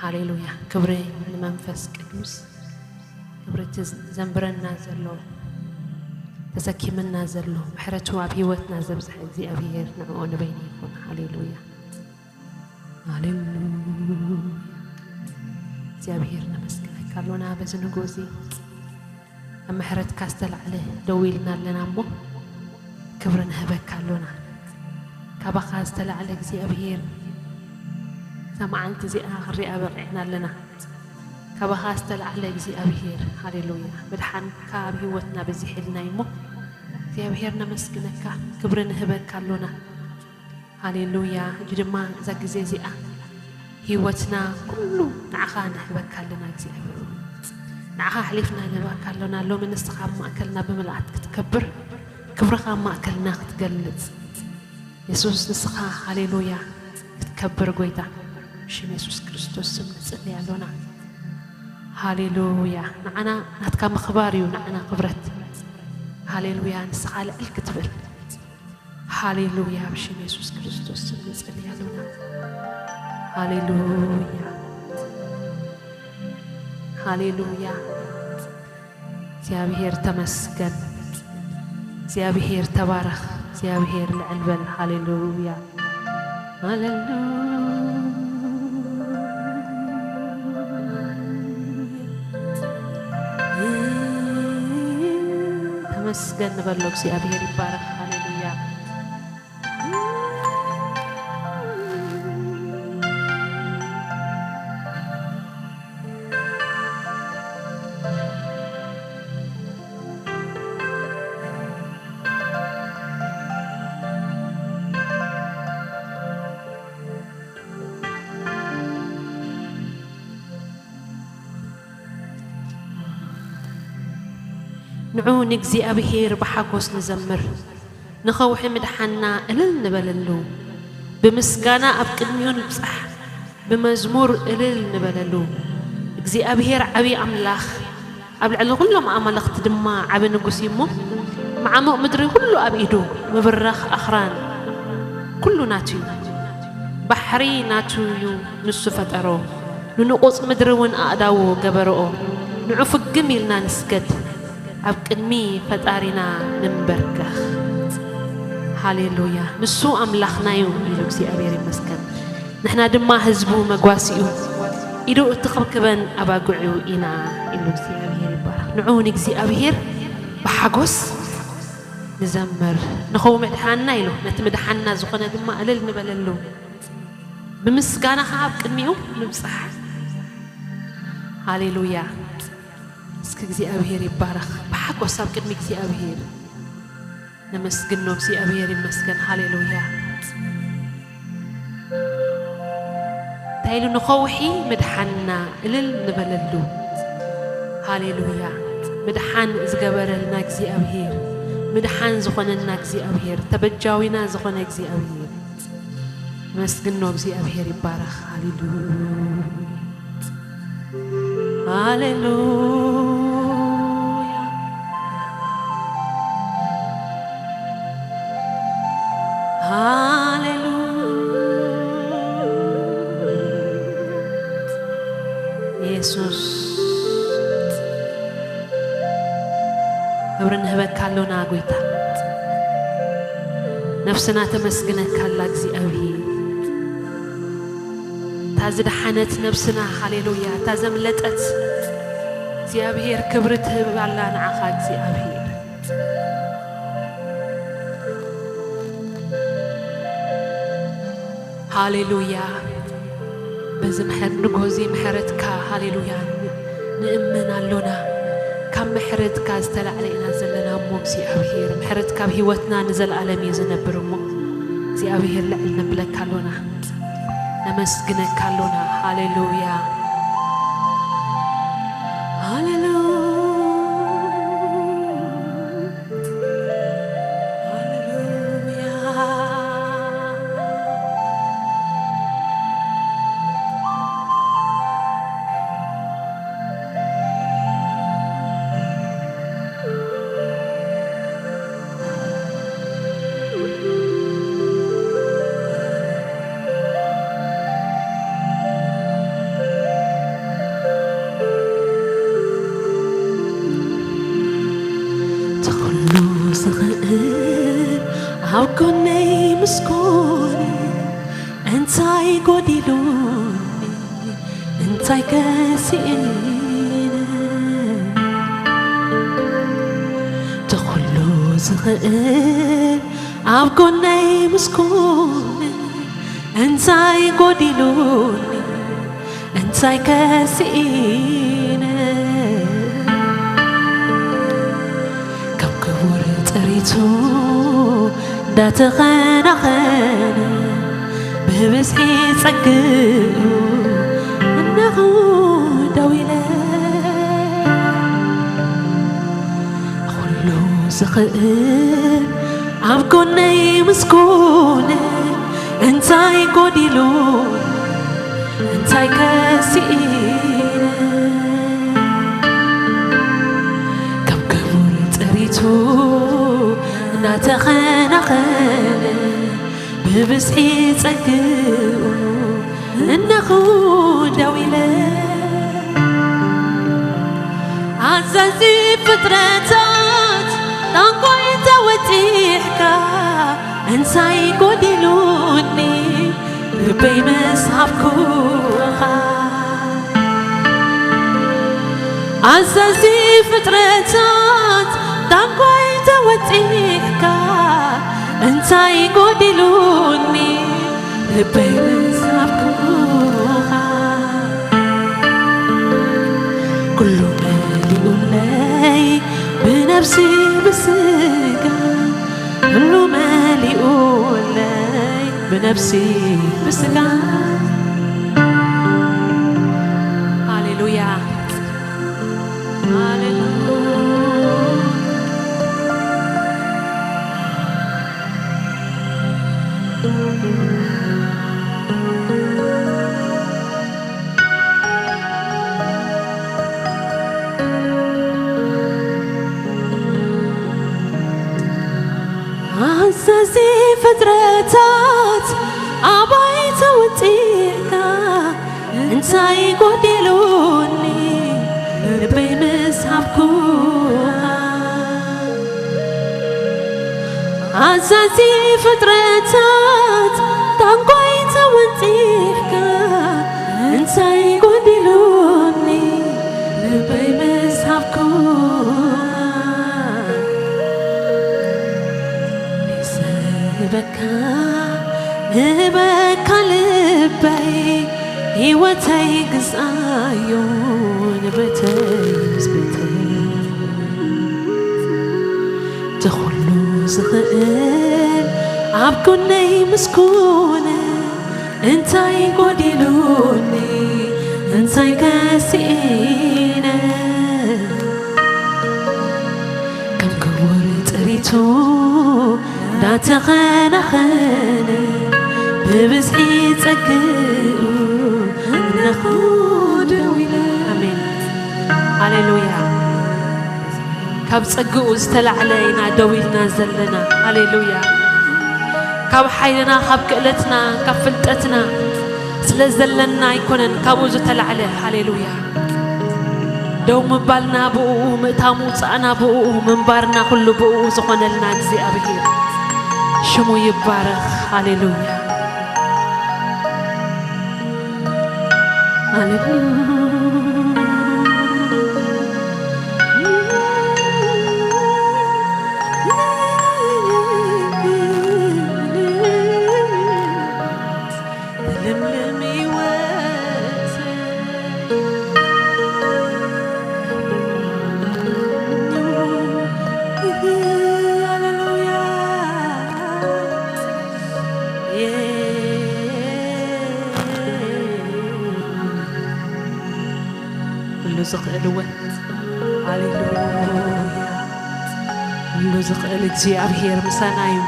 ሃሌሉያ። ክብሪ ንመንፈስ ቅዱስ። ክብሪ እቲ ዘንብረና ዘሎ፣ ተሰኪምና ዘሎ፣ ምሕረቱ ኣብ ህይወትና ዘብዝሐ እግዚኣብሔር ንዕኡ ንበይኑ ይኹን። ሃሌሉያ። ሃሌሉያ። እግዚኣብሔር ነመስግነካ ኣሎና በዚ ንግሆ እዚ። ኣብ ምሕረትካ ዝተላዕለ ደው ኢልና ኣለና እሞ፣ ክብሪ ንህበካ ኣሎና። ካባኻ ዝተላዕለ እግዚኣብሔር፣ እዛ መዓልቲ እዚኣ ክንሪኣ በቒዕና ኣለና። ካባኻ ዝተላዕለ እግዚኣብሔር፣ ሃሌሉያ። ምድሓንካ ኣብ ህይወትና በዚሕልና እዩ እሞ፣ እግዚኣብሔር ነመስግነካ፣ ክብሪ ንህበካ ኣሎና። ሃሌሉያ። ሕጂ ድማ እዛ ግዜ እዚኣ ህይወትና ኩሉ ንዓኻ ንህበካ ኣለና እግዚኣብሔር። ንዓኻ ኣሕሊፍና ንህበካ ኣሎና። ሎሚ ንስኻ ኣብ ማእከልና ብምልኣት ክትከብር፣ ክብርኻ ኣብ ማእከልና ክትገልጽ። የሱስ ንስኻ፣ ሃሌሉያ፣ ክትከብር ጎይታ። ብሽም የሱስ ክርስቶስ ስም ንጽሊ ኣሎና። ሃሌሉያ። ንዓና ናትካ ምኽባር እዩ፣ ንዓና ክብረት። ሃሌሉያ። ንስኻ ልዕል ክትብል። ሃሌሉያ። ብሽም የሱስ ክርስቶስ ስም ንጽሊ ኣሎና። ሃሌሉያ። ሃሌሉያ። እግዚኣብሔር ተመስገን። እግዚኣብሔር ተባረኽ። እግዚኣብሔር ልዕል በል። ሃሌሉያ። ሃሌሉያ። ተመስገን ንበሎ። እግዚኣብሔር ይባረኽ። ሃሌሉያ። ንዑ ንእግዚኣብሔር ብሓጎስ ንዘምር፣ ንኸውሒ ምድሓንና እልል ንበለሉ። ብምስጋና ኣብ ቅድሚኡ ንብጻሕ፣ ብመዝሙር እልል ንበለሉ። እግዚኣብሔር ዓብዪ ኣምላኽ፣ ኣብ ልዕሊ ኩሎም ኣማልኽቲ ድማ ዓቢ ንጉስ እዩ እሞ፣ መዓሙቕ ምድሪ ኩሉ ኣብ ኢዱ፣ ምብራኽ ኣኽራን ኩሉ ናቱ እዩ። ባሕሪ ናቱ እዩ፣ ንሱ ፈጠሮ። ንንቑጽ ምድሪ እውን ኣእዳዉ ገበርኦ። ንዑ ፍግም ኢልና ንስገድ፣ ኣብ ቅድሚ ፈጣሪና ንንበርከኽ። ሃሌሉያ። ንሱ ኣምላኽና እዩ ኢሉ እግዚኣብሔር ይመስገን። ንሕና ድማ ህዝቡ መጓሲኡ፣ ኢዱ እትኽብክበን ኣባግዑ ኢና ኢሉ እግዚኣብሔር ይባረኽ። ንዑ ንእግዚኣብሔር ብሓጎስ ንዘምር። ንኸው ምድሓንና ኢሉ፣ ነቲ ምድሓንና ዝኾነ ድማ እልል ንበለሉ። ብምስጋና ኸዓ ኣብ ቅድሚኡ ንብጻሕ። ሃሌሉያ። እስኪ እግዚኣብሔር ይባረኽ። ብሓጎስ ኣብ ቅድሚ እግዚኣብሔር ነመስግኖ። እግዚኣብሔር ይመስገን። ሃሌሉያ። እንታይ ኢሉ? ንኸውሒ ምድሓንና እልል ንበለሉ። ሃሌሉያ። ምድሓን ዝገበረልና እግዚኣብሔር፣ ምድሓን ዝኾነና እግዚኣብሔር፣ ተበጃዊና ዝኾነ እግዚኣብሔር። ነመስግኖ። እግዚኣብሔር ይባረኽ። ሃሌሉያ። ሃሌሉያ። ሃሌሉያ። የሱስ ክብሪ ንህበካ ኣሎና ጎይታ። ነፍስና ተመስግነካ ኣላ እግዚኣብሔር። እታ ዝደሓነት ነፍስና፣ ሃሌሉያ፣ እታ ዘምለጠት እግዚኣብሔር ክብሪ ትህብ ኣላ ንዓኻ እግዚኣብሔር። ሃሌሉያ። በዚ ምሕር-፣ ንጎዚ ምሕረትካ፣ ሃሌሉያ፣ ን-፣ ንእመን ኣሎና። ካብ ምሕረትካ ዝተላዕለ ኢና ዘለና እሞ እግዚኣብሔር፣ ምሕረትካ ኣብ ህይወትና ንዘለኣለም እዩ ዝነብር እሞ እግዚኣብሔር ልዕል ነብለካ ኣሎና። ነመስግነካ ኣሎና። ሃሌሉያ። ሃሌሉያ። ሃሌሉያ። ኣብ ጎነይ ምስ ኮነ እንታይ ጎዲሉኒ እንታይ ከሲእነ ተኹሉ ዝኽእል ኣብ ጎነይ ምስ ኮነ እንታይ ጎዲሉኒ እንታይ ከሲእነ ካብ ክቡር ጥሪቱ እንዳተኸናኸነ ብብዝሒ ጸግኡ እነኹ ደው ኢለ ኩሉ ዝኽእል ኣብ ጎነይ ምስ ኮነ እንታይ ጎዲሉ እንታይ ከሲእነ ካብ ክቡር ጥሪቱ እናተኸናኸነ ብብዝሒ ጸግኡ እነኹ ደው ኢለ ኣዛዚ ፍጥረታት ዳንጎይ ተወጢሕካ እንታይ ጎዲሉኒ ልበይ ምስ ሃብኩኻ ኣዛዚ ፍጥረታት ዳንጎይ ተወጢሕካ እንታይ ጎዲሉኒ ልበይ ምስ ሃብኩኻ ኩሉ መሊኡለይ ብነፍሲ ብስጋ ኩሉ መሊኡለይ ብነፍሲ ብስጋ ሃሌሉያ ሃሌሉያ ኣዛዚ ፍጥረታት ኣባይ ተወጢሕካ እንታይ ጎዲሉኒ ልበይ ምስ ሃብኩኻ ኣዛዚ ፍጥረታት ታንኳይ ተወጢሕካ እንታይ ጎዲሉኒ ልበይ ምስ ሃብኩኻ ንስሕበካ ንህበካ ልበይ ህይወተይ ግዛዮ ንበተይ ምስ ቤተይ ተኹሉ ዝኽእል ኣብ ጎነይ ምስ ኮነ እንታይ ጎዲሉኒ እንታይ ከሲእነ ከም ክቡር ጥሪቱ እንዳተኸናኸነ ብብዝሒ ጸግኡ እነኹ ደው ኢለ ኣሜን ሃሌሉያ ካብ ጸግኡ ዝተላዕለ ኢና ደው ኢልና ዘለና ሃሌሉያ ካብ ሓይልና ካብ ክእለትና ካብ ፍልጠትና ስለ ዘለና ኣይኮነን ካብኡ ዝተላዕለ ሃሌሉያ ደው ምባልና ብኡ ምእታው ምውፃእና ብኡ ምንባርና ኩሉ ብኡ ዝኾነልና እግዚኣብሔር ሽሙ ይባረኽ ሃሌሉያ ሃሌሉያ ኩሉ ዝኽእል እወ ሃሌሉያ ኩሉ ዝኽእል እግዚኣብሔር ምሳና እዩ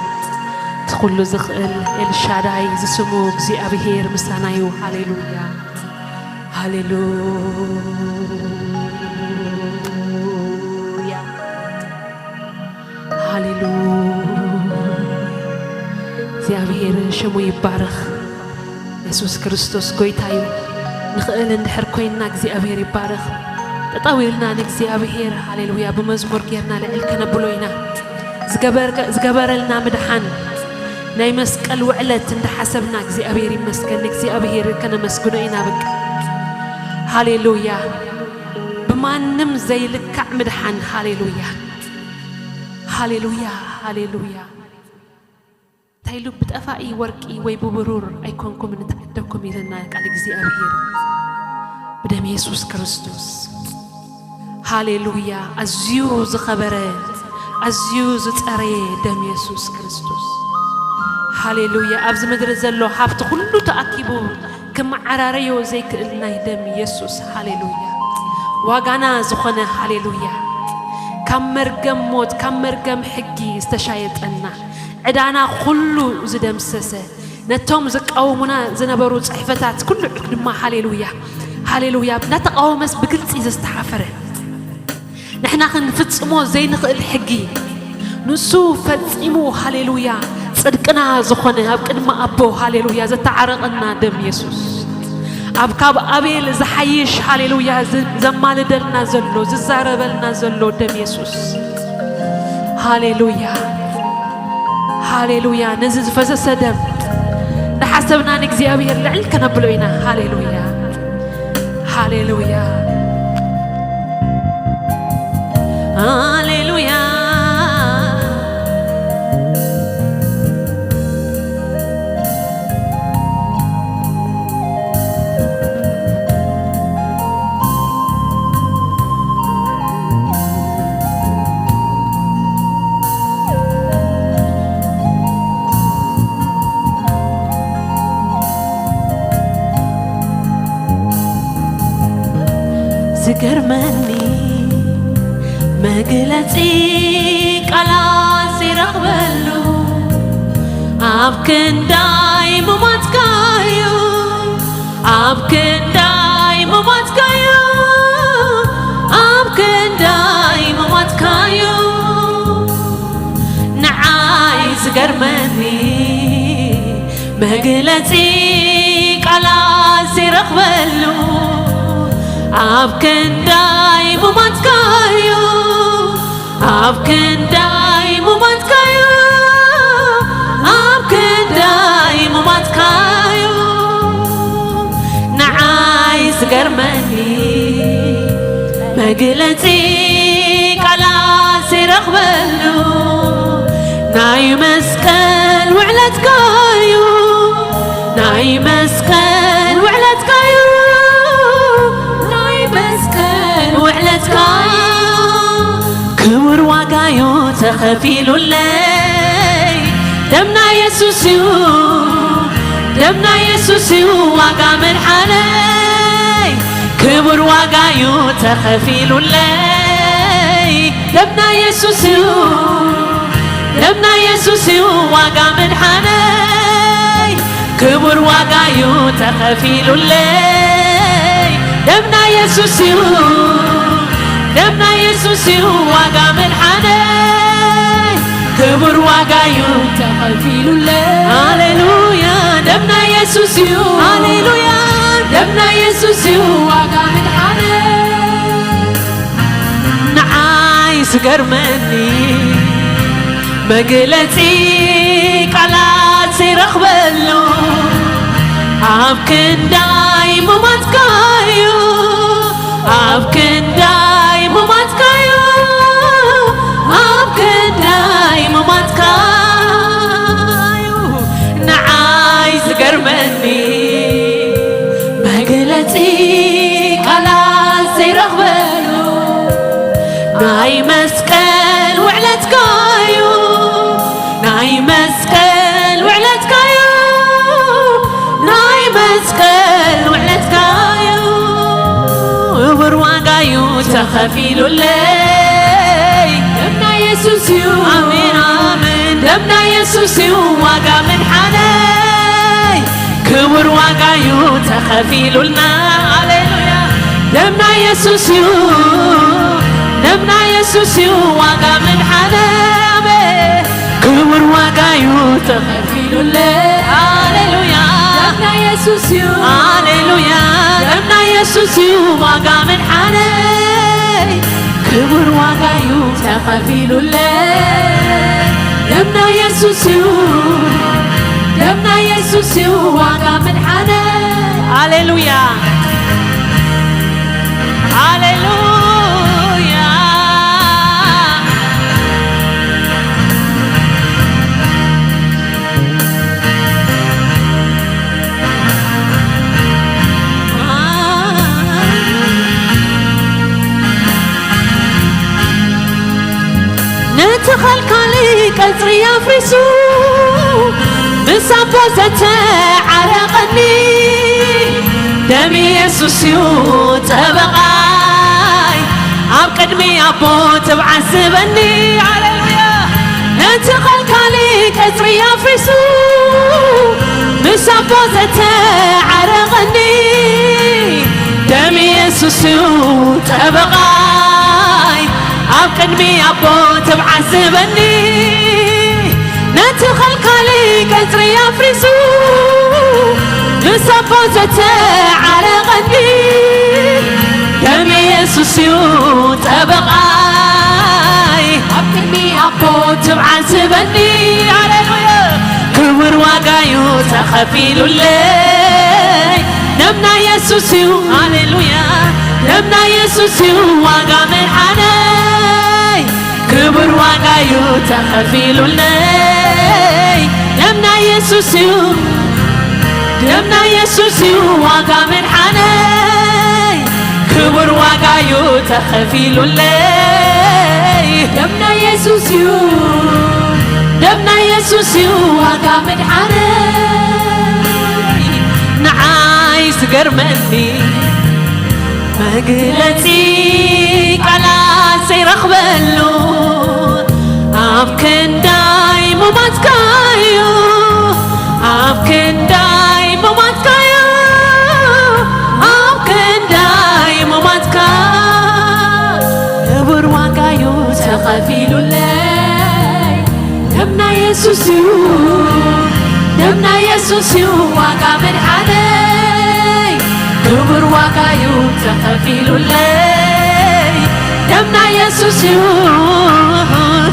እቲ ኩሉ ዝኽእል ኤልሻዳይ ዝስሙ እግዚኣብሔር ምሳና እዩ ሃሌሉያ ሃሌሉያ ሃሌሉያ እግዚኣብሔር ሽሙ ይባረኽ የሱስ ክርስቶስ ጎይታ እዩ ንኽእል እንድሕር ኮይንና እግዚኣብሔር ይባረኽ ጠጠው ኢልና ንእግዚኣብሔር ሃሌሉያ ብመዝሙር ጌርና ልዕል ከነብሎ ኢና ዝገበር-፣ ዝገበረልና ምድሓን ናይ መስቀል ውዕለት እንዳሓሰብና እግዚኣብሔር ይመስገን፣ ንእግዚኣብሔር ከነመስግኖ ኢና። በቃ ሃሌሉያ። ብማንም ዘይልካዕ ምድሓን። ሃሌሉያ፣ ሃሌሉያ፣ ሃሌሉያ። እንታይ ኢሉ? "ብጠፋኢ ወርቂ ወይ ብብሩር ኣይኮንኩምን እተዓደግኩም" ኢለና ቃል እግዚኣብሔር። ብደም የሱስ ክርስቶስ። ሃሌሉያ። ኣዝዩ ዝኸበረ፣ ኣዝዩ ዝጸረየ ደም የሱስ ክርስቶስ። ሃሌሉያ። ኣብዚ ምድሪ ዘሎ ሃብቲ ኩሉ ተኣኪቡ ክመዓራረዮ ዘይክእል ናይ ደም የሱስ። ሃሌሉያ። ዋጋና ዝኾነ። ሃሌሉያ። ካብ መርገም ሞት፣ ካብ መርገም ሕጊ ዝተሻየጠና፣ ዕዳና ኩሉ ዝደምሰሰ፣ ነቶም ዝቃወሙና ዝነበሩ ጽሕፈታት ኩሉ ድማ፣ ሃሌሉያ፣ ሃሌሉያ፣ እናተቃወመስ ብግልጺ ዘስተሓፈረ፣ ንሕና ክንፍጽሞ ዘይንኽእል ሕጊ ንሱ ፈጺሙ፣ ሃሌሉያ፣ ጽድቅና ዝኾነ ኣብ ቅድሚ ኣቦ፣ ሃሌሉያ፣ ዘተዓረቐና ደም የሱስ። ኣብ ካብ ኣቤል ዝሓይሽ፣ ሃሌሉያ፣ ዝ-፣ ዘማልደልና ዘሎ፣ ዝዛረበልና ዘሎ ደም የሱስ። ሃሌሉያ፣ ሃሌሉያ። ነዚ ዝፈሰሰ ደም እንዳሓሰብና ንእግዚኣብሔር ልዕል ከነብሎ ኢና። ሃሌሉያ፣ ሃሌሉያ፣ ሃሌሉያ። ዝገርመኒ መግለጺ ቃላት ዘይረኽበሉ፣ ኣብ ክንዳይ ምሞትካዩ፣ ኣብ ክንዳይ ምሞትካዩ፣ ኣብ ክንዳይ ምሞትካዩ። ንዓይ ዝገርመኒ መግለጺ ቃላት ዘይረኽበሉ፣ ኣብ ክንዳይ ምሞትካዩ፣ ኣብ ክንዳይ ምሞትካዩ፣ ኣብ ክንዳይ ምሞትካዩ። ንዓይ ዝገርመኒ መግለጺ ቃላት ዘይረኽበሉ፣ ናይ መስቀል ውዕለትካዩ፣ ናይ መስቀል ውዕለትካዩ፣ ናይ መስቀል ውዕለትካዩ። ክቡር ዋጋዩ ተኸፊሉለይ፣ ደምና የሱስ እዩ፣ ደምና የሱስ እዩ ዋጋ ምድሓነይ። ክቡር ዋጋዩ ተኸፊሉለይ፣ ደምና የሱስ እዩ፣ ደምና የሱስ እዩ ዋጋ ምድሓነይ። ክቡር ዋጋዩ ተኸፊሉለይ፣ ደምና የሱስ እዩ፣ ደምና የሱስ እዩ ዋጋ ምድሓነይ። ክቡር ዋጋዩ ተኸፊሉለይ። ሃሌሉያ፣ ደምና የሱስ እዩ። ሃሌሉያ፣ ደምና የሱስ እዩ ዋጋ ምድሓነይ። ንዓይ ዝገርመኒ መግለጺ ቃላት ዘይረኽበሉ፣ ኣብ ክንዳይ ምሞትካዩ፣ ኣብ ክንዳይ ምሞትካዩ፣ ኣብ ክንዳይ ምሞትካዩ። ንዓይ ዝገርመኒ መግለጺ ቃላት ዘይረኽበሉ፣ ናይ መስቀል ውዕለትካዩ፣ ናይ መስቀል ውዕለትካዩ፣ ናይ መስቀል ውዕለትካዩ። ክቡር ዋጋዩ ተኸፊሉለይ። ደምና የሱስ እዩ። ኣሜን፣ ኣሜን። ደምና የሱስ እዩ ዋጋ ምድሓነይ። ክቡር ዋጋዩ ተኸፊሉልና። ሃሌሉያ። ደምና የሱስ እዩ፣ ደምና የሱስ እዩ ዋጋ ምድሓነይ። ኣሜን። ክቡር ዋጋዩ ተኸፊሉለይ። ሃሌሉያ። ደምና የሱስ እዩ። ሃሌሉያ። ደምና የሱስ እዩ ዋጋ ምድሓነይ። ክቡር ዋጋ እዩ ተኸፊሉለይ። ደምና የሱስ እዩ፣ ደምና የሱስ እዩ ዋጋ ምድሓነ። ሃሌሉያ፣ ሃሌሉያ። ነቲ ኸልካሊ ቀጽሪ ኣፍሪሱ፣ ምስ ኣቦ ዘተዓረቐኒ፣ ደም የሱስ እዩ ጠበቓይ፣ ኣብ ቅድሚ ኣቦ ትብዓት ዝበኒ። ሃሌሉያ። ነቲ ኸልካሊ ቀጽሪ ኣፍሪሱ፣ ምስ ኣቦ ዘተዓረቐኒ፣ ደም የሱስ እዩ ጠበቓይ፣ ኣብ ቅድሚ ኣቦ ትብዓት ዝበኒ። ነቲ ኸልካሊ ቀጽሪ ኣፍሪሱ፣ ምስ ኣቦ ዘተዓረቐኒ፣ ደም የሱስ እዩ ጠበቓይ፣ ኣብ ቅድሚ ኣቦ ትብዓት ዝበኒ። ሃሌሉያ። ክቡር ዋጋ እዩ ተኸፊሉለይ። ደም ናይ የሱስ እዩ፣ ሃሌሉያ። ደም ናይ የሱስ እዩ ዋጋ ምድሓነይ። ክቡር ዋጋ እዩ ተኸፊሉለይ። ደም ናይ የሱስ እዩ፣ ደም ናይ የሱስ እዩ ዋጋ ምድሓነይ። ክቡር ዋጋ እዩ ተኸፊሉለይ። ደም ናይ የሱስ እዩ፣ ደም ናይ የሱስ እዩ ዋጋ ምድሓነይ። ንዓይ ዝገርመኒ መግለጺ ቃላት ዘይረኽበሉ፣ ኣብ ክንዳይ ሙማትካዩ፣ ኣብ ክንዳይ ሙማትካዩ፣ ኣብ ክንዳይ ሙማትካ። ክቡር ዋጋዩ ተኸፊሉለይ። ደም ናይ የሱስ እዩ፣ ደም ናይ የሱስ እዩ ዋጋ ምድሓነይ። ክቡር ዋጋ እዩ ተኸፊሉለይ። ደም ናይ የሱስ እዩ፣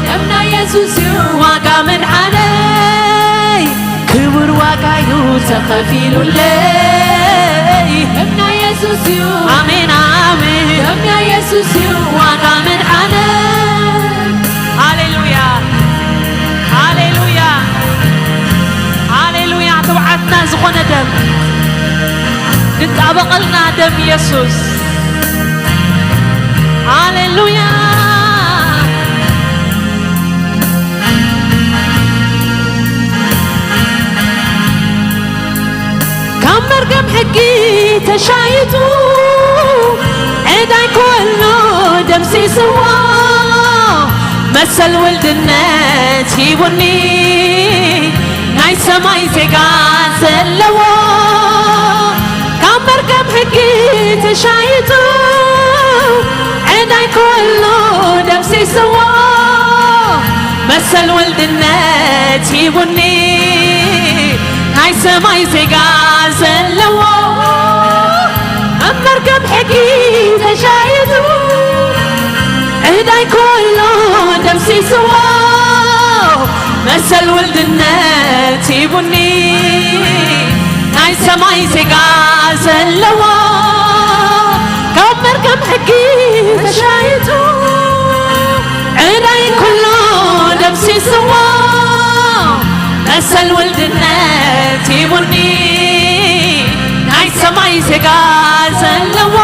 ደም ናይ የሱስ እዩ ዋጋ ምድሓነይ። ክቡር ዋጋ እዩ ተኸፊሉለይ። ደም ናይ የሱስ እዩ። ኣሜን፣ ኣሜን። ደም ናይ የሱስ እዩ ዋጋ ምድሓነይ። ሃሌሉያ፣ ሃሌሉያ፣ ሃሌሉያ። ትብዓትና ዝኾነ ደም፣ ዝጣበቐልና ደም የሱስ። ሃሌሉያ። ካብ መርገም ሕጊ ተሻይጡ፣ ዕዳይ ኩሉ ደምሲስዎ፣ መሰል ውልድነት ሂቡኒ፣ ናይ ሰማይ ዜጋ ዘለዎ። ካብ መርገም ሕጊ ተሻይጡ፣ ዕዳይ ኩሉ ደምሲስዎ፣ መሰል ውልድነት ሂቡኒ፣ ናይ ሰማይ ዜጋ ዘለዎ። ኣብ መርገም ሕጊ ተሻይጡ፣ ዕዳይ ኩሉ ደምሲስዎ፣ መሰል ውልድነት ሂቡኒ፣ ናይ ሰማይ ዜጋ ዘለዎ። ካብ መርገም ሕጊ ተሻይጡ፣ ዕዳይ ኩሉ ደምሲስዎ፣ መሰል ውልድነት ሂቡኒ፣ ናይ ሰማይ ዜጋ ዘለዎ።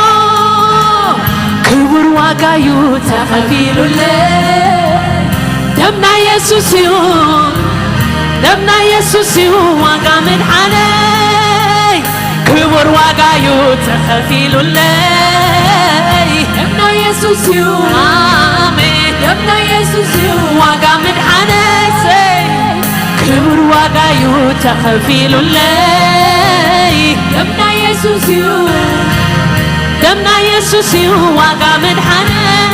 ክቡር ዋጋ እዩ ተኸፊሉለይ። ደም ናይ የሱስ እዩ፣ ደም ናይ የሱስ እዩ ዋጋ ምድሓነይ። ክቡር ዋጋ እዩ ተኸፊሉለይ። ደም ናይ የሱስ እዩ። ኣሜን። ደም ናይ የሱስ እዩ ዋጋ ምድሓነይ። ክቡር ዋጋ እዩ ተኸፊሉለይ። ደም ናይ የሱስ እዩ፣ ደም ናይ የሱስ እዩ ዋጋ ምድሓነይ።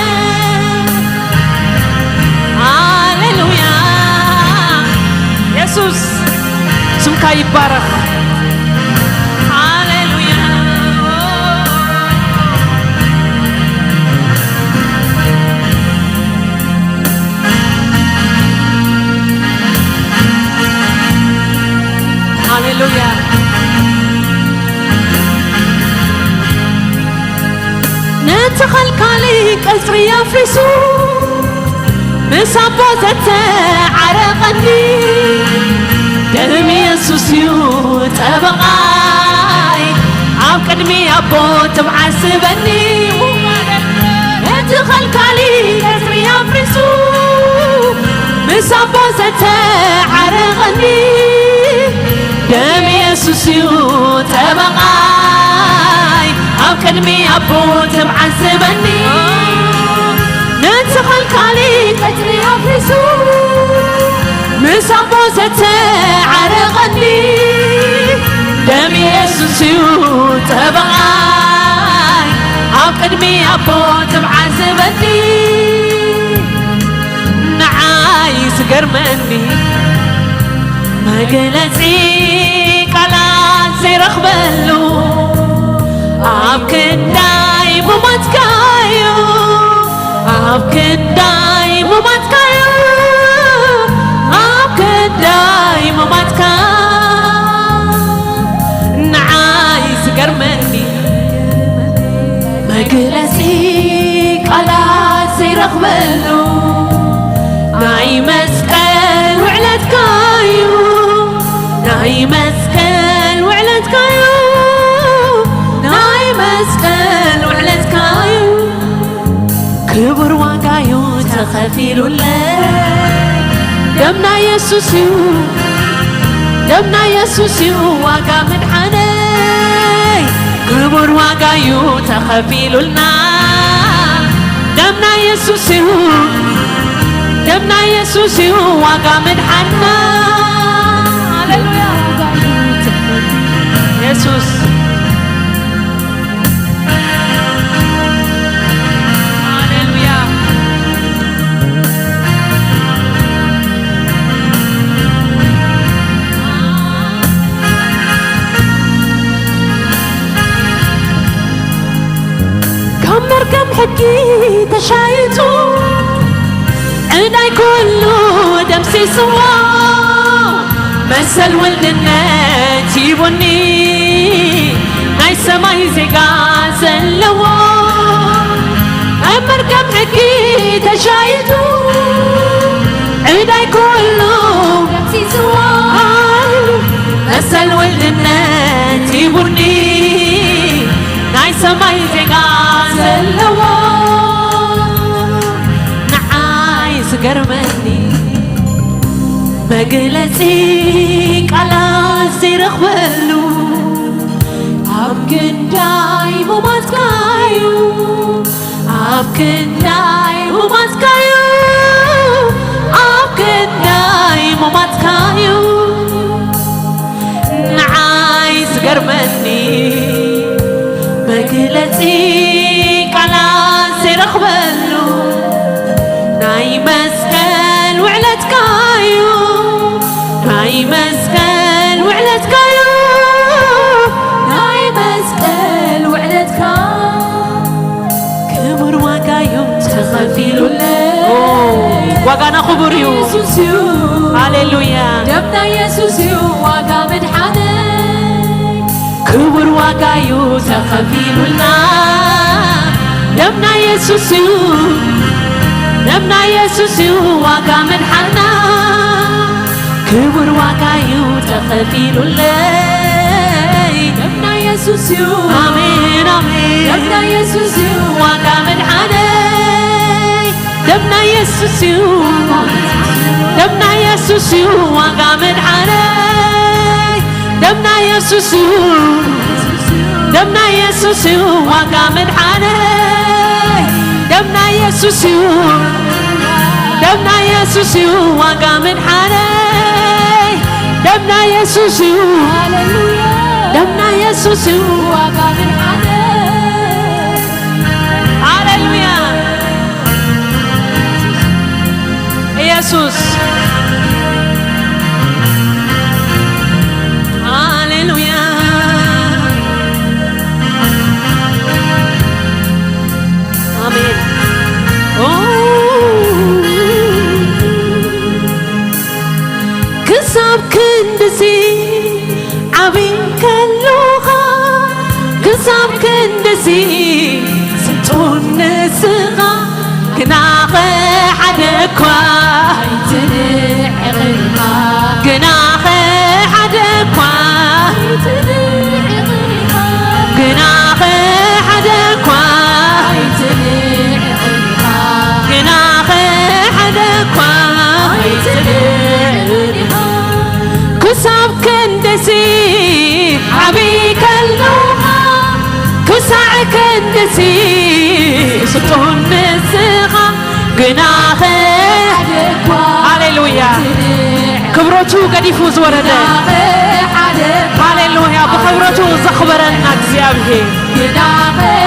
ሃሌሉያ። የሱስ ስምካ ይባረኽ። ሃሌሉያ። ተኸልካሊ ቀጽሪ ኣፍሪሱ ምስ ኣቦ ዘተዓረቐኒ ደም የሱስ እዩ ጠበቓይ ኣብ ቅድሚ ኣቦ ትምዓስበኒ ነቲ ኸልካሊ ቀጽሪ ኣፍሪሱ ምስ ኣቦ ዘተዓረቐኒ ደም የሱስ እዩ ጠበቓይ ኣብ ቅድሚ ኣቦ ትምዓስበኒ ነቲ ኸልካሊ ቀጽሪ ኣፍሪሱ ምስ ኣቦ ዘተዓረቐኒ ደም የሱስ እዩ ጠበቓይ ኣብ ቅድሚ ኣቦ ትምዓስበኒ ንዓይ ዝገርመኒ መግለጺ ቃላት ዘይረኽበሉ ኣብ ክንዳይ ምሞትካዩ ኣብ ክንዳይ ምሞትካዩ ኣብ ክንዳይ ምሞትካ ንዓይ ዝገርመኒ መግለጺ ቃላት ዘይረኽበሉ ናይ መስቀል ውዕለትካዩ ናይ መስቀል ውዕለትካዩ ናይ መስቀል ውዕለትካዩ ክቡር ዋጋዩ ተኸፊሉለይ ደምና የሱስ እዩ ደምና የሱስ እዩ ዋጋ ምድሓነይ ክቡር ዋጋዩ ተኸፊሉልና ደምና የሱስ እዩ ደምና የሱስ እዩ ዋጋ ምድሓንና ሃሌሉያ የሱስ ሃሌሉያ ካብ መርገም ሕጊ ተሻይቱ ዕዳይ ኩሉ ደምሲስዎ መሰል ውልድነት ሂቡኒ ናይ ሰማይ ዜጋ ዘለዎ ኣብ መርገም ሕጊ ተሻይቱ ዕዳይ ኩሉ ደምሲስዎ መሰል ውልድነት ሂቡኒ ናይ ሰማይ ዜጋ ዘለዎ ንዓይ ዝገርመኒ መግለጺ ቃላት ዘይረኽበሉ ኣብ ክንዳይ ምሞትካዩ ኣብ ክንዳይ ምሞትካዩ ኣብ ክንዳይ ምሞትካዩ ንዓይ ዝገርመኒ መግለጺ ቃላት ዘይረኽበሉ ናይ መስቀል ውዕለትካዩ ናይ መስቀል ውዕለትካዩ ናይ መስቀል ውዕለትካ ክቡር ዋጋዩ ተኸፊሉለይ ዋጋና ክቡር እዩ የሱስ እዩ ሃሌሉያ ደምና የሱስ እዩ ዋጋ ምድሓነ ክቡር ዋጋዩ ተኸፊሉልና ደምና የሱስ እዩ ደምና የሱስ እዩ ዋጋ ምድሓና ክቡር ዋጋዩ ተኸፊሉለይ ደምና የሱስ እዩ ኣሜን ኣሜን ደምና የሱስ እዩ ዋጋ ምድሓነይ ደምና የሱስ እዩ ደምና የሱስ እዩ ዋጋ ምድሓነይ ደምና የሱስ እዩ ደምና የሱስ እዩ ዋጋ ምድሓነይ ደምና የሱስ እዩ ደምና የሱስ እዩ ዋጋ ምድሓነይ ደምና የሱስ እዩ ደምና የሱስ እዩ ዋጋ ምድሓነይ ሃሌሉያ ኢየሱስ ሃሌሉያ ኣሜን ክሳብ ክንድዚ ዓብይ ከለኻ ክሳብ ክንድዚ ስልጡን ንስኻ ግናኸ ሓደ እኳ ኣይትንዕቕ ኢኻ። ግናኸ ሓደ እኳ ኣይትንዕቕ ኢኻ። ግናኸ ሓደ እኳ ኣይትንዕቕ ኢኻ። ግናኸ ሓደ እኳ ኣይትንዕቕ ኢኻ። ክሳብ ክንድዚ ዓብይ ከለኻ፣ ክሳዕ ክንድዚ ስጡን ንስኻ፣ ግናኸ፣ ሃሌሉያ፣ ክብረቱ ገዲፉ ዝወረደ፣ ሃሌሉያ፣ ብኽብረቱ ዘኽበረና እግዚኣብሔር፣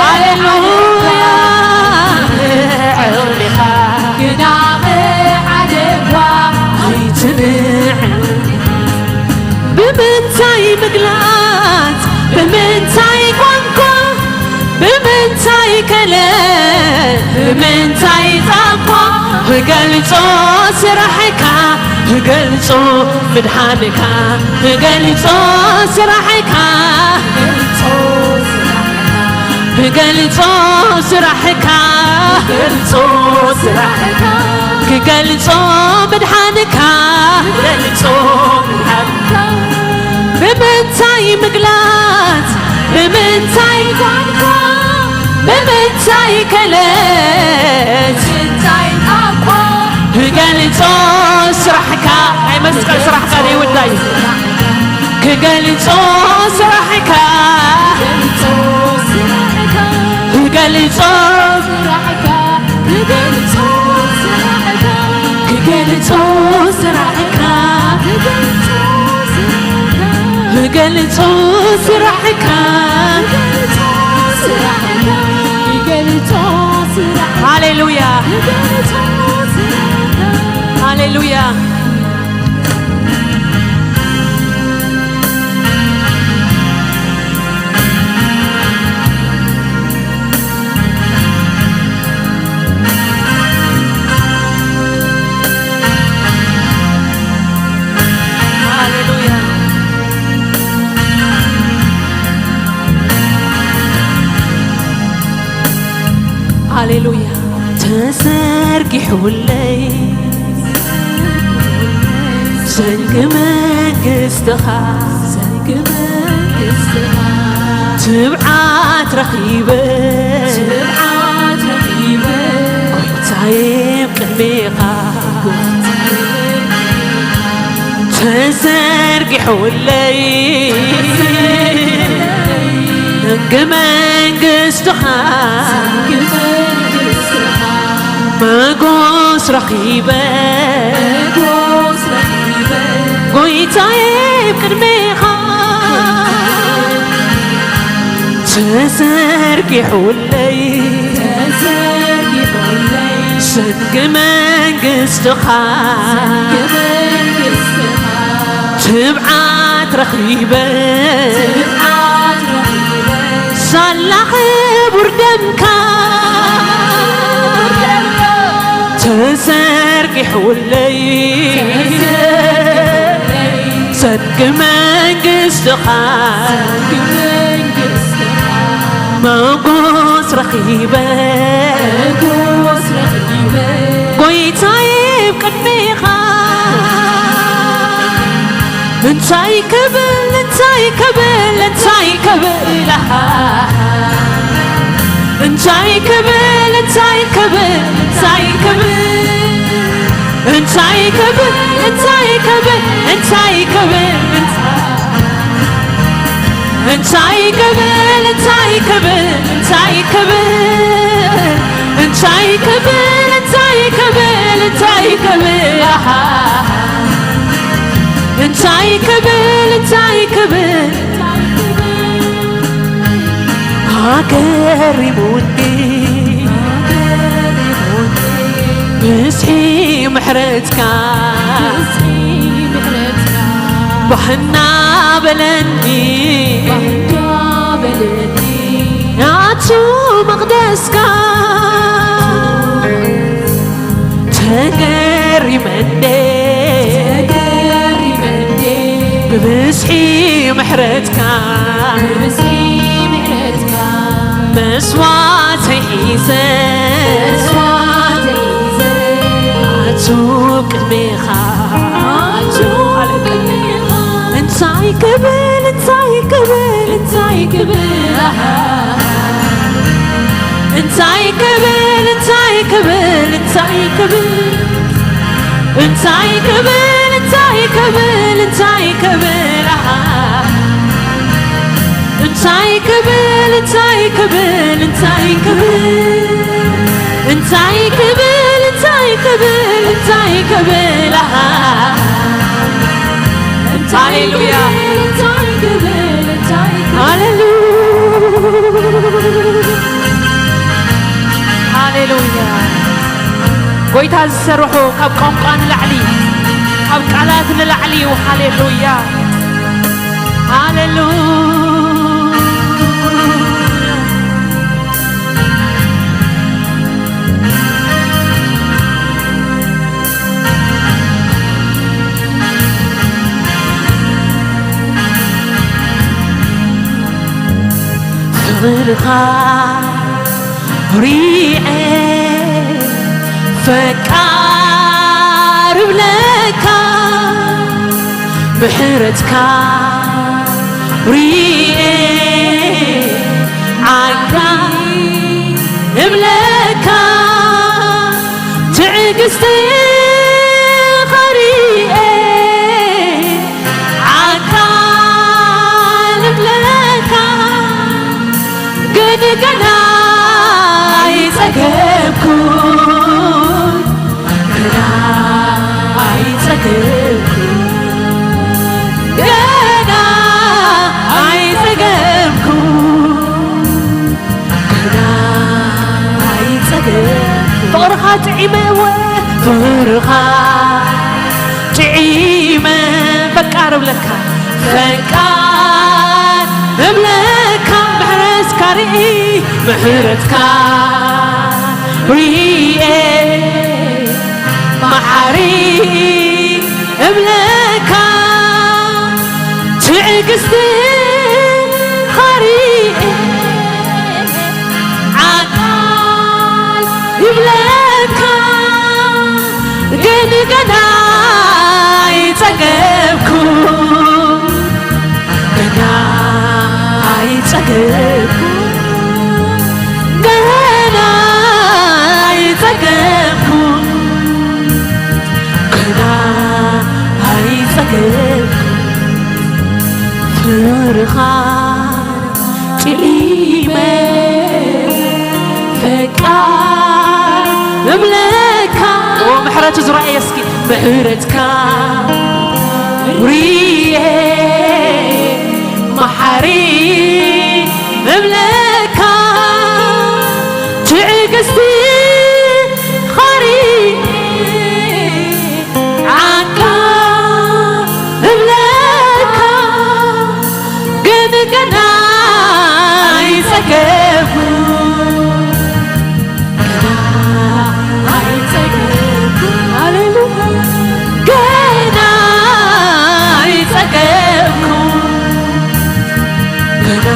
ሃሌሉያ። ኣይትንዕ። ብምንታይ ምግላጽ፣ ብምንታይ ቋንቋ፣ ብምንታይ ከለር፣ ብምንታይ ጻዕቋ፣ ክገልጾ ስራሕካ፣ ክገልጾ ምድሓንካ፣ ክገልጾ ስራሕካ፣ ክገልጾ ስራሕካ፣ ክገልጾ ስራሕካ፣ ክገልጾ ምድሓንካ፣ ክገልጾ ምድሓንካ። ብምንታይ ምግላጽ፣ ብምንታይ ቋንቋ፣ ብምንታይ ከለት፣ ብምንታይ ቋንቋ፣ ክገልጾ ስራሕካ፣ ናይ መስቀል ስራሕካ ዘይውዳይ። ክገልጾ ስራሕካ፣ ክገልጾ፣ ክገልጾ ስራሕካ፣ ክገልጾ ስራሕካ፣ ሃሌሉያ፣ ሃሌሉያ። ሃሌሉያ። ሃሌሉያ። ተዘርጊሑለይ ሰንጊ መንግስትኻ፣ ሰንጊ መንግስትኻ፣ ትብዓት ረኺበ፣ ትብዓት ረኺበ፣ ጎይታዬ ቅድሜኻ፣ ተዘርጊሑለይ ሰንጊ መንግስትኻ፣ መጎስ ረኺበ፣ ጎይታዬ ቅድሜኻ፣ ተዘርጊሑለይ ሰንጊ መንግስትኻ፣ ትብዓት ረኺበ፣ ሳላ ክቡር ደምካ ተዘርጊሑለይ፣ ሰንጊ መንግስትኻ መጎስ ረኺበ፣ ጎይታዬ ኣብ ቅድሜኻ እንታይ ክብል፣ እንታይ ክብል፣ እንታይ ክብል፣ ኣሃ። እንታይ ክብል፣ እንታይ ክብል፣ እንታይ ክብል፣ እንታይ ክብል፣ እንታይ ክብል፣ እንታይ ክብል፣ እንታይ ክብል፣ እንታይ ክብል፣ እንታይ ክብል፣ እንታይ ክብል፣ እንታይ ክብል፣ እንታይ ክብል፣ ኣሃ። እንታይ ክብል፣ እንታይ ክብል፣ ኣገሪሙኒ ብዝሒ ምሕረትካ፣ ባህ እናበለኒ ናቱ መቕደስካ። ተገሪመ እንዴ ብብዝሒ ምሕረትካ፣ መስዋዕተይ ሒዘ ኣቱ ቅድሜኻ ኣቱ ቅድሜኻ እንታይ ክብል እንታይ ክብል እንታይ ክብል ኣሃ እንታይ ክብል እንታይ ክብል እንታይ ክብል እንታይ ክብል እንታይ ክብል እንታይ ክብል ኣሃ እንታይ ክብል እንታይ ክብል እንታይ ክብል እንታይ ክብል እንታይ ክብል እንታይ ክብል ኣሃ እንታይ ሃሌሉያ ክብል እንታይ ክብል እንታይ ክብል ሃሌሉያ ሃሌሉያ ጎይታ ዝሰርሖ ካብ ቋንቋ ንላዕሊ ካብ ቃላት ንላዕሊ እዩ ሃሌሉያ ሃሌሉያ ፍቕርኻ ሪኤ ፈቃር እብለካ ምሕረትካ ሪኤ ዓጋይ እብለካ ትዕግስቲ ኸሪኤ ዓካል እብለካ ግን ገና ኣይጸገብኩን ገና ኣይጸገብኩን ገና ኣይጸገብኩን ገና ኣይጸገብኩን ፍቕርኻ ጥዒመ እወ ፍቕርኻ ጥዒመ ፈቃር እብለካ ፈቃር እብለካ ምሕረትካ ርኢ ምሕረትካ ሪኤ መሓሪ እብለካ ትዕግስቲ ኸሪኤ ዓቃል ይብለካ ግን ገና ኣይጸገብኩ ገና ኣይጸገብኩ ገና ኣይጸገብኩ ገና ኣይጸገብኩ ፍርኻ ጥዒመ ፈቃር እብለካ ምሕረቱ ዝረኣየ እስኪ ምሕረትካ ሪኤ መሓሪ እብለካ ትዕግስቲ ኸሪኤ ዓቃ እብለካ ግን ገና ኣይጸገብኩ ገና ኣይጸገብኩ ሃሌሉያ ገና ኣይጸገብኩ ገና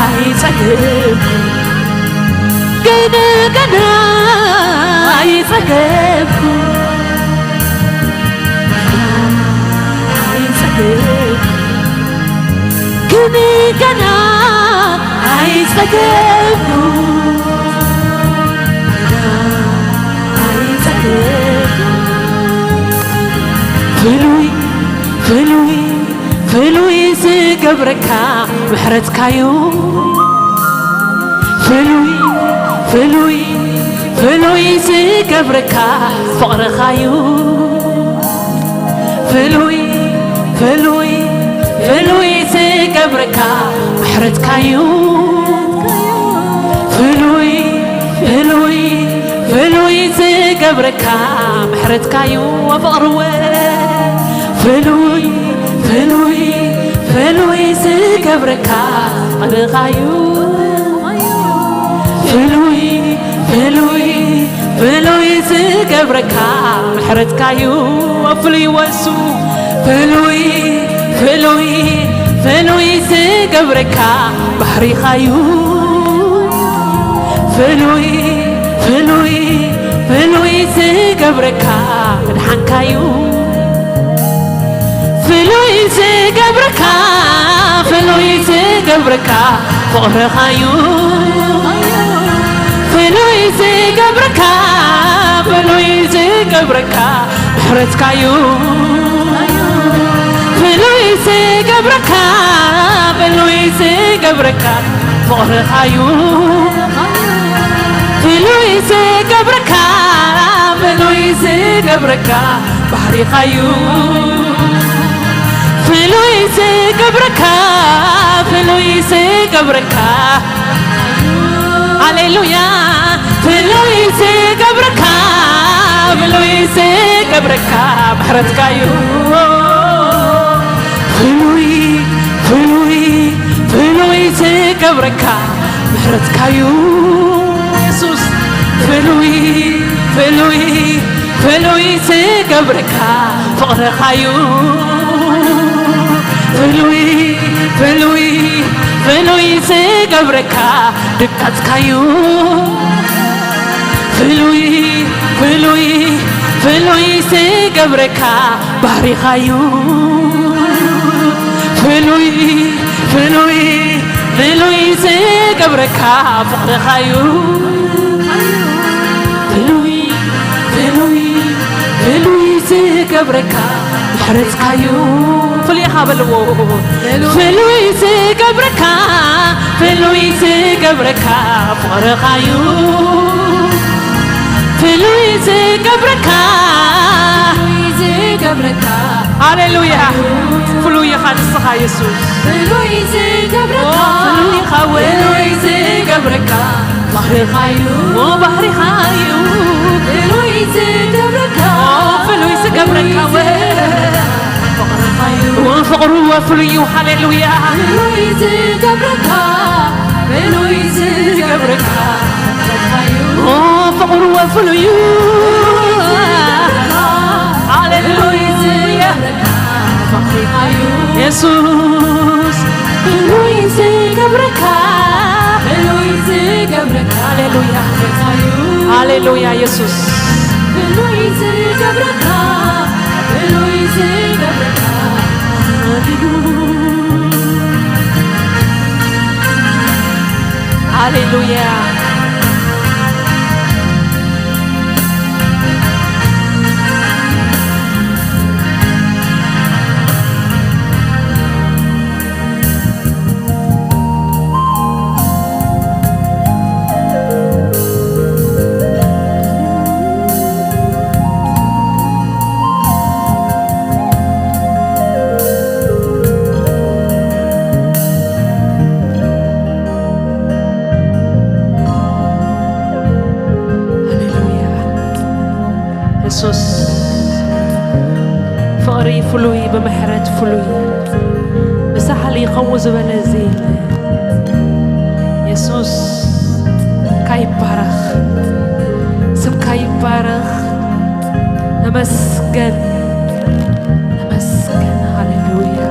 ኣይጸገብኩ ግን ገና ኣይጸገብኩ ኣይጸገብኩ ግን ገና ኣይጸገብኩ ገና ኣይጸገብኩ ፍሉይ ፍሉይ ፍሉይ ዝገብረካ ምሕረትካዩ ፍሉይ ፍሉይ ፍሉይ ዝገብረካ ፍቕርኻዩ ፍሉይ ፍሉይ ፍሉይ ዝገብረካ ምሕረትካዩ ፍሉይ ፍሉይ ፍሉይ ዝገብረካ ምሕረትካዩ ፍቕርወ ፍሉይ ፍሉይ ፍሉይ ዝገብረካ ፍቕርኻዩ ፍሉይ ፍሉይ ፍሉይ ዝገብረካ ምሕረትካዩ ፍሉይ ወሱ ፍሉይ ፍሉይ ፍሉይ ዝገብረካ ባህሪኻዩ ፍሉይ ፍሉይ ፍሉይ ዝገብረካ ምድሓንካዩ። ፍሉይ ዝገብረካ ፍሉይ ዝገብረካ ፍቕርኻዩ። ፍሉይ ዝገብረካ ፍሉይ ዝገብረካ ምሕረትካዩ። ፍሉይ ዝገብረካ ፍሉይ ዝገብረካ ፍቕርኻዩ። ፍሉይ ዝገብረካ ፍሉይ ዝገብረካ ባህሪኻዩ። ፍሉይ ዝገብረካ ፍሉይ ዝገብረካ፣ ሃሌሉያ። ፍሉይ ዝገብረካ ፍሉይ ዝገብረካ ምሕረትካዩ። ፍሉይ ፍሉይ ፍሉይ ዝገብረካ ምሕረትካዩ። የሱስ ፍሉይ ፍሉይ ፍሉይ ዝገብረካ ፍቕርኻዩ። ፍሉይ ፍሉይ ፍሉይ ዝገብረካ ድቃጽካዩ። ፍሉይ ፍሉይ ፍሉይ ዝገብረካ ባህሪኻዩ። ፍሉይ ፍሉይ ፍሉይ ዝገብረካ ፍቕርኻዩ። ፍሉይ ፍሉይ ፍሉይ ዝገብረካ ምሕረትካዩ። ፍሉይ ኢኻ በልዎ። ፍሉይ ዝገብረካ ፍሉይ ዝገብረካ ፍቕርኻዩ። ፍሉይ ዝገብረካ ፍሉይ ዝገብረካ፣ ሃሌሉያ። ፍሉይ ኢኻ ንስኻ የሱስ። ፍሉይ ዝገብረካ ፍሉይ ኢኻ ወ ፍሉይ ዝገብረካ ባህሪኻዩ። ኦ ባህሪኻዩ። ፍሉይ ዝገብረካ ኦ ፍሉይ ዝገብረካ ወ ፍቕርኻዩ። ኦ ፍቕሩ ወፍሉይ እዩ። ሃሌሉያ። ፍሉይ ዝገብረካ ፍሉይ ዝገብረካ ኦ ፍቕሩ ወፍሉይ እዩ። ሃሌሉያ። የሱስ ፍሉይ ዝገብረካ ፍሉይ ዝገብረካ ሃሌሉያ። ሃሌሉያ የሱስ ፍሉይ ዝገብረካ ፍሉይ ዝገብረካ ሃሌሉያ። ሃሌሉያ። የሱስ ፍቕሪ ፍሉይ፣ ብምሕረት ፍሉይ፣ ብሳህሊ ከምኡ ዝበለ ዘይለ። የሱስ ስምካ ይባረኽ፣ ስምካ ይባረኽ። ተመስገን፣ ተመስገን። ሃሌሉያ።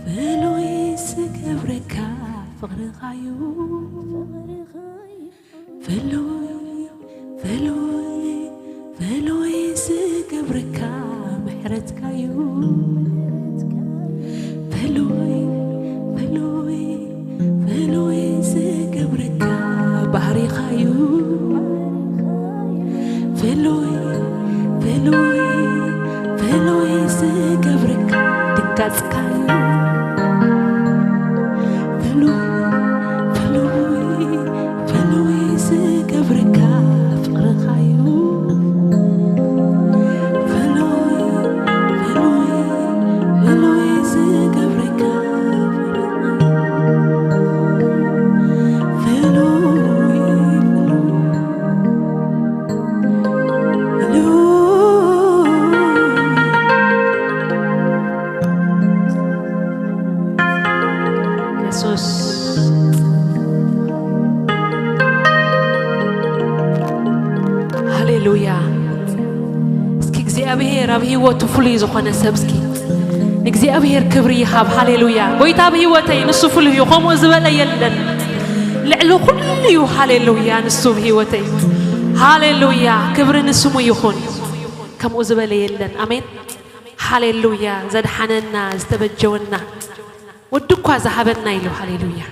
ፍሉይ ዝገብረካ ፍቕርኻዩ። ፍሉይ፣ ፍሉይ፣ ፍሉይ ዝገብረካ ምሕረትካዩ። ፍሉይ፣ ፍሉይ፣ ፍሉይ ዝገብረካ ባህሪኻዩ። ፍሉይ፣ ፍሉይ፣ ፍሉይ ዝገብረካ ድንጋጽካዩ። ፍሉይ፣ ፍሉይ፣ ፍሉይ ዝገብረካ ፍቕርኻዩ። ፍሉይ፣ ፍሉይ፣ ፍሉይ ዝገብረካ ፍሉይ፣ ፍሉይ፣ ፍሉይ። ኣብ ህይወቱ ፍሉይ ዝኾነ ሰብ እስኪ ንእግዚኣብሔር ክብሪ ይሃብ። ሃሌሉያ። ጎይታ ኣብ ህይወተይ ንሱ ፍሉይ እዩ፣ ከምኡ ዝበለ የለን። ልዕሊ ኩሉ እዩ። ሃሌሉያ። ንሱ ኣብ ህይወተይ። ሃሌሉያ። ክብሪ ንስሙ ይኹን። ከምኡ ዝበለ የለን። ኣሜን። ሃሌሉያ። ዘድሓነና፣ ዝተበጀወና ወዲ እኳ ዝሃበና ኢሉ። ሃሌሉያ።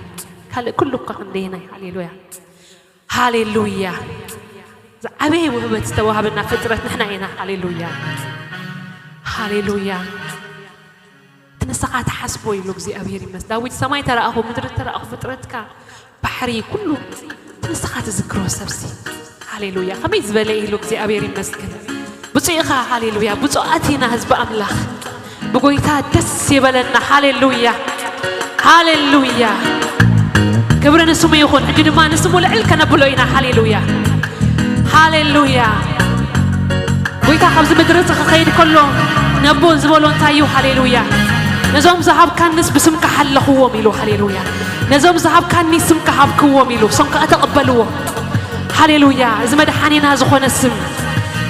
ካልእ ኩሉ እኳ ክንደየናይ። ሃሌሉያ። ሃሌሉያ። ዝዓበየ ውህበት ዝተዋህበና ፍጥረት ንሕና ኢና። ሃሌሉያ። ሃሌሉያ። እቲ ንስኻ ትሓስቦ ኢሉ እግዚኣብሔር ይመስል። ዳዊት ሰማይ ተረኣኹ፣ ምድሪ ተረኣኹ፣ ፍጥረትካ፣ ባሕሪ፣ ኩሉ እቲ ንስኻ ትዝክሮ ሰብሲ። ሃሌሉያ። ከመይ ዝበለ ኢሉ እግዚኣብሔር ይመስገን። ብፁዕ ኢኻ። ሃሌሉያ። ብፁዓት ኢና ህዝቢ ኣምላኽ። ብጎይታ ደስ ይበለና። ሃሌሉያ። ሃሌሉያ። ክብሪ ንስሙ ይኹን። ሕጂ ድማ ንስሙ ልዕል ከነብሎ ኢና። ሃሌሉያ። ሃሌሉያ። ጎይታ ካብዚ ምድሪ እዚ ክኸይድ ከሎ ነቦ ዝበሎ እንታይ እዩ? ሃሌሉያ። ነዞም ዝሃብካንስ ብስምካ ሓለኽዎም ኢሉ። ሃሌሉያ። ነዞም ዝሃብካኒ ስምካ ሃብክዎም ኢሉ። እሶም ከኣ ተቐበልዎ። ሃሌሉያ። እዚ መድሓኒና ዝኾነ ስም፣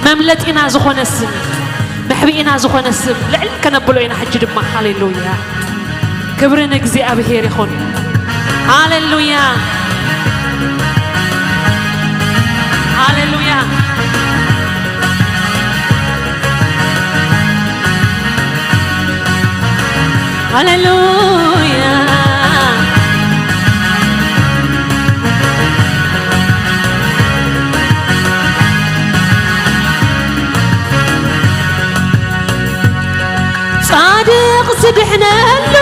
መምለጢና ዝኾነ ስም፣ መሕብኢና ዝኾነ ስም ልዕል ከነብሎ ኢና። ሕጂ ድማ ሃሌሉያ። ክብሪ ንእግዚኣብሔር ይኹን። ሃሌሉያ። ሃሌሉያ። ሃሌሉያ። ጻድቕ ዝድሕነሉ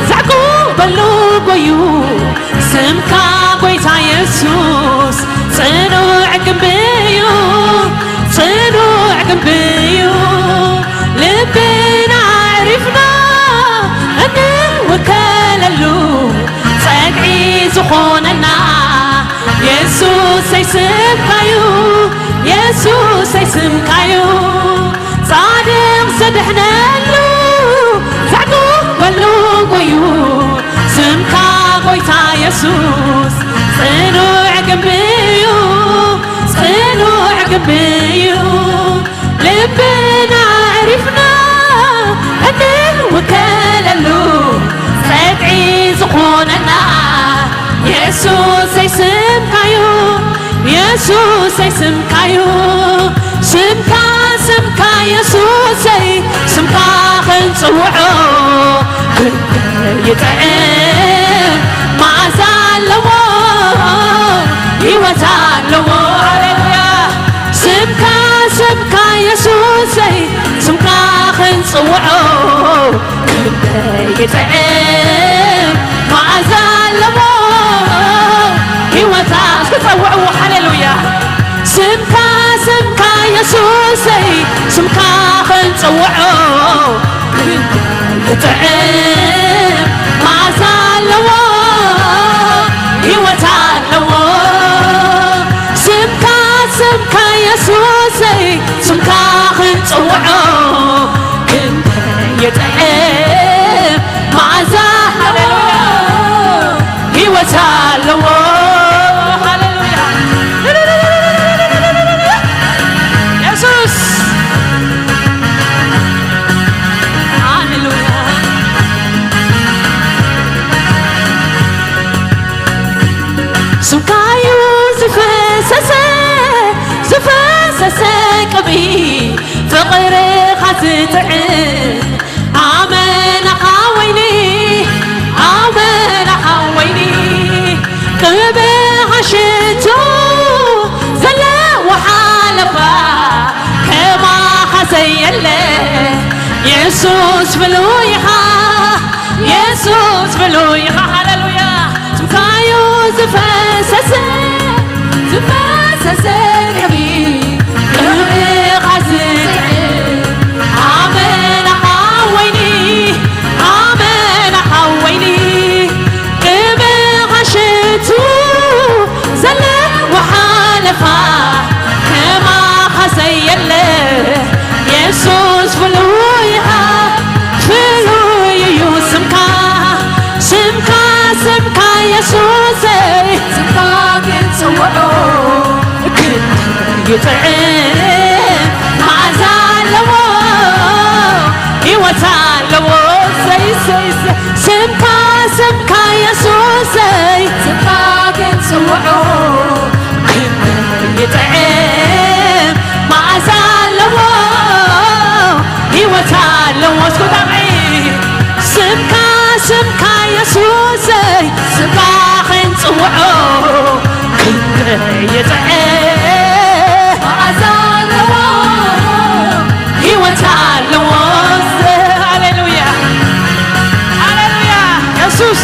ዘዕቁበሉ ጎዩ ስምካ ጎይታ የሱስ ጽኑዕ ግንቢ እዩ፣ ጽኑዕ ግንቢ እዩ። ልብና ኣዕሪፍና እንውከለሉ ጸግዒ ዝኾነና የሱሰይ ስምካዩ፣ የሱሰይ ስምካዩ። ጻድቕ ዘድሕነሉ ዘዕቁበሉ ጎዩ ስምካ ጎይታ የሱስ ጽኑዕ ግንቢ እዩ፣ ጽኑዕ ግንቢ እዩ። ልብና ኣዕሪፍና እንውከለሉ ጸግዒ ዝኾነና የሱሰይ ስምካዩ፣ የሱሰይ ስምካዩ። ስምካ፣ ስምካ የሱሰይ፣ ስምካ ክንጽውዖ ክንደይ ይጥዕም። መዓዛ ኣለዎ፣ ህይወት ኣለዎ። ሃሌሉያ። ስምካ፣ ስምካ የሱሰይ፣ ስምካ ክንጽውዖ ክንደይ ይጥዕም። መዓዛ ኣለዎ፣ ህይወታ እስኪ ጸውዕዎ። ሃሌሉያ። ስምካ፣ ስምካ የሱሰይ፣ ስምካ ክንጽውዖ ክንደይ ይጥዕም። መዓዛ ኣለዎ፣ ህይወት ኣለዎ። ስምካ፣ ስምካ የሱሰይ፣ ስምካ ክንጽውዖ ክንደይ ይጥዕም። መዓዛ ኣለዎ፣ ሃሌሉያ። ህይወት ኣለዎ። ሃሌሉያ። የሱስ። ሃሌሉያ። ስምካዩ ዝፈሰሰ፣ ዝፈሰሰ ቅብኢ፣ ፍቕርኻ ዝጥዕም ኣመናኻ ወይኒ፣ ኣመናኻ ወይኒ፣ ቅብኻ ሽቱ ዘለዎ ሓለፋ ከማኻ ዘየለ። የሱስ ፍሉይ ኢኻ፣ የሱስ ፍሉይ ኢኻ። ሃሌሉያ። ስምካዩ ዝፈሰሰ፣ ዝፈሰሰ ቅብኢ፣ ቅብኻ ዝጥዕም ኣመናኻ ወይኒ፣ ኣመናኻ ወይኒ፣ ቅብኻ ሽቱ ዘለዎ ሓለፋ ከማኻ ዘየለ። የሱስ ፍሉይ ኢኻ፣ ፍሉይ እዩ ስምካ፣ ስምካ፣ ስምካ የሱሰይ። ኣለዎ። ሰይ፣ ሰይ፣ ሰይ። ስምካ፣ ስምካ የሱሰይ። ስምካ ክንጽውዖ ክንደይ ይጥዕም፣ መዓዛ ኣለዎ፣ ህይወት ኣለዎ። እስኪ ወዳቂ። ስምካ፣ ስምካ የሱሰይ። ስምካ ክንጽውዖ ክንደይ ይጥዕም፣ መዓዛ ኣለዎ፣ ህይወት ኣለዎ። ሃሌሉያ፣ ሃሌሉያ። የሱስ፣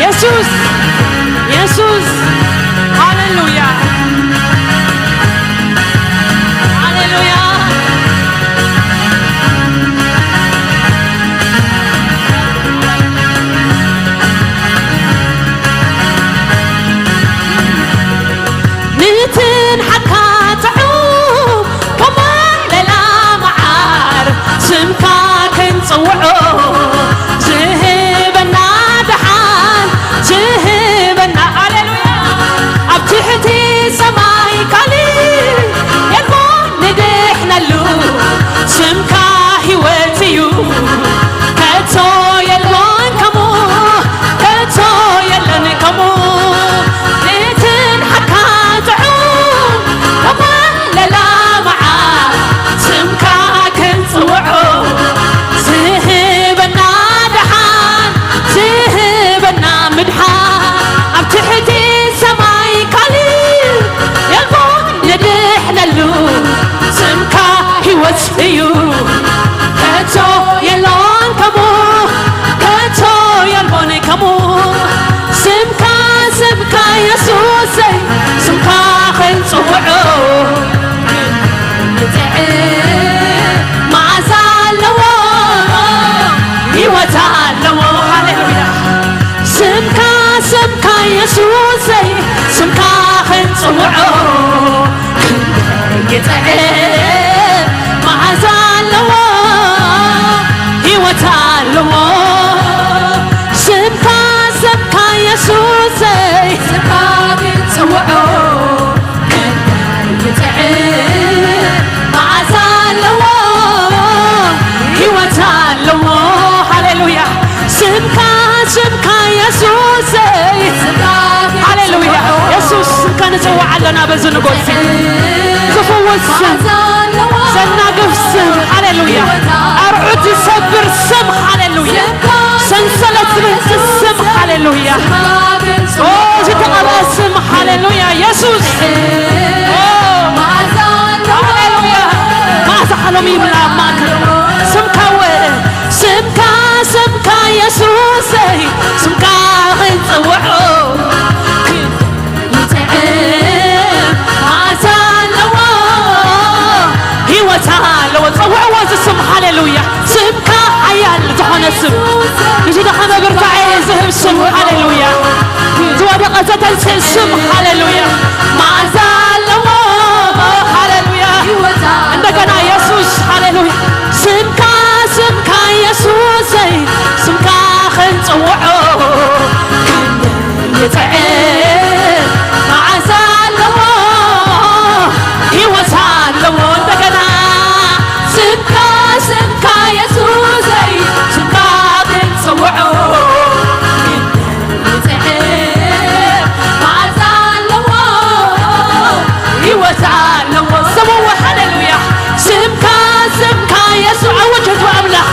የሱስ፣ የሱስ። ሃሌሉያ፣ ሃሌሉያ። ንትንሓካ ጥዑም ከማን ሌላ መዓር ስምካ ክንጽውዖ ዝህበና ደሓን ዝህበና፣ ሃሌሉያ፣ ኣብ ትሕቲ ሰማይ ካልእ የልቦን ንድሕነሉ። ስምካ ህይወት እዩ፣ ከቶ የልቦን ከምኡ፣ ከቶ የለን ከምኡ። ንትንሓካ ጥዑም ከማን ሌላ መዓር ስምካ ክንጽውዖ ዝህበና ደሓን ዝህበና ምድሓን፣ ኣብ ትሕቲ ሰማይ ካልእ የልቦን ንድሕነሉ። ስምካ ህይወት እዩ፣ ከቶ የሎን ከምኡ፣ ከቶ የልቦን ከምኡ። ስምካ፣ ስምካ የሱሰይ፣ ስምካ ክንጽውዖ ይጥዕም፣ መዓዛ ኣለዎ፣ ህይወት ኣለዎ። ሃሌሉያ። ስምካ፣ ስምካ የሱሰይ፣ ስምካ ክንጽውዖ ክንደይ ይጥዕም፣ መዓዛ ኣለዎ፣ ህይወት ኣለዎ። ስምካ፣ ስምካ የሱሰይ፣ ስምካ ክንጽውዖ ክንደይ ይጥዕም፣ መዓዛ ኣለዎ፣ ህይወት ኣለዎ። ሃሌሉያ። ስምካ፣ ስምካ የሱሰይ። ስምካ ሃሌሉያ። ክንጽውዖ የሱስ፣ ስምካ ንጽውዕ ኣለና በዚ ንጎሲ። ዝፍውስ ስም፣ ዘናግፍ ስም፣ ሃሌሉያ። ኣርዑት ዝሰብር ስም፣ ሃሌሉያ። ሰንሰለት ዝብንጽ ስም፣ ሃሌሉያ። ኦ፣ ዝተቐብአ ስም፣ ሃሌሉያ። የሱስ፣ ኦ፣ ሃሌሉያ። መዓዛ ሓሎም ይምላ ኣብ ማእከል ስምካ ወ-፣ ስምካ፣ ስምካ የሱሰይ፣ ስምካ ክንጽውዖ ይጥዕም፣ መዓዛ ኣለዎ፣ ህይወት ኣለዎ። ጸውዕዎ እዚ ስም፣ ሃሌሉያ። ስምካ ሓያል ዝኾነ ስም፣ ንዝደኸመ ብርታዐ ዝህብ ስም፣ ሃሌሉያ። ዝወደቐ ዘተንስእ ስም፣ ሃሌሉያ። መዓዛ ኣለዎ፣ ሃሌሉያ። እንደገና የሱስ፣ ሃሌሉያ። ስምካ፣ ስምካ የሱሰይ፣ ስምካ ክንጽውዖ ይጥዕም፣ መዓዛ ኣለዎ፣ ህይወት ኣለዎ። እንደገና ስምካ፣ ስምካ የሱሰይ፣ ስምካ ክንጽውዖ ይጥዕም፣ መዓዛ ኣለዎ፣ ህይወት ኣለዎ። ስምዎ፣ ሃሌሉያ። ስምካ፣ ስምካ የሱስ፣ ኣወጀቱ ኣምላኽ።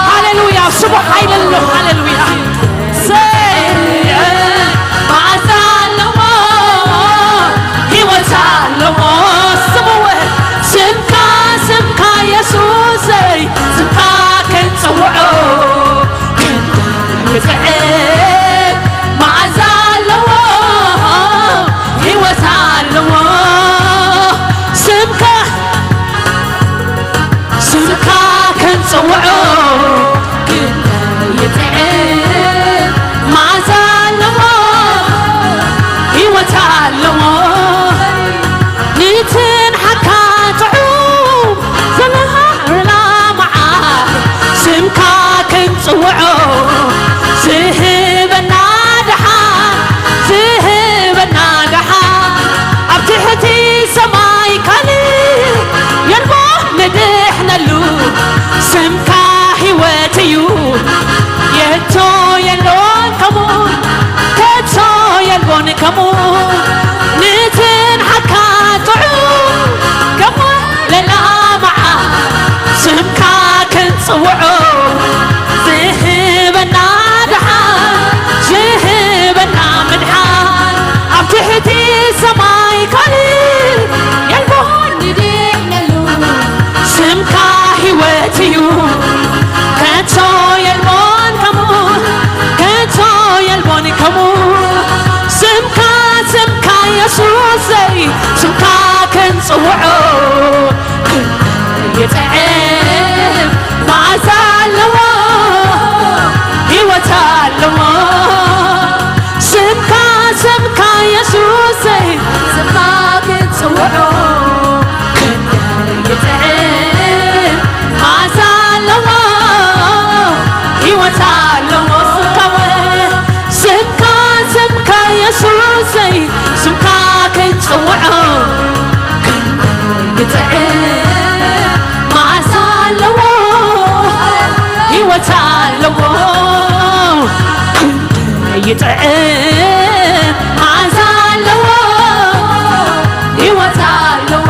ሃሌሉያ። ስሙ ሓይሊ ኣሎ። ሃሌሉያ። ሰይ፣ መዓዛ ኣለዎ፣ ህይወት ኣለዎ። ስምዎ፣ ስምካ፣ ስምካ የሱሰይ፣ ስምካ ክንጽውዖ ክንደይ ይጥዕም፣ መዓዛ ኣለዎ፣ ህይወት ኣለዎ። ስምካ፣ ስምካ ክንጽውዖ ክንደይ ይጥዕም፣ መዓዛ ኣለዎ፣ ህይወት ኣለዎ። ንትንሓካ ጥዑም ዘለኣለማዊ መዓር ስምካ ክንጽውዖ ዝህበና ደሓን፣ ዝህበና ደሓን፣ ኣብ ትሕቲ ሰማይ ካልእ የልቦ ንድሕነሉ። ስምካ ህይወት ውዑ ዝህበና ድሓን፣ ዝህበና ምድሓን፣ ኣብ ትሕቲ ሰማይ ካልእ የልቦን ንድሕነሉ። ስምካ ህይወት እዩ፣ ከቶ የልቦን ከምኡ፣ ከቶ የልቦን ከምኡ። ስምካ፣ ስምካ የሱሰይ፣ ስምካ ክንጽውዖ ይጥዕም፣ መዓዛ ኣለዎ፣ ህይወት ኣለዎ። ስምካ፣ ስምካ የሱሰይ፣ ስምካ ክንጽውዖ ይጥዕም፣ መዓዛ ኣለዎ፣ ህይወት ኣለዎ። ስምካ፣ ስምካ፣ ስምካ የሱሰይ፣ ስምካ ክንጽውዖ ይጥዕም፣ መዓዛ ኣለዎ፣ ህይወት ኣለዎ። ይጥዕም፣ መዓዛ ኣለዎ፣ ህይወት ኣለዎ።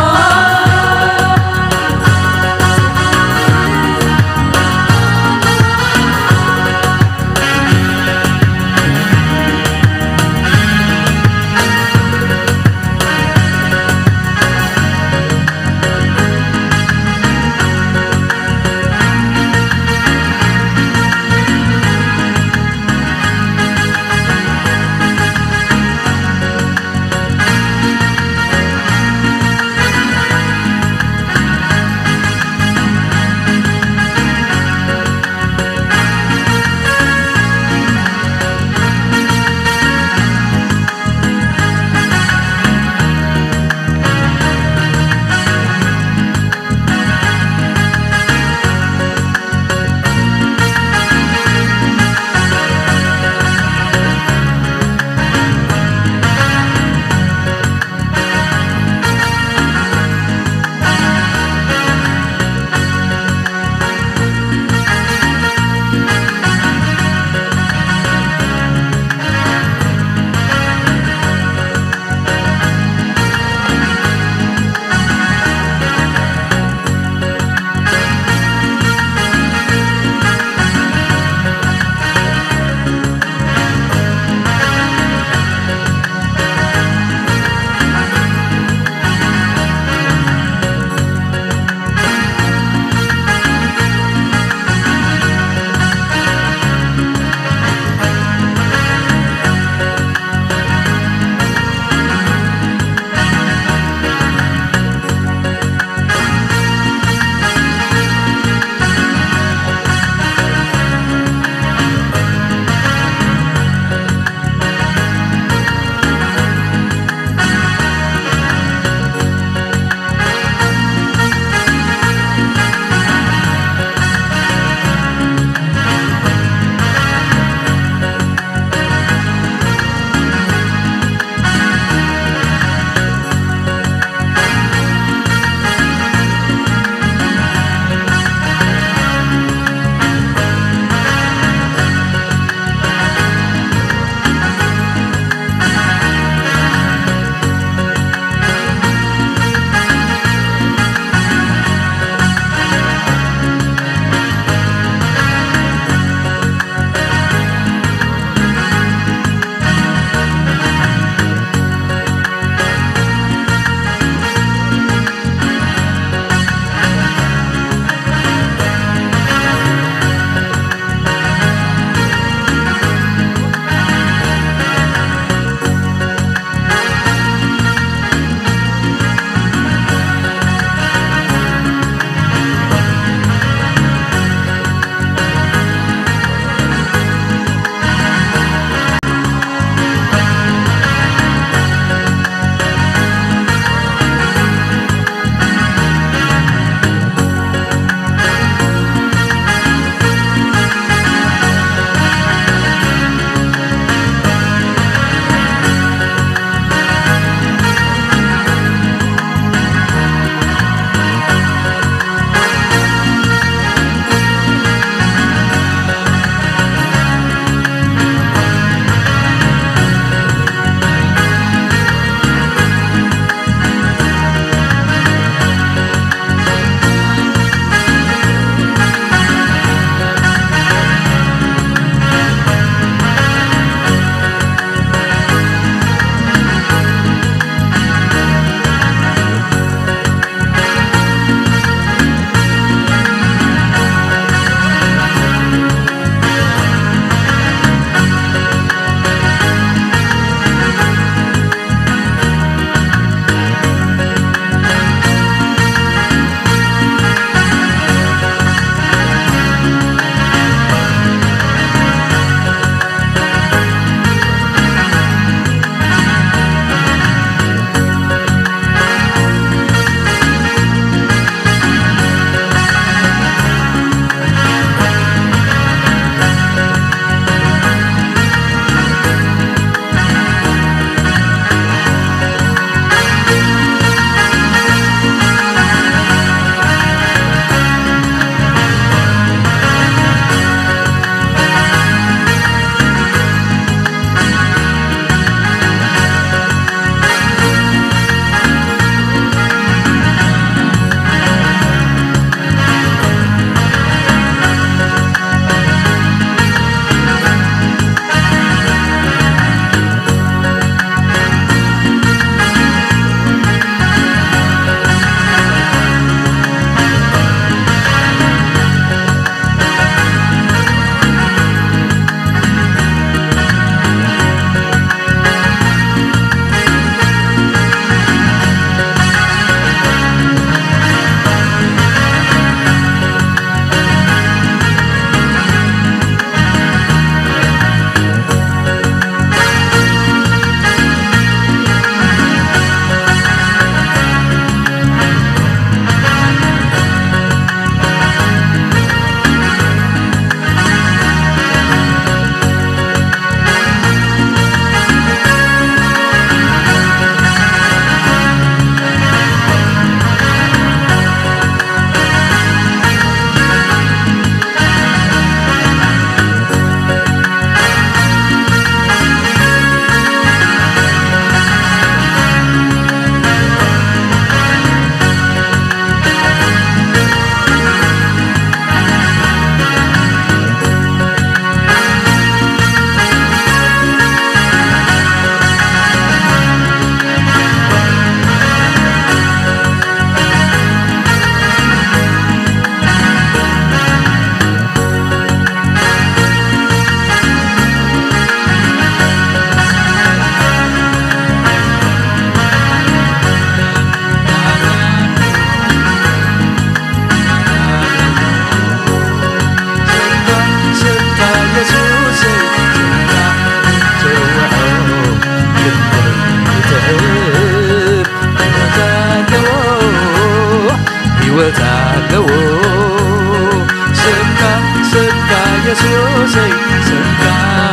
የሱሰይ ስምካ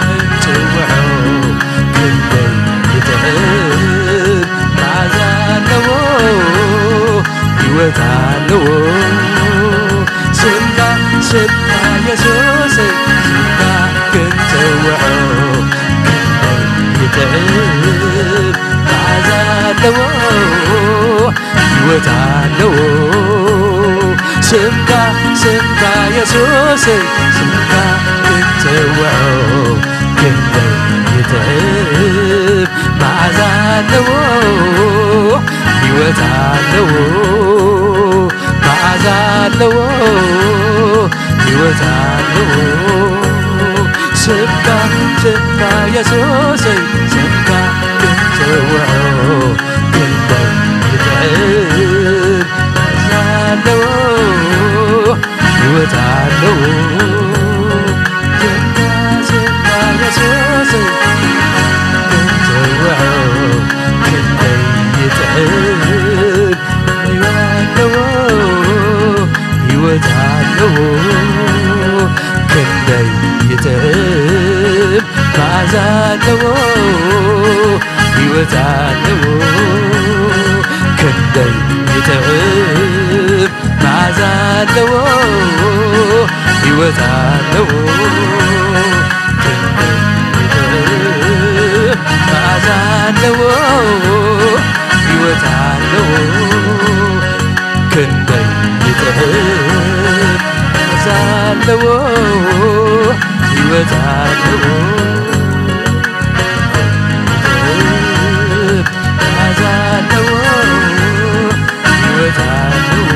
ክንጽውዖ ክንደይ ይጥዕም፣ መዓዛ ኣለዎ፣ ህይወት ኣለዎ። ስምካ፣ ስምካ የሱሰይ ስምካ ክንጽውዖ ክንደይ ይጥዕም፣ መዓዛ ኣለዎ፣ ህይወት ኣለዎ። ስምካ፣ ስምካ የሱሰይ ስምካ ክንጽውዖ ክንደይ ይጥዕም፣ መዓዛ ኣለዎ፣ ህይወት ኣለዎ፣ መዓዛ ኣለዎ፣ ህይወት ኣለዎ። ስምካ፣ ስምካ የሱሰይ ስምካ ክንጽውዖ ክንደይ ይጥዕም፣ መዓዛ ኣለዎ፣ ህይወት ኣለዎ። ስምካ፣ ስምካ የሱሰይ ክንጽውዖ ክንደይ ይጥዕም፣ ህይወት ኣለዎ፣ ህይወት ኣለዎ። ክንደይ ይጥዕም፣ መዓዛ ኣለዎ፣ ህይወት ኣለዎ። ክንደይ ይጥዕም፣ መዓዛ ኣለዎ፣ ህይወት ኣለዎ። ክንደይ ይጥዕም፣ መዓዛ ኣለዎ፣ ህይወት ኣለዎ። ክንደይ ይጥዕም፣ መዓዛ ኣለዎ፣ ህይወት ኣለዎ። መዓዛ ኣለዎ፣ ህይወት ኣለዎ።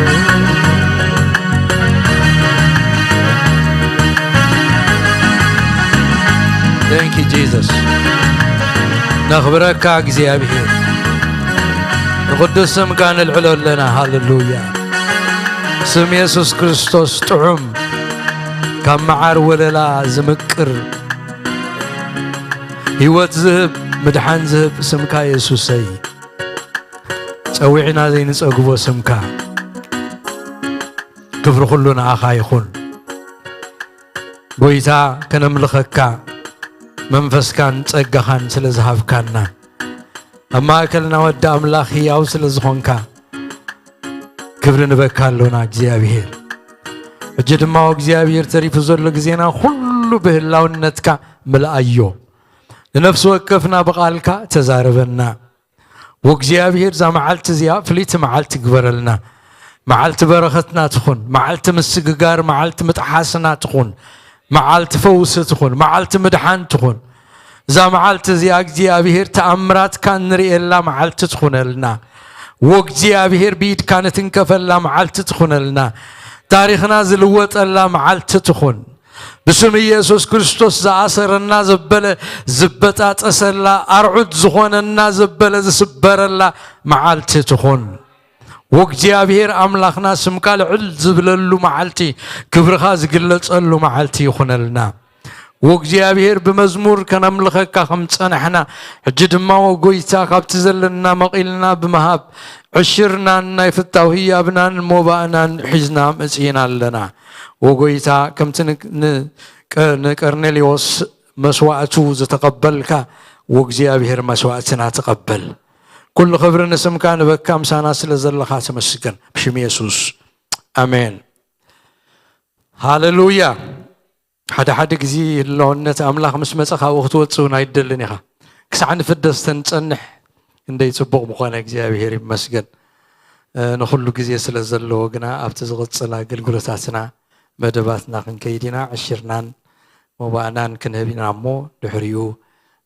Thank you, Jesus. ነኽብረካ እግዚኣብሔር፣ ንቕዱስ ስምካ ነልዕሎ ኣለና። ሃሌሉያ። ስም የሱስ ክርስቶስ ጥዑም፣ ካብ መዓር ወለላ ዝምቅር፣ ህይወት ዝህብ፣ ምድሓን ዝህብ ስምካ የሱሰይ። ጸዊዕና ዘይንጸግቦ ስምካ። ክብሪ ኩሉ ንኣኻ ይኹን። ጎይታ፣ ከነምልኸካ መንፈስካን ጸጋኻን ስለ ዝሃብካና፣ ኣብ ማእከልና ወዲ ኣምላኽ ህያው ስለ ዝኾንካ፣ ክብሪ ንበካ ኣሎና እግዚኣብሔር። ሕጂ ድማ እግዚኣብሔር፣ ተሪፉ ዘሎ ግዜና ኩሉ ብህላውነትካ ምልኣዮ። ንነፍሲ ወከፍና ብቓልካ ተዛረበና። ወእግዚኣብሔር፣ እዛ መዓልቲ እዚኣ ፍልይቲ መዓልቲ ግበረልና። መዓልቲ በረኸትና ትኹን፣ መዓልቲ ምስግጋር፣ መዓልቲ ምጥሓስና ትኹን፣ መዓልቲ ፈውሲ ትኹን፣ መዓልቲ ምድሓን ትኹን። እዛ መዓልቲ እዚኣ እግዚኣብሔር፣ ተኣምራትካ እንርእየላ መዓልቲ ትኹነልና። ወእግዚኣብሔር፣ ብኢድካ ንትንከፈላ መዓልቲ ትኹነልና። ታሪኽና ዝልወጠላ መዓልቲ ትኹን። ብስም ኢየሱስ ክርስቶስ፣ ዝኣሰረና ዘበለ ዝበጣጠሰላ፣ ኣርዑት ዝኾነና ዘበለ ዝስበረላ መዓልቲ ትኹን። ወእግዚኣብሔር ኣምላኽና፣ ስምካ ልዕል ዝብለሉ መዓልቲ፣ ክብርኻ ዝግለጸሉ መዓልቲ ይኹነልና። ወእግዚኣብሔር፣ ብመዝሙር ከነምልኸካ ከም ጸናሕና፣ ሕጂ ድማ ወጎይታ፣ ካብቲ ዘለና መቒልና ብምሃብ፣ ዕሽርናን ናይ ፍታው ህያብናን ሞባእናን ሒዝና መጺእና ኣለና። ወጎይታ፣ ከምቲ ን-፣ ን-፣ ቀ-፣ ንቀርኔሌዎስ መስዋእቱ ዝተቐበልካ፣ ወእግዚኣብሔር መስዋእትና ተቐበል። ኩሉ ክብሪ ንስምካ ንበካ፣ ምሳና ስለ ዘለኻ ተመስገን። ብሽም የሱስ፣ ኣሜን። ሃሌሉያ። ሓደ ሓደ ግዜ ህላውነት ኣምላኽ ምስ መጸ፣ ካብኡ ክትወጽእ እውን ኣይትደልን ኢኻ። ክሳዕ ንፍደስ ተንጸንሕ፣ ክንደይ ጽቡቕ ምኾነ። እግዚኣብሔር ይመስገን፣ እ፣ ንኹሉ ግዜ ስለ ዘለዎ። ግና ኣብቲ ዝቕጽል ኣገልግሎታትና፣ መደባትና ክንከይድ ኢና። ዕሽርናን መባእናን ክንህብ ኢና እሞ፣ ድሕሪኡ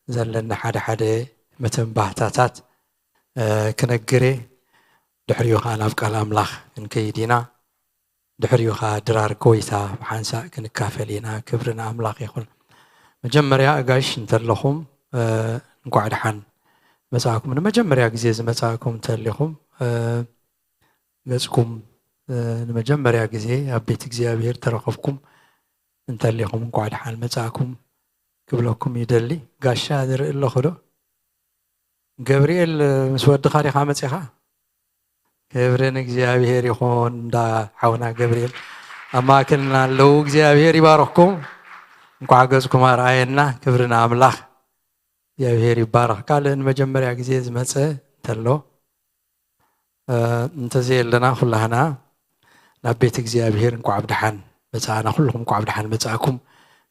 ዘለኒ ሓደ ሓደ መተንባህታታት፣ እ፣ ክነግር እየ። ድሕሪኡ ኸኣ ናብ ቃል ኣምላኽ ክንከይድ ኢና። ድሕሪኡ ኸኣ ድራር ጎይታ ብሓንሳእ ክንካፈል ኢና። ክብሪ ንኣምላኽ ይኹን። መጀመርያ፣ ኣጋይሽ እንተለኹም፣ እ፣ እንኳዕ ደሓን መጻእኩም። ንመጀመርያ ግዜ ዝመጻእኩም እንተሊኹም፣ እ፣ ገጽኩም፣ እ፣ ንመጀመርያ ግዜ ኣብ ቤት እግዚኣብሔር ተረኸብኩም እንተሊኹም፣ እንኳዕ ደሓን መጻእኩም ክብለኩም ይደሊ። ጋሻ ዝርኢ ኣለኹ ዶ? ገብርኤል፣ ምስ ወድኻ ዲኻ መጺኻ? ክብሪ ንእግዚኣብሔር ይኹን። እንዳ ሓውና ገብርኤል ኣብ ማእከልና ኣለዉ። እግዚኣብሔር ይባርኽኩም። እንኳዕ ገጽኩም ኣርኣየና። ክብሪ ንኣምላኽ። እግዚኣብሔር ይባረኽ። ካልእ ንመጀመርያ ግዜ ዝመጸ እንተሎ፣ እ፣ እንተዘየለና ኩላህና ናብ ቤት እግዚኣብሔር እንኳዕ ብደሓን መጻእና። ኩልኹም እንኳዕ ብደሓን መጻእኩም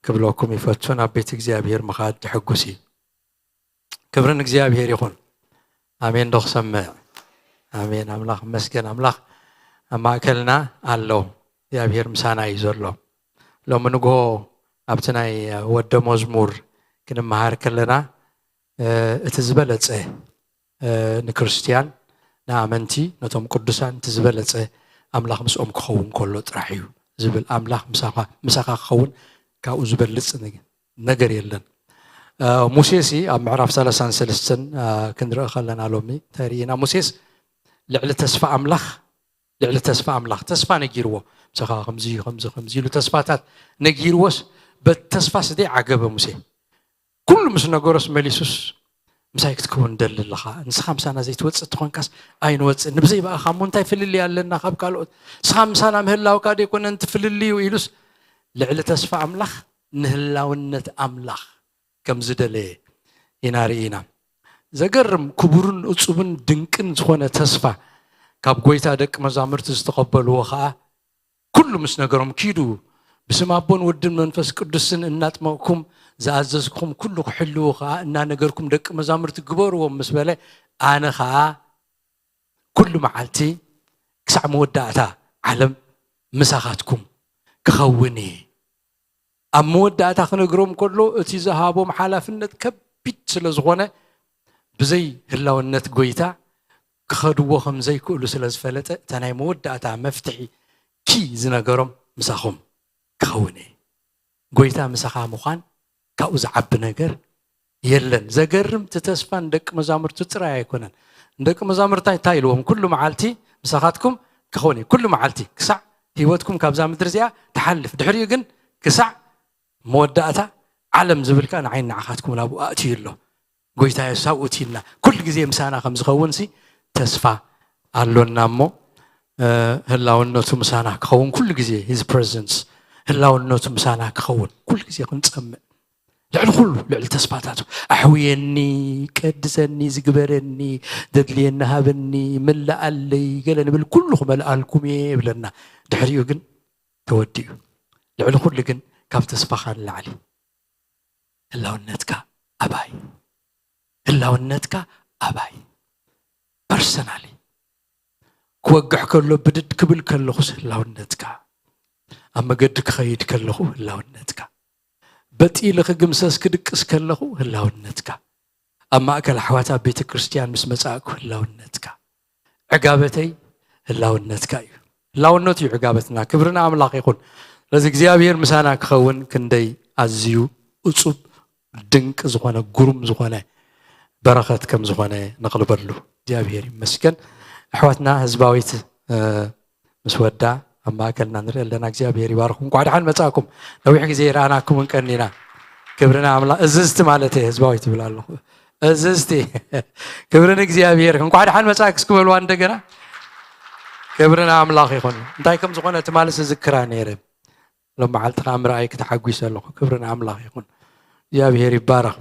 ክብለኩም ይፈቱ። ናብ ቤት እግዚኣብሔር ምኻድ የሐጉስ እዩ። ክብሪ ንእግዚኣብሔር ይኹን። ኣሜን ዶ ክሰምዕ? ኣሜን። ኣምላኽ ይመስገን። ኣምላኽ ኣብ ማእከልና ኣሎ። እግዚኣብሔር ምሳና እዩ ዘሎ። ሎሚ ንግሆ ኣብቲ ናይ ወደ መዝሙር ክንመሃር ከለና፣ እ፣ እቲ ዝበለጸ፣ እ፣ ንክርስትያን፣ ንኣመንቲ፣ ነቶም ቅዱሳን እቲ ዝበለጸ ኣምላኽ ምስኦም ክኸውን ከሎ ጥራሕ እዩ ዝብል፣ ኣምላኽ ምሳኻ፣ ምሳኻ ክኸውን ካብኡ ዝበልጽ ነ-፣ ነገር የለን። እ፣ ሙሴ ሲ ኣብ ምዕራፍ ሰላሳን ሰለስተን፣ እ፣ ክንርኢ ከለና ሎሚ እንታይ ርኢና? ሙሴስ ልዕሊ ተስፋ ኣምላኽ፣ ልዕሊ ተስፋ ኣምላኽ ተስፋ ነጊርዎ። ምሳኻ ከምዚ፣ ከምዚ፣ ከምዚ ኢሉ ተስፋታት ነጊርዎስ በቲ ተስፋስ ዘይዓገበ ሙሴ። ኩሉ ምስ ነገሮስ መሊሱስ፣ "ምሳይ ክትከውን ደሊ ኣለኻ፣ ንስኻ ምሳና ዘይትወጽእ ተኾንካስ ኣይንወጽእ፣ ንብዘይ ብኣኻ እሞ እንታይ ፍልልይ ኣለና ካብ ካልኦት? ንስኻ ምሳና ምህላውካ ደይኮነ እቲ ፍልልዩ?" ኢሉስ ልዕሊ ተስፋ ኣምላኽ ንህላውነት ኣምላኽ ከም ዝደለየ ኢና ርኢና። ዘገርም ክቡርን እጹብን ድንቅን ዝኾነ ተስፋ ካብ ጎይታ ደቂ መዛሙርቲ ዝተቐበልዎ ኸኣ፣ ኩሉ ምስ ነገሮም፣ "ኪዱ፣ ብስም ኣቦን ወድን መንፈስ ቅዱስን እናጥመቕኩም ዝኣዘዝኩም ኩሉ ክሕልዉ ኸኣ እናነገርኩም ደቂ መዛሙርቲ ግበርዎም" ምስ በለ፣ ኣነ ኸኣ ኩሉ መዓልቲ ክሳዕ መወዳእታ ዓለም ምሳኻትኩም ክኸውን እየ። ኣብ መወዳእታ ክነግሮም ከሎ፣ እቲ ዝሃቦም ሓላፍነት ከቢድ ስለ ዝኾነ፣ ብዘይ ህላውነት ጎይታ ክኸድዎ ከም ዘይክእሉ ስለ ዝፈለጠ፣ እታ ናይ መወዳእታ መፍትሒ ኪ ዝነገሮም፣ "ምሳኹም ክኸውን እየ።" ጎይታ ምሳኻ ምዃን ካብኡ ዝዓቢ ነገር የለን። ዘገርም፣ እቲ ተስፋ ንደቂ መዛሙርቱ ጥራይ ኣይኮነን። ንደቂ መዛሙርቱ እንታይ ኢልዎም? "ኩሉ መዓልቲ ምሳኻትኩም ክኸውን እየ፣ ኩሉ መዓልቲ ክሳዕ ህይወትኩም ካብዛ ምድሪ እዚኣ ትሓልፍ፣ ድሕሪኡ ግን ክሳዕ መወዳእታ ዓለም ዝብል ከኣ ንዓይን ንዓኻትኩም ናብኡ ኣእትዩ ኣሎ። ጎይታ የሱስ ኣብኡ እትዩልና ኩሉ ግዜ ምሳና ከም ዝኸውን ሲ ተስፋ ኣሎና እሞ፣ እ፣ ህላውነቱ ምሳና ክኸውን ኩሉ ግዜ፣ his presence፣ ህላውነቱ ምሳና ክኸውን ኩሉ ግዜ ክንጸምእ፣ ልዕሊ ኩሉ፣ ልዕሊ ተስፋታቱ፣ ኣሕውየኒ፣ ቀድሰኒ፣ ዝግበረኒ፣ ዘድልየኒ ሃበኒ፣ ምልኣለይ፣ ገለ ንብል፣ ኩሉ ክመልኣልኩም እየ ይብለና። ድሕሪኡ ግን ተወዲኡ። ልዕሊ ኩሉ ግን ካብ ተስፋኻ ንላዕሊ ህላውነትካ ኣባይ፣ ህላውነትካ ኣባይ። ፐርሰናሊ ክወግሕ ከሎ፣ ብድድ ክብል ከለኹስ ህላውነትካ፣ ኣብ መገዲ ክኸይድ ከለኹ ህላውነትካ፣ በጢ ኢለ ክግምሰስ ክድቅስ ከለኹ ህላውነትካ፣ ኣብ ማእከል ኣሕዋት ኣብ ቤተ ክርስቲያን ምስ መጻእኩ ህላውነትካ፣ ዕጋበተይ ህላውነትካ እዩ። ህላውነቱ እዩ ዕጋበትና። ክብሪ ንኣምላኽ ይኹን። ስለዚ እግዚኣብሔር ምሳና ክኸውን ክንደይ ኣዝዩ እጹብ፣ ድንቅ ዝኾነ፣ ግሩም ዝኾነ በረኸት ከም ዝኾነ ነቕልበሉ። እግዚኣብሔር ይመስገን። ኣሕዋትና ህዝባዊት፣ እ፣ ምስ ወዳ ኣብ ማእከልና ንርኢ ኣለና። እግዚኣብሔር ይባርኩም። እንኳዕ ደሓን መጻእኩም። ነዊሕ ግዜ ይረኣናኩምን ቀኒና። ክብሪ ንኣምላኽ። እዝዝቲ ማለት እየ፣ ህዝባዊት ይብል ኣለኹ። እዝዝቲ። ክብሪ ንእግዚኣብሔር። እንኳዕ ደሓን መጻእክስ ክበልዋ እንደገና። ክብሪ ንኣምላኽ ይኹን። እንታይ ከም ዝኾነ ትማሊ ዝዝክራ ነይረ። ሎም መዓልቲ ከኣ ምርኣይ ክተሓጒሰ ኣለኹ። ክብሪ ንኣምላኽ ይኹን። እግዚኣብሔር ይባረኽ።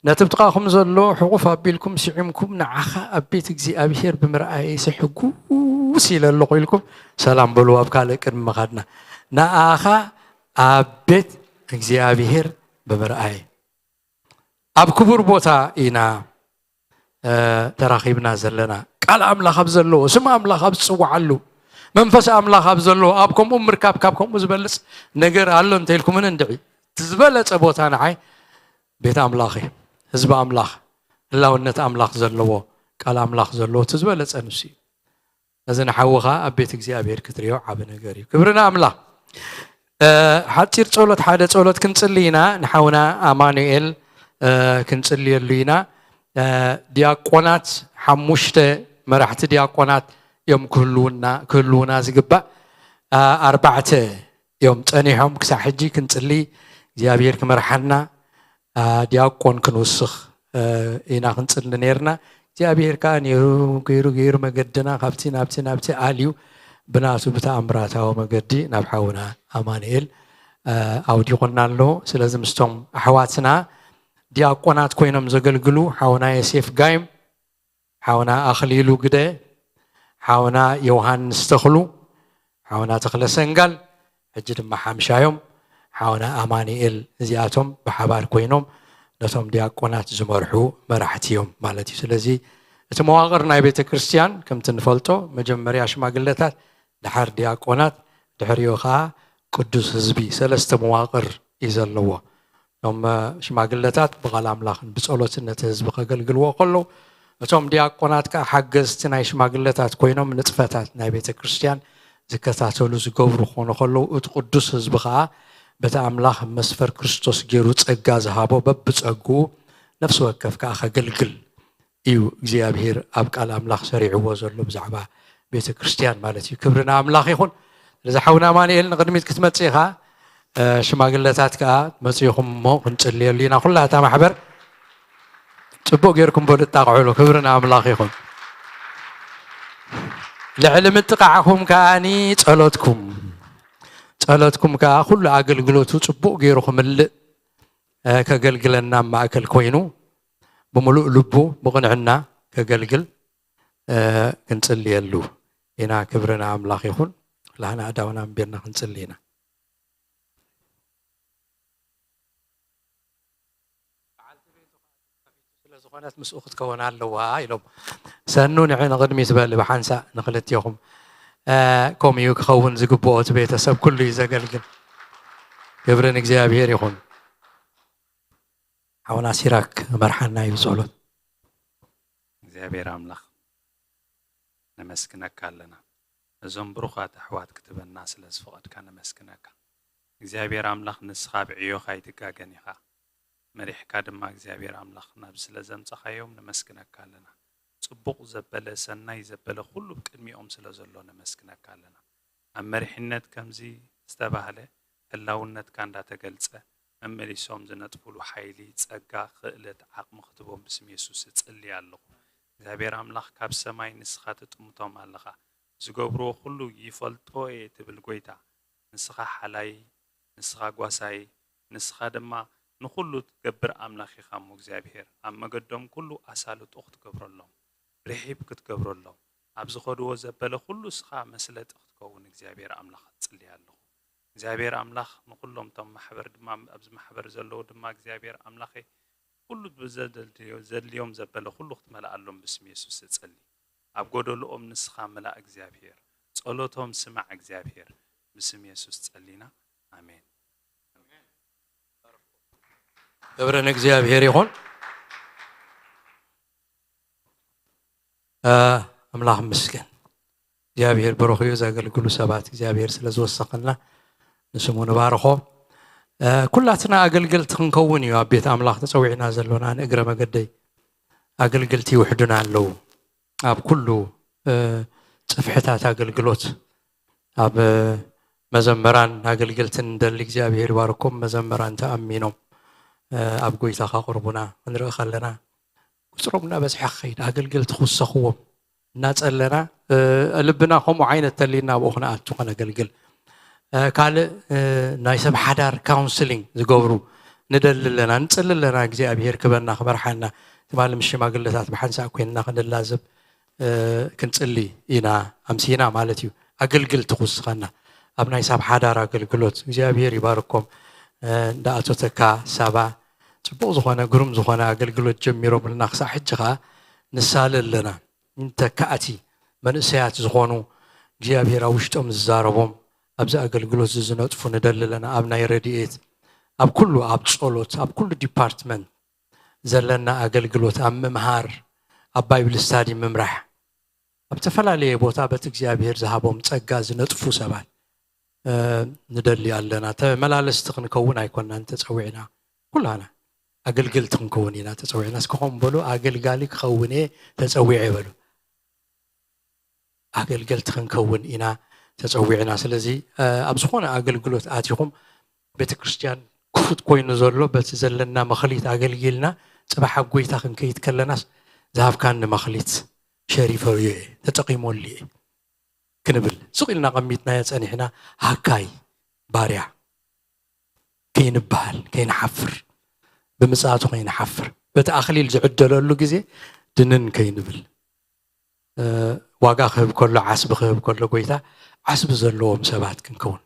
ነቲ ብጥቓኹም ዘሎ ሕቑፍ ኣቢልኩም ስዒምኩም፣ "ንዓኻ ኣብ ቤት እግዚኣብሔር ብምርኣየይሲ ሕጉስ ኢለ ኣለኹ" ኢልኩም ሰላም በልዎ። ኣብ ካልእ ቅድሚ ምኻድና፣ "ንኣኻ ኣብ ቤት እግዚኣብሔር ብምርኣይ ኣብ ክቡር ቦታ ኢና፣ እ፣ ተራኺብና ዘለና። ቃል ኣምላኽ ኣብ ዘለዎ፣ ስም ኣምላኽ ኣብ ዝጽውዓሉ፣ መንፈስ ኣምላኽ ኣብ ዘለዎ፣ ኣብ ከምኡ ምርካብ ካብ ከምኡ ዝበልጽ ነገር ኣሎ እንተ ኢልኩምን እንድዒ፣ እቲ ዝበለጸ ቦታ ንዓይ ቤት ኣምላኽ እዩ። ህዝቢ ኣምላኽ፣ ህላውነት ኣምላኽ ዘለዎ፣ ቃል ኣምላኽ ዘለዎ፣ እቲ ዝበለጸ ንሱ እዩ። ነዚ ንሓውኻ ኣብ ቤት እግዚኣብሔር ክትርእዮ ዓቢ ነገር እዩ። ክብሪ ንኣምላኽ። እ፣ ሓጺር ጸሎት፣ ሓደ ጸሎት ክንጽሊ ኢና። ንሓውና ኣማኑኤል፣ እ፣ ክንጽልየሉ ኢና። እ፣ ዲያቆናት፣ ሓሙሽተ መራሕቲ ዲያቆናት እዮም ክህልውና፣ ክህልውና ዝግባእ። እ፣ ኣርባዕተ እዮም ጸኒሖም ክሳዕ ሕጂ። ክንጽሊ እግዚኣብሔር ክመርሓና፣ እ፣ ዲያቆን ክንውስኽ፣ እ፣ ኢና ክንጽሊ ነይርና። እግዚኣብሔር ከኣ ነይሩ፣ ገይሩ፣ ገይሩ መገድና ካብቲ ናብቲ፣ ናብቲ ኣልዩ ብናቱ ብተኣምራታዊ መገዲ ናብ ሓውና ኣማኑኤል፣ ኣውዲቑና ኣሎ። ስለዚ ምስቶም ኣሕዋትና ዲያቆናት ኮይኖም ዘገልግሉ ሓውና የሴፍ ጋይም፣ ሓውና ኣኽሊሉ ግደ፣ ሓውና ዮሃንስ ተኽሉ፣ ሓውና ተኽለ ሰንጋል፣ ሕጂ ድማ ሓምሻዮም ሓውና ኣማኑኤል፣ እዚኣቶም ብሓባር ኮይኖም ነቶም ዲያቆናት ዝመርሑ መራሕቲ እዮም ማለት እዩ። ስለዚ እቲ መዋቕር ናይ ቤተ ክርስቲያን ከምቲ ንፈልጦ መጀመርያ ሽማግለታት፣ ድሓር ዲያቆናት፣ ድሕሪኡ ኸዓ ቅዱስ ህዝቢ፣ ሰለስተ መዋቕር እዩ ዘለዎ። እቶም ሽማግለታት ብቓል ኣምላኽን ብጸሎትን ነቲ ህዝቢ ከገልግልዎ ከለዉ፣ እቶም ዲያቆናት ከኣ ሓገዝቲ ናይ ሽማግለታት ኮይኖም ንጥፈታት ናይ ቤተ ክርስቲያን ዝከታተሉ ዝገብሩ ክኾኑ ከለዉ፣ እቲ ቅዱስ ህዝቢ ከኣ በቲ ኣምላኽ መስፈር ክርስቶስ ገይሩ ጸጋ ዝሃቦ በብጸግኡ ነፍሲ ወከፍ ከኣ ከገልግል እዩ እግዚኣብሔር ኣብ ቃል ኣምላኽ ሰሪዕዎ ዘሎ ብዛዕባ ቤተ ክርስቲያን ማለት እዩ። ክብሪ ንኣምላኽ ይኹን። ስለዚ ሓውና ኣማኑኤል ንቕድሚት ክትመጽእ ኢኻ። ሽማግለታት ከኣ መጺኹም እሞ ክንጽልየሉ ኢና። ኩላታ ማሕበር ጽቡቕ ጌርኩም በሉ፣ ጣቕዑሉ። ክብሪ ንኣምላኽ ይኹን። ልዕሊ ምጥቓዕኩም ከኣኒ ጸሎትኩም፣ ጸሎትኩም ከኣ ኩሉ ኣገልግሎቱ ጽቡቕ ገይሩ ክምልእ፣ ከገልግለና ኣብ ማእከል ኮይኑ ብምሉእ ልቡ ብቕንዕና ከገልግል ክንጽልየሉ ኢና። ክብሪ ንኣምላኽ ይኹን። ላህና ኣዳውና ኣንቢርና ክንጽሊ ኢና። በዓልቲ ቤቱ ከኣ ስለ ዝኾነት ምስኡ ክትከውን ኣለዋ ኢሎም። ሰኑ ንዒ ንቕድሚት በሊ ብሓንሳእ ንኽልቴኹም። ከምኡ እዩ ክኸውን ዝግብኦ፣ እቲ ቤተሰብ ኩሉ እዩ ዘገልግል። ክብሪ ንእግዚኣብሔር ይኹን። ሓውና ሲራክ መርሓና እዩ ብጸሎት። እግዚኣብሔር ኣምላኽ ነመስግነካ ኣለና። እዞም ብሩኻት ኣሕዋት ክትበና ስለ ዝፈቐድካ ነመስግነካ። እግዚኣብሔር ኣምላኽ ንስኻ ብዕዮኻ ኣይትጋገን ኢኻ። መሪሕካ ድማ እግዚኣብሔር ኣምላኽ ናብ ስለ ዘምጸኻዮም ነመስግነካ ኣለና። ጽቡቕ ዘበለ ሰናይ ዘበለ ኩሉ ብቅድሚኦም ስለ ዘሎ ነመስግነካ ኣለና። ኣብ መሪሕነት ከምዚ ዝተባህለ ህላውነትካ እንዳተገልጸ መመሊሶም ዝነጥፉሉ ሓይሊ፣ ጸጋ፣ ክእለት፣ ዓቕሚ ክትቦም ብስም የሱስ እጽሊ ኣለኹ። እግዚኣብሔር ኣምላኽ ካብ ሰማይ ንስኻ ትጥምቶም ኣለኻ። ዝገብርዎ ኩሉ ይፈልጦ እየ ትብል ጎይታ፣ ንስኻ ሓላይ፣ ንስኻ ጓሳይ፣ ንስኻ ድማ ንኹሉ ትገብር ኣምላኽ ኢኻ እሞ እግዚኣብሔር ኣብ መገዶም ኩሉ ኣሳልጦ ክትገብረሎም፣ ርሒብ ክትገብረሎም፣ ኣብ ዝኸድዎ ዘበለ ኩሉ እስኻ መስለጢ ክትከውን እግዚኣብሔር ኣምላኽ እጽሊ ኣለኹ። እግዚኣብሔር ኣምላኽ ንኹሎም እቶም ማሕበር ድማ ኣብዚ ማሕበር ዘለዉ ድማ እግዚኣብሔር ኣምላኸይ ኩሉ ብዘደልዮ- ዘድልዮም ዘበለ ኩሉ ክትመልኣሎም ብስም የሱስ እጸሊ። ኣብ ጎደልኦም ንስኻ ምላእ እግዚኣብሔር፣ ጸሎቶም ስማዕ እግዚኣብሔር፣ ብስም የሱስ ጸሊና፣ ኣሜን። ክብሪ ንእግዚኣብሔር ይኹን። ኣምላኽ ምስገን። እግዚኣብሔር ብሩኽ እዩ። ዘገልግሉ ሰባት እግዚኣብሔር ስለ ዝወሰኸልና ንስሙ ንባርኾ። ኩላትና ኣገልገልቲ ክንከውን እዩ ኣብ ቤት ኣምላኽ ተጸዊዕና ዘሎና። ንእግረ መገደይ ኣገልገልቲ ይውሕዱና ኣለዉ። ኣብ ኩሉ ጽፍሕታት ኣገልግሎት ኣብ መዘምራን ኣገልገልትን ንደሊ እግዚኣብሔር ይባርኮም። መዘምራን ተኣሚኖም ኣብ ጎይታ ከቕርቡና ክንርኢ ከለና ቁፅሮም እናበዝሐ ክኸይድ ኣገልገልቲ ክውሰኽዎም እናፀለና ልብና ከምኡ ዓይነት ተሊና ኣብኡ ክነኣቱ ከነገልግል ካልእ ናይ ሰብ ሓዳር ካውንስሊንግ ዝገብሩ ንደሊ ኣለና ንፅሊ ኣለና እግዚኣብሔር ክበና ክመርሓና ትማሊ ምስ ሽማግለታት ብሓንሳእ ኮይንና ክንላዘብ ክንፅሊ ኢና ኣምሲና ማለት እዩ ኣገልግልቲ ክውስኸና ኣብ ናይ ሰብ ሓዳር ኣገልግሎት እግዚኣብሔር ይባርኮም እንዳ ኣቶ ተካ ሳባ ፅቡቕ ዝኾነ ግሩም ዝኾነ ኣገልግሎት ጀሚሮምልና ክሳዕ ሕጂ ከዓ ንሳለ ኣለና እንተካእቲ መንእሰያት ዝኾኑ እግዚኣብሔር ኣብ ውሽጦም ዝዛረቦም ኣብዚ ኣገልግሎት እዚ ዝነጥፉ ንደሊ ኣለና ኣብ ናይ ረድኤት ኣብ ኩሉ ኣብ ጸሎት ኣብ ኩሉ ዲፓርትመንት ዘለና ኣገልግሎት ኣብ ምምሃር ኣብ ባይብል ስታዲ ምምራሕ ኣብ ዝተፈላለየ ቦታ በቲ እግዚኣብሔር ዝሃቦም ጸጋ ዝነጥፉ ሰባት ንደሊ ኣለና ተመላለስቲ ክንከውን ኣይኮናን ተጸዊዕና ኩላና ኣገልገልቲ ክንከውን ኢና ተፀዊዕና እስከ ከም በሉ ኣገልጋሊ ክኸውን እየ ተፀዊዐ በሉ ኣገልገልቲ ክንከውን ኢና ተፀዊዕና ስለዚ ኣብ ዝኾነ ኣገልግሎት ኣቲኹም ቤተክርስትያን ክፉት ኮይኑ ዘሎ በቲ ዘለና መኽሊት ኣገልጊልና ፅባሕ ኣብ ጎይታ ክንከይድ ከለናስ ዝሃብካኒ መኽሊት ሸሪፈዮ እየ ተጠቂመሉ እየ ክንብል ስቕ ኢልና ቀሚጥናዮ ፀኒሕና ሃካይ ባርያ ከይንበሃል፣ ከይንሓፍር፣ ብምጽኣቱ ከይንሓፍር፣ በቲ ኣኽሊል ዝዕደለሉ ግዜ ድንን ከይንብል፣ እ፣ ዋጋ ክህብ ከሎ፣ ዓስቢ ክህብ ከሎ ጎይታ፣ ዓስቢ ዘለዎም ሰባት ክንከውን።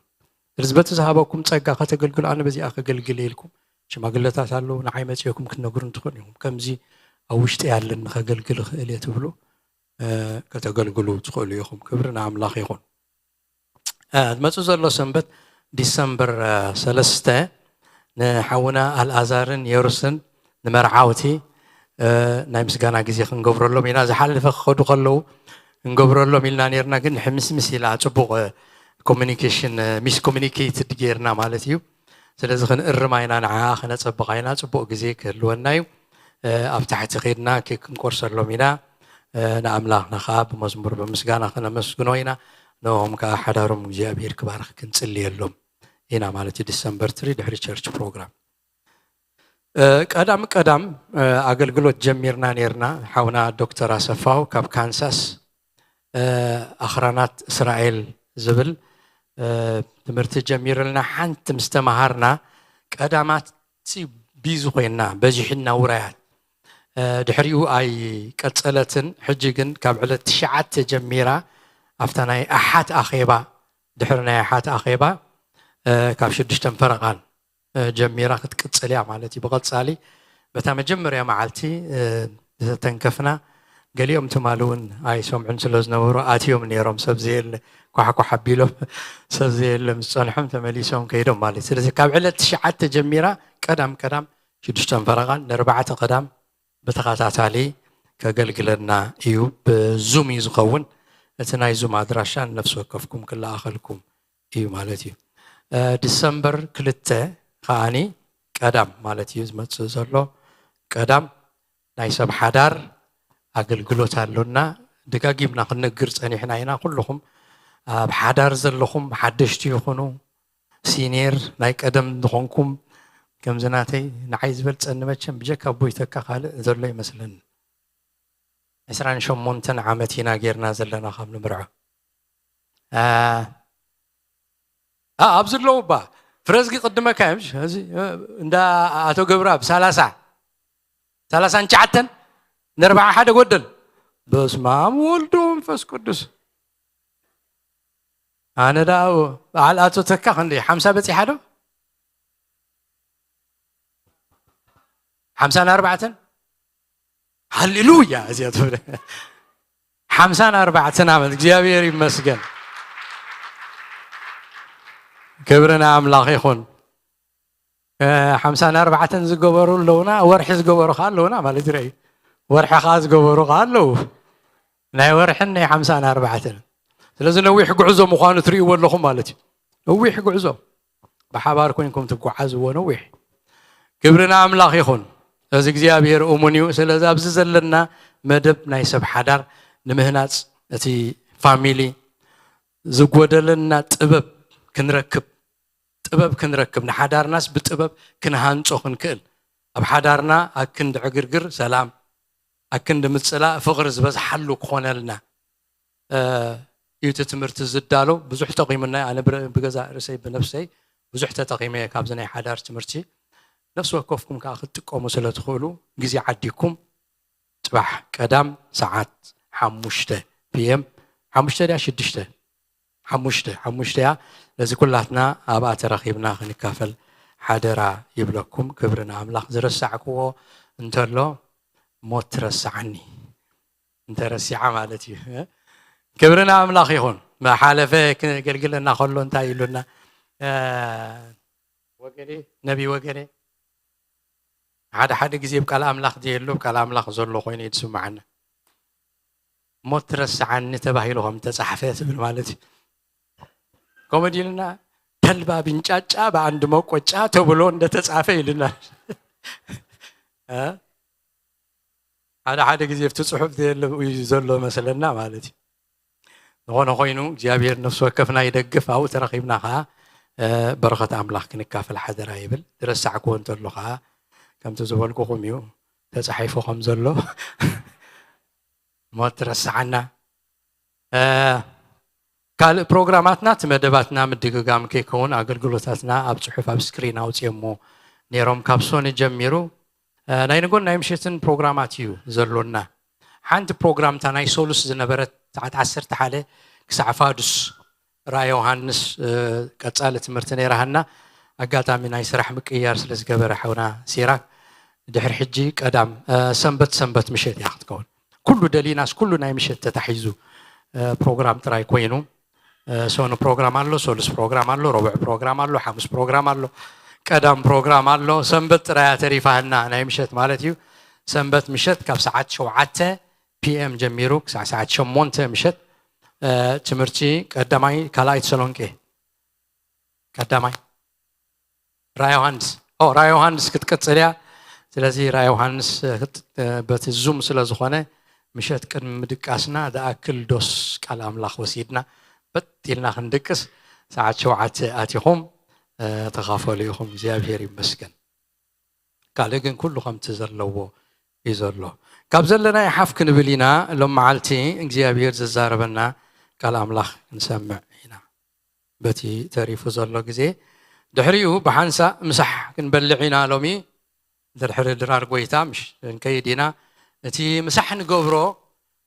ስለዚ በቲ ዝሃበኩም ጸጋ ከተገልግሉ፣ ኣነ በዚኣ ከገልግል ኢልኩም ሽማግለታት ኣለዉ፣ ንዓይ መጺእኩም ክትነግሩን ትኽእሉ ኢኹም። ከምዚ ኣብ ውሽጢ ኣለኒ ከገልግል እኽእል እየ ትብሉ፣ እ፣ ከተገልግሉ ትኽእሉ ኢኹም። ክብሪ ንኣምላኽ ይኹን። እ፣ ዝመጽእ ዘሎ ሰንበት ዲሰምበር፣ እ፣ ሰለስተ ንሓውና ኣልኣዛርን የሩስን ንመርዓውቲ፣ እ፣ ናይ ምስጋና ግዜ ክንገብረሎም ኢና። ዝሓለፈ ክኸዱ ከለዉ ክንገብረሎም ኢልና ኔርና፣ ግን ሕምስምስ ኢላ ጽቡቕ፣ እ፣ ኮሚኒኬሽን፣ እ፣ ሚስ ኮሚኒኬትድ ጌርና ማለት እዩ። ስለዚ ክንእርማ ኢና፣ ንዓኣ ከነጸብቓ ኢና። ጽቡቕ ግዜ ክህልወና እዩ። እ፣ ኣብ ታሕቲ ኸይድና ኬክ ክንቆርሰሎም ኢና። እ፣ ንኣምላኽና ኸኣ ብመዝሙር ብምስጋና ከነመስግኖ ኢና። ንኦም ከኣ ሓዳሮም እግዚኣብሔር ክባርኽ ክንጽልየሎም ኢና ማለት እዩ። ዲሰምበር ትሪ ድሕሪ ቸርች ፕሮግራም። እ፣ ቀዳም ቀዳም፣ እ፣ ኣገልግሎት ጀሚርና ኔርና። ሓውና ዶክተር ኣሰፋው ካብ ካንሳስ፣ እ፣ ኣኽራናት እስራኤል ዝብል፣ እ፣ ትምህርቲ ጀሚሩልና። ሓንቲ ምስ ተመሃርና ቀዳማት ቢዚ ኮይና በዚሕና ውራያት፣ እ፣ ድሕሪኡ ኣይቀጸለትን። ሕጂ ግን ካብ ዕለት ትሽዓተ ጀሚራ ኣብታ ናይ ኣሓት ኣኼባ፣ ድሕሪ ናይ ኣሓት ኣኼባ፣ እ፣ ካብ ሽዱሽተን ፈረቓን፣ እ፣ ጀሚራ ክትቅጽል እያ ማለት እዩ። ብቐጻሊ በታ መጀመርያ መዓልቲ፣ እ፣ ዝተተንከፍና፣ ገሊኦም ትማሊ እውን ኣይሰምዑን ስለ ዝነበሩ ኣትዮም ነይሮም። ሰብ ዘየለ ኳሕኳሕ ኣቢሎም ሰብ ዘየለ ምስ ጸንሖም ተመሊሶም ከይዶም ማለት እዩ። ስለዚ ካብ ዕለት ትሽዓተ ጀሚራ ቀዳም ቀዳም ሽዱሽተን ፈረቓን ንኣርባዕተ ቀዳም ብተኸታታሊ ከገልግለና እዩ። ብዙም እዩ ዝኸውን። እቲ ናይ ዙም ኣድራሻ ንነፍሲ ወከፍኩም ክለኣኸልኩም እዩ ማለት እዩ። እ፣ ዲሰምበር ክልተ ከኣኒ ቀዳም ማለት እዩ ዝመጽእ ዘሎ። ቀዳም ናይ ሰብ ሓዳር ኣገልግሎት ኣሎና። ደጋጊምና ክንነግር ጸኒሕና ኢና። ኩልኹም ኣብ ሓዳር ዘለኹም፣ ሓደሽቲ ይኹኑ ሲኒየር፣ ናይ ቀደም ዝኾንኩም፣ ከምዚ ናተይ ንዓይ ዝበልጸኒ መቸም ብጀካ ኣቦይ ተካ ካልእ ዘሎ ይመስለኒ። ዕስራን ሸሞንተን ዓመት ኢና ጌርና ዘለና ካብ ንምርዖ። ኣ፣ ኣ፣ ኣብዚ ኣለዉ እባ። ፍረዝጊ ቅድመካ እዮም። እዚ፣ እ፣ እንዳ ኣቶ ገብረኣብ ሰላሳ፣ ሰላሳን ትሽዓተን ንኣርብዓ ሓደ ጎደል። በስመ ኣብ ወልድ ወመንፈስ ቅዱስ። ኣነ ደኣ በዓል ኣቶ ተካ ክንደይ ሓምሳ በጺሓ ዶ? ሓምሳን ኣርባዕተን? ሃሌሉያ! እዚኣ ትብል። ሓምሳን ኣርባዕተን ዓመት፣ እግዚኣብሔር ይመስገን። ክብሪ ንኣምላኽ ይኹን። እ፣ ሓምሳን ኣርባዕተን ዝገበሩ ኣለዉና፣ ወርሒ ዝገበሩ ከኣ ኣለዉና ማለት ይረኣዩ። ወርሒ ከኣ ዝገበሩ ከኣ ኣለዉ። ናይ ወርሕን ናይ ሓምሳን ኣርባዕተን። ስለዚ ነዊሕ ጉዕዞ ምዃኑ ትርእይዎ ኣለኹም ማለት እዩ። ነዊሕ ጉዕዞ። ብሓባር ኮይንኩም ትጓዓዝዎ ነዊሕ። ክብሪ ንኣምላኽ ይኹን። እዚ እግዚኣብሔር እሙን እዩ። ስለዚ ኣብዚ ዘለና መደብ ናይ ሰብ ሓዳር ንምህናጽ፣ እቲ ፋሚሊ ዝጎደለና ጥበብ ክንረክብ፣ ጥበብ ክንረክብ፣ ንሓዳርናስ ብጥበብ ክንሃንጾ ክንክእል፣ ኣብ ሓዳርና ኣክንዲ ዕግርግር ሰላም፣ ኣክንዲ ምጽላእ ፍቕሪ ዝበዝሓሉ ክኾነልና፣ እ፣ እዩ እቲ ትምህርቲ ዝዳሎ። ብዙሕ ጠቒሙና እዩ። ኣነ ብረ-፣ ብገዛእ ርእሰይ ብነፍሰይ ብዙሕ ተጠቒመ እየ ካብዚ ናይ ሓዳር ትምህርቲ። ነፍሲ ወከፍኩም ከኣ ክትጥቀሙ ስለ ትኽእሉ ግዜ ዓዲግኩም ጽባሕ ቀዳም ሰዓት ሓሙሽተ ፒ ኤም፣ ሓሙሽተ ድያ ሽዱሽተ? ሓሙሽተ፣ ሓሙሽተ እያ። ነዚ ኩላትና ኣብኣ ተረኺብና ክንካፈል ሓደራ ይብለኩም። ክብሪ ንኣምላኽ። ዝረሳዕክዎ እንተሎ ሞት ትረስዓኒ፣ እንተረሲዓ ማለት እዩ። ክብሪ ንኣምላኽ ይኹን። መሓለፈ ክገልግለና ከሎ እንታይ ኢሉና? እ፣ ወገኔ፣ ነቢ ወገኔ፣ ሓደ ሓደ ግዜ ኣብ ቃል ኣምላኽ ዘየሎ ኣብ ቃል ኣምላኽ ዘሎ ኮይኑ እዩ ዝስምዓና። ሞት ትረስዓኒ ተባሂሉ ከም ተጻሕፈ ትብል ማለት እዩ። ከምኡ ድልና ተልባ ብንጫጫ ብኣንድ መቆጫ ተብሎ እንደተጻፈ ኢልና። እ? ሓደ ሓደ ግዜ ኣብቲ ጽሑፍ ዘየለ እዩ ዘሎ መስለና ማለት እዩ። ዝኾነ ኮይኑ እግዚኣብሔር ነፍሲ ወከፍና ይደግፍ። ኣብኡ ተረኺብና ኸዓ፣ እ፣ በረኸት ኣምላኽ ክንካፈል ሓደራ ይብል። ዝረሳዕክዎ እንተሎ ኸዓ ከምቲ ዝበልኩኹም እዩ ተጻሒፉ ከም ዘሎ። ሞት ትረስዓና። እ፣ ካልእ ፕሮግራማትና፣ እቲ መደባትና ምድግጋም ከይከውን፣ ኣገልግሎታትና ኣብ ጽሑፍ ኣብ ስክሪን ኣውጽኦሞ ነይሮም። ካብ ሶኒ ጀሚሩ፣ እ፣ ናይ ንጎን ናይ ምሸትን ፕሮግራማት እዩ ዘሎና። ሓንቲ ፕሮግራም እታ ናይ ሶሉስ ዝነበረት፣ ሰዓት ዓሰርተ ሓደ ክሳዕ ፋዱስ፣ ራእይ ዮሃንስ፣ እ፣ ቀጻሊ ትምህርቲ ነይራ ሃና። ኣጋጣሚ ናይ ስራሕ ምቅያር ስለ ዝገበረ ሓውና ሲራክ፣ ድሕሪ ሕጂ ቀዳም፣ እ፣ ሰንበት፣ ሰንበት ምሸት እያ ክትከውን። ኩሉ ደሊናስ፣ ኩሉ ናይ ምሸት ተታሒዙ፣ እ፣ ፕሮግራም ጥራይ ኮይኑ፣ እ፣ ሶኑ ፕሮግራም ኣሎ፣ ሶሉስ ፕሮግራም ኣሎ፣ ረቡዕ ፕሮግራም ኣሎ፣ ሓሙስ ፕሮግራም ኣሎ፣ ቀዳም ፕሮግራም ኣሎ። ሰንበት ጥራይ እያ ተሪፋ ሃና፣ ናይ ምሸት ማለት እዩ። ሰንበት ምሸት ካብ ሰዓት ሸውዓተ ፒ ኤም ጀሚሩ ክሳዕ ሰዓት ሸሞንተ ምሸት፣ እ፣ ትምህርቲ ቀዳማይ ካልኣይ ተሰሎንቄ፣ ቀዳማይ ራእይ ዮሃንስ፣ ኦ፣ ራእይ ዮሃንስ ክትቀጽል እያ። ስለዚ ራእይ ዮሃንስ፣ እ፣ ክት-፣ እ፣ በቲ ዙም ስለ ዝኾነ፣ ምሸት ቅድሚ ምድቃስና ዝኣክል ዶስ ቃል ኣምላኽ ወሲድና፣ በጥ ኢልና ክንድቅስ፣ ሰዓት ሸውዓተ ኣቲኹም፣ እ፣ ተኻፈሉ ኢኹም። እግዚኣብሔር ይመስገን። ካልእ ግን ኩሉ ከምቲ ዘለዎ እዩ ዘሎ። ካብ ዘለና ይሓፍ ክንብል ኢና። ሎም መዓልቲ እግዚኣብሔር ዝዛረበና ቃል ኣምላኽ ክንሰምዕ ኢና። በቲ ተሪፉ ዘሎ ግዜ፣ ድሕሪኡ ብሓንሳእ ምሳሕ ክንበልዕ ኢና። ሎሚ ድሕሪ ድራር ጎይታ ምሽ ክንከይድ ኢና። እቲ ምሳሕ ንገብሮ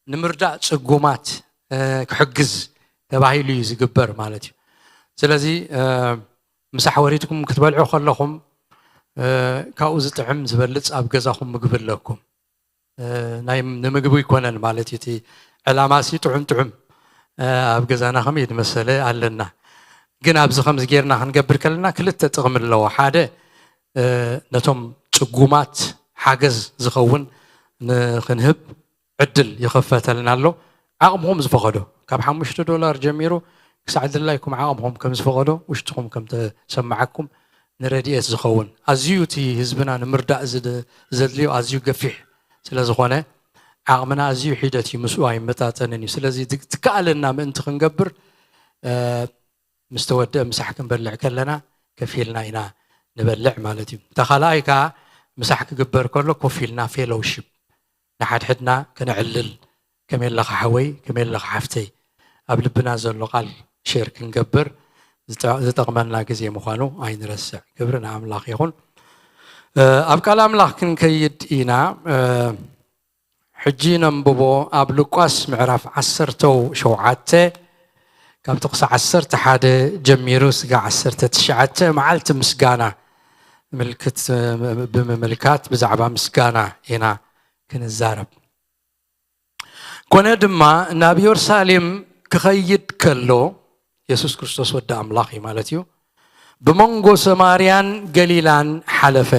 ንምርዳእ ጽጉማት፣ እ፣ ክሕግዝ ተባሂሉ እዩ ዝግበር ማለት እዩ። ስለዚ፣ እ፣ ምሳሕ ወሪድኩም ክትበልዑ ከለኹም፣ እ፣ ካብኡ ዝጥዕም ዝበልጽ ኣብ ገዛኹም ምግቢ ኣለኩም። እ፣ ናይ፣ ንምግቢ ይኮነን ማለት እዩ። እቲ ዕላማሲ ጥዑም ጥዑም፣ እ፣ ኣብ ገዛና ከመይ ዝመሰለ ኣለና። ግን ኣብዚ ከምዚ ጌርና ክንገብር ከለና ክልተ ጥቕሚ ኣለዎ። ሓደ፣ እ፣ ነቶም ጽጉማት ሓገዝ ዝኸውን ንኽንህብ ዕድል ይኸፈተልና ኣሎ። ዓቕምኹም ዝፈቐዶ፣ ካብ ሓሙሽተ ዶላር ጀሚሩ ክሳዕ ድላይኩም ዓቕምኹም ከም ዝፈቐዶ፣ ውሽጥኹም ከም ተሰማዓኩም ንረድኤት ዝኸውን፣ ኣዝዩ እቲ ህዝብና ንምርዳእ ዝድ-፣ ዘድልዮ ኣዝዩ ገፊሕ ስለ ዝኾነ፣ ዓቕምና ኣዝዩ ሒደት እዩ፣ ምስኡ ኣይመጣጠንን እዩ። ስለዚ ድ-፣ ትከኣለና ምእንቲ ክንገብር፣ እ፣ ምስ ተወደአ ምሳሕ ክንበልዕ ከለና ከፊልና ኢና ንበልዕ ማለት እዩ። እታ ካልኣይ ከኣ ምሳሕ ክግበር ከሎ ኮፍ ኢልና ፌሎውሺፕ ንሓድሕድና ከነዕልል፣ ከመይ ኣለኻ ሓወይ፣ ከመይ ኣለኻ ሓፍተይ፣ ኣብ ልብና ዘሎ ቃል ሼር ክንገብር ዝጠ-፣ ዝጠቕመና ግዜ ምዃኑ ኣይንረስዕ። ክብሪ ንኣምላኽ ይኹን። እ፣ ኣብ ቃል ኣምላኽ ክንከይድ ኢና። እ፣ ሕጂ ነንብቦ ኣብ ሉቃስ ምዕራፍ ዓሰርተ ሸውዓተ ካብ ጥቕሲ ዓሰርተ ሓደ ጀሚሩ ስጋ ዓሰርተ ትሽዓተ፣ መዓልቲ ምስጋና ምልክት ብምምልካት ብዛዕባ ምስጋና ኢና ክንዛረብ። ኮነ ድማ ናብ የሩሳሌም ክኸይድ ከሎ፣ የሱስ ክርስቶስ ወዲ ኣምላኽ እዩ ማለት እዩ፣ ብመንጎ ሰማርያን ገሊላን ሓለፈ።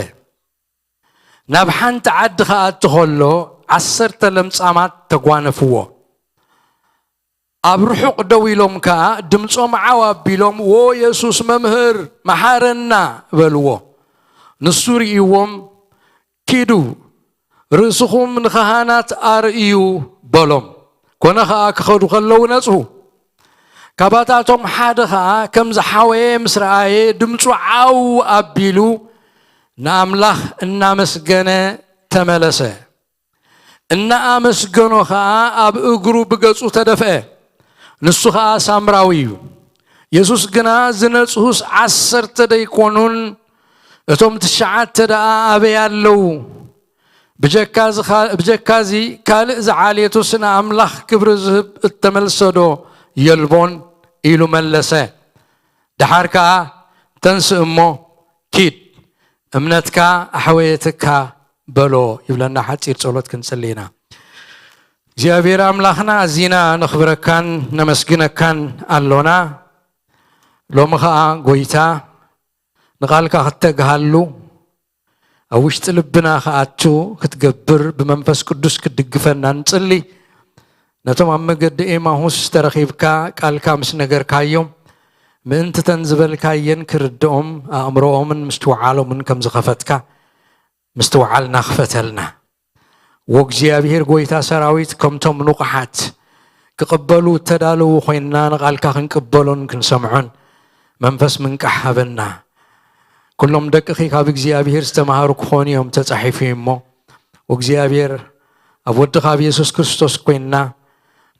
ናብ ሓንቲ ዓዲ ክኣቲ ኸሎ ዓሰርተ ለምጻማት ተጓነፍዎ። ኣብ ርሑቕ ደው ኢሎም ከኣ ድምጾም ዓው ኣቢሎም፣ "ዎ የሱስ መምህር፣ መሓረና!" በልዎ። ንሱ ርእይዎም፣ "ኪዱ፣ ርእስኹም ንኻህናት ኣርእዩ" በሎም። ኮነ ኸኣ ክኸዱ ከለዉ ነጽሁ። ካባታቶም ሓደ ኸኣ ከም ዝሓወየ ምስ ረኣየ ድምጹ ዓው ኣቢሉ ንኣምላኽ እናመስገነ ተመለሰ። እናኣመስገኖ ኸኣ ኣብ እግሩ ብገጹ ተደፍአ። ንሱ ኸኣ ሳምራዊ እዩ። የሱስ ግና ዝነጽሁስ ዓሰርተ ደይኮኑን እቶም ትሽዓተ ደኣ ኣበይ ኣለዉ? ብጀካ እዚ ኻ-፣ ብጀካ እዚ ካልእ ዝዓሌቱስ ንኣምላኽ ክብሪ ዝህብ እተመልሰዶ የልቦን? ኢሉ መለሰ። ደሓር ከኣ ተንስእ እሞ ኪድ፣ እምነትካ ኣሕወየትካ በሎ ይብለና። ሓጺር ጸሎት ክንጽሊ ኢና። እግዚኣብሔር ኣምላኽና ኣዚና ነኽብረካን ነመስግነካን ኣሎና። ሎሚ ኸኣ ጎይታ ንቓልካ ክተግሃሉ ኣብ ውሽጢ ልብና ክኣቱ ክትገብር ብመንፈስ ቅዱስ ክትድግፈና ንጽሊ። ነቶም ኣብ መገዲ ኤማሁስ ተረኺብካ ቃልካ ምስ ነገርካዮም ምእንቲ ተን ዝበልካየን ክርድኦም ኣእምሮኦምን ምስትውዓሎምን ከም ዝኸፈትካ ምስትውዓልና ክፈተልና። ወእግዚኣብሔር ጎይታ ሰራዊት ከምቶም ንቑሓት ክቕበሉ እተዳለዉ ኮይንና ንቓልካ ክንቅበሎን ክንሰምዖን መንፈስ ምንቃሕ ሃበና። ኩሎም ደቅኺ ካብ እግዚኣብሔር ዝተማሃሩ ክኾኑ እዮም ተጻሒፉ እሞ፣ እግዚኣብሔር ኣብ ወድኻ ኣብ የሱስ ክርስቶስ ኮይንና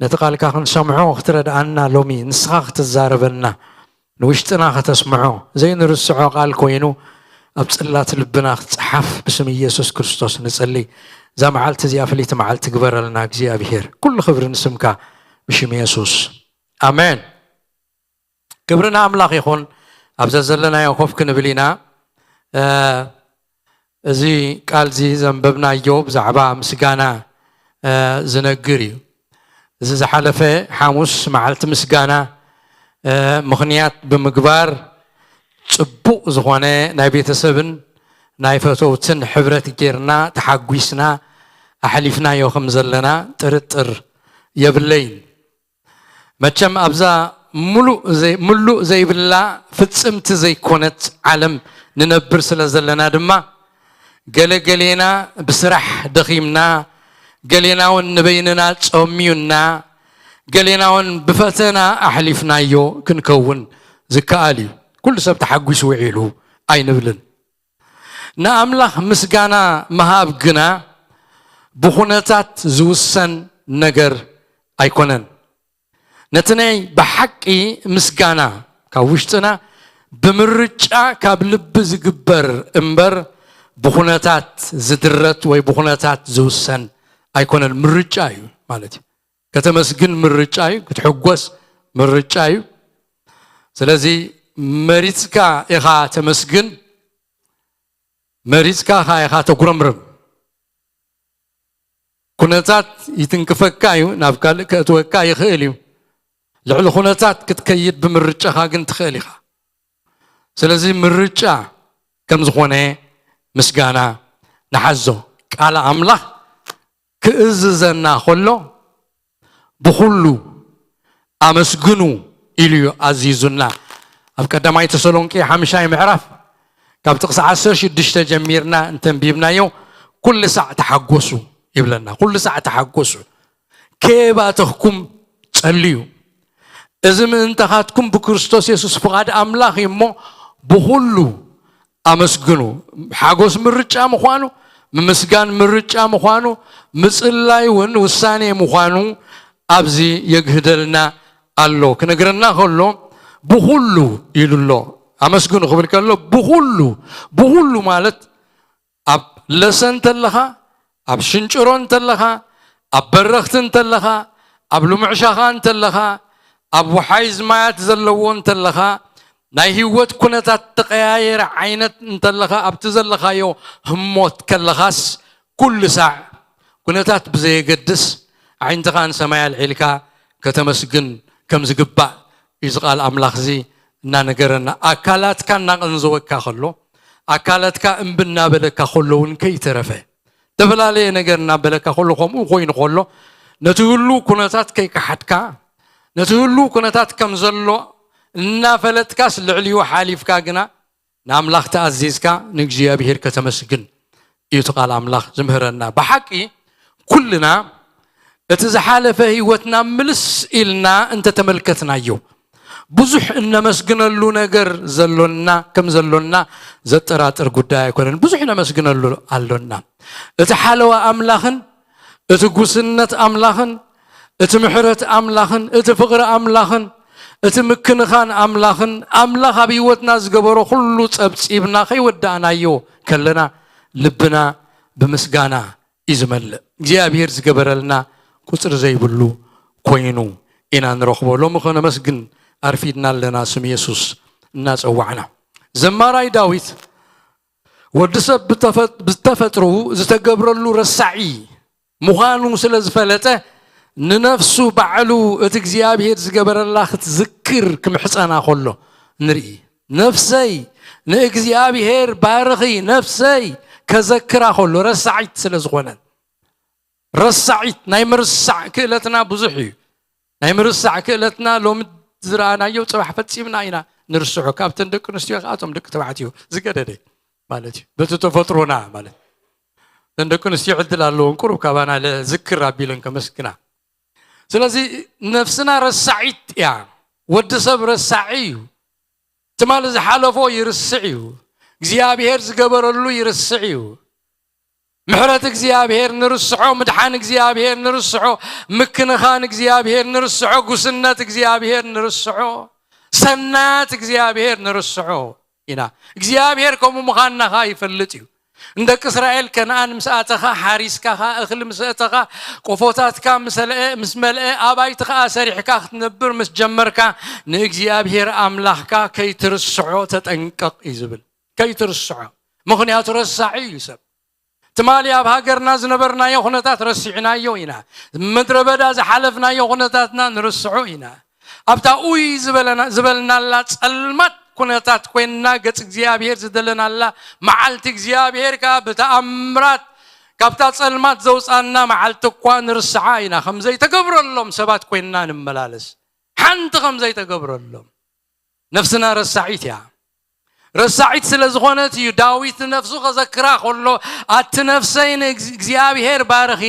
ነቲ ቃልካ ክንሰምዖ ክትረድኣና፣ ሎሚ ንስኻ ክትዛረበና፣ ንውሽጥና ከተስምዖ፣ ዘይንርስዖ ቃል ኮይኑ ኣብ ጽላት ልብና ክትጽሓፍ ብስም ኢየሱስ ክርስቶስ ንጽሊ። እዛ መዓልቲ እዚኣ ፍልይቲ መዓልቲ ግበረልና እግዚኣብሔር። ኩሉ ክብሪ ንስምካ ብሽም የሱስ። ኣሜን። ክብሪ ንኣምላኽ ይኹን። ኣብዛ ዘለናዮ ኮፍ ክንብል ኢና። እ፣ እዚ ቃል እዚ ዘንበብናዮ ብዛዕባ ምስጋና፣ እ፣ ዝነግር እዩ። እዚ ዝሓለፈ ሓሙስ መዓልቲ ምስጋና፣ እ፣ ምኽንያት ብምግባር ጽቡቕ ዝኾነ ናይ ቤተሰብን ናይ ፈተውትን ሕብረት ጌርና ተሓጒስና ኣሕሊፍናዮ ከም ዘለና ጥርጥር የብለይን። መቸም ኣብዛ ምሉእ ዘይ-፣ ምሉእ ዘይብላ ፍጽምቲ ዘይኮነት ዓለም ንነብር ስለ ዘለና ድማ፣ ገለ ገሌና ብስራሕ ደኺምና፣ ገሌና እውን ንበይንና ጸምዩና፣ ገሌና እውን ብፈተና ኣሕሊፍናዮ ክንከውን ዝከኣል እዩ። ኩሉ ሰብ ተሓጒሱ ውዒሉ ኣይንብልን። ንኣምላኽ ምስጋና ምሃብ ግና ብኹነታት ዝውሰን ነገር ኣይኮነን። ነቲ ናይ ብሓቂ ምስጋና ካብ ውሽጥና ብምርጫ ካብ ልቢ ዝግበር እምበር ብኹነታት ዝድረት ወይ ብኹነታት ዝውሰን ኣይኮነን። ምርጫ እዩ ማለት እዩ። ከተመስግን ምርጫ እዩ፣ ክትሕጎስ ምርጫ እዩ። ስለዚ መሪጽካ ኢኻ ተመስግን፣ መሪጽካ ኢኻ ተጉረምርም። ኩነታት ይትንክፈካ እዩ፣ ናብ ካልእ ከእትወካ ይኽእል እዩ። ልዕሊ ኩነታት ክትከይድ ብምርጫኻ ግን ትኽእል ኢኻ። ስለዚ ምርጫ ከም ዝኾነ ምስጋና ንሓዞ። ቃል ኣምላኽ ክእዝዘና ከሎ ብኹሉ ኣመስግኑ ኢሉ እዩ ኣዚዙና። ኣብ ቀዳማይ ተሰሎንቄ ሓምሻይ ምዕራፍ ካብ ጥቕሲ ዓሰርተ ሽዱሽተ ጀሚርና እንተንቢብናዮ፣ ኩሉ ሳዕ ተሓጎሱ ይብለና። ኩሉ ሳዕ ተሓጎሱ፣ ከየባተኽኩም ጸልዩ። እዚ ምእንታኻትኩም ብክርስቶስ የሱስ ፍቓድ ኣምላኽ እዩ እሞ፣ ብኹሉ ኣመስግኑ። ሓጎስ ምርጫ ምዃኑ፣ ምምስጋን ምርጫ ምዃኑ፣ ምጽላይ እውን ውሳኔ ምዃኑ ኣብዚ የግህደልና ኣሎ። ክነግረና ከሎ ብኹሉ ኢሉ ኣሎ። ኣመስግኑ ክብል ከሎ ብኹሉ፣ ብኹሉ ማለት ኣብ ለሰ እንተለኻ፣ ኣብ ሽንጭሮ እንተለኻ፣ ኣብ በረኽቲ እንተለኻ፣ ኣብ ልሙዕ ሻኻ እንተለኻ፣ ኣብ ወሓይዝ ማያት ዘለዎ እንተለኻ፣ ናይ ህይወት ኩነታት ተቐያየረ ዓይነት እንተለኻ፣ ኣብቲ ዘለኻዮ ህሞት ከለኻስ፣ ኩሉ ሳዕ ኩነታት ብዘየገድስ፣ ኣዒንትኻ ንሰማይ ኣልዒልካ ከተመስግን ከም ዝግባእ እዩ እዚ ቃል ኣምላኽ እዚ እናነገረና። ኣካላትካ እናቐንዘወካ ከሎ፣ ኣካላትካ እምቢ እናበለካ ከሎ እውን ከይተረፈ፣ ዝተፈላለየ ነገር እናበለካ ከሎ፣ ከምኡ ኮይኑ ከሎ፣ ነቲ ህሉ ኩነታት ከይከሓድካ፣ ነቲ ህሉ ኩነታት ከም ዘሎ እናፈለጥካስ ልዕሊኡ ሓሊፍካ ግና ንኣምላኽ ተኣዚዝካ ንእግዚኣብሔር ከተመስግን እዩ እቲ ቃል ኣምላኽ ዝምህረና። ብሓቂ ኩልና እቲ ዝሓለፈ ህይወትና ምልስ ኢልና እንተተመልከትናዮ፣ ብዙሕ እነመስግነሉ ነገር ዘሎና፣ ከም ዘሎና ዘጠራጥር ጉዳይ ኣይኮነን። ብዙሕ ነመስግነሉ ኣሎና። እቲ ሓለዋ ኣምላኽን፣ እቲ ጉስነት ኣምላኽን፣ እቲ ምሕረት ኣምላኽን፣ እቲ ፍቕሪ ኣምላኽን፣ እቲ ምክንኻን ኣምላኽን፣ ኣምላኽ ኣብ ህይወትና ዝገበሮ ኩሉ ጸብጺብና ከይወዳእናዮ ከለና፣ ልብና ብምስጋና እዩ ዝመልእ። እግዚኣብሔር ዝገበረልና ቁጽሪ ዘይብሉ ኮይኑ ኢና ንረኽቦ። ሎሚ ከነመስግን ኣርፊድና ኣለና፣ ስም የሱስ እናጸዋዕና። ዘማራይ ዳዊት፣ ወዲ ሰብ ብተፈ-፣ ብተፈጥሮኡ ዝተገብረሉ ረሳዒ ምዃኑ ስለ ዝፈለጠ፣ ንነፍሱ ባዕሉ እቲ እግዚኣብሔር ዝገበረላ ክትዝክር ክምሕጸና ከሎ ንርኢ። "ነፍሰይ ንእግዚኣብሔር ባርኺ፣ ነፍሰይ ከዘክራ" ከሎ፣ ረሳዒት ስለ ዝኾነት። ረሳዒት፣ ናይ ምርሳዕ ክእለትና ብዙሕ እዩ። ናይ ምርሳዕ ክእለትና ሎሚ ዝረኣናዮ ጽባሕ ፈጺምና ኢና ንርስዖ። ካብተን ደቂ ኣንስትዮ ከኣ እቶም ደቂ ተባዕትዮ ዝገደደ ማለት እዩ። በቲ ተፈጥሮና ማለት፣ እተን ደቂ ኣንስትዮ ዕድል ኣለዎን ቁሩብ ካባና ዝክር ኣቢለን ከመስግና። ስለዚ ነፍስና ረሳዒት እያ። ወዲ ሰብ ረሳዒ እዩ። ትማሊ ዝሓለፎ ይርስዕ እዩ። እግዚኣብሔር ዝገበረሉ ይርስዕ እዩ። ምሕረት እግዚኣብሔር ንርስዖ፣ ምድሓን እግዚኣብሔር ንርስዖ፣ ምክንኻን እግዚኣብሔር ንርስዖ፣ ጉስነት እግዚኣብሔር ንርስዖ፣ ሰናያት እግዚኣብሔር ንርስዖ ኢና። እግዚኣብሔር ከምኡ ምዃንና ኸዓ ይፈልጥ እዩ። ንደቂ እስራኤል ከነኣን ምስ ኣተኻ፣ ሓሪስካ ኸዓ እኽሊ ምስ ኣተኻ፣ ቆፎታትካ ምስ ኣልአ፣ ምስ መልአ፣ ኣባይቲ ኸዓ ሰሪሕካ ክትነብር ምስ ጀመርካ፣ ንእግዚኣብሔር ኣምላኽካ ከይትርስዖ ተጠንቀቕ እዩ ዝብል። ከይትርስዖ። ምኽንያቱ ረሳዒ እዩ ሰብ። ትማሊ ኣብ ሃገርና ዝነበርናዮ ኩነታት ረሲዕናዮ ኢና። ምድረ በዳ ዝሓለፍናዮ ኩነታትና ንርስዖ ኢና። ኣብታ ኡይ ዝበለና-፣ ዝበልናላ ጸልማት ኩነታት ኮይንና፣ ገጽ እግዚኣብሔር ዝደለናላ መዓልቲ፣ እግዚኣብሔር ከኣ ብተኣምራት ካብታ ጸልማት ዘውጻና መዓልቲ እኳ ንርስዓ ኢና። ከም ዘይተገብረሎም ሰባት ኮይንና ንመላለስ። ሓንቲ ከም ዘይተገብረሎም። ነፍስና ረሳዒት እያ። ረሳዒት ስለ ዝኾነት እዩ ዳዊት ንነፍሱ ከዘክራ ከሎ፣ "ኣቲ ነፍሰይ ንእግዝ-፣ እግዚኣብሔር ባርኺ፣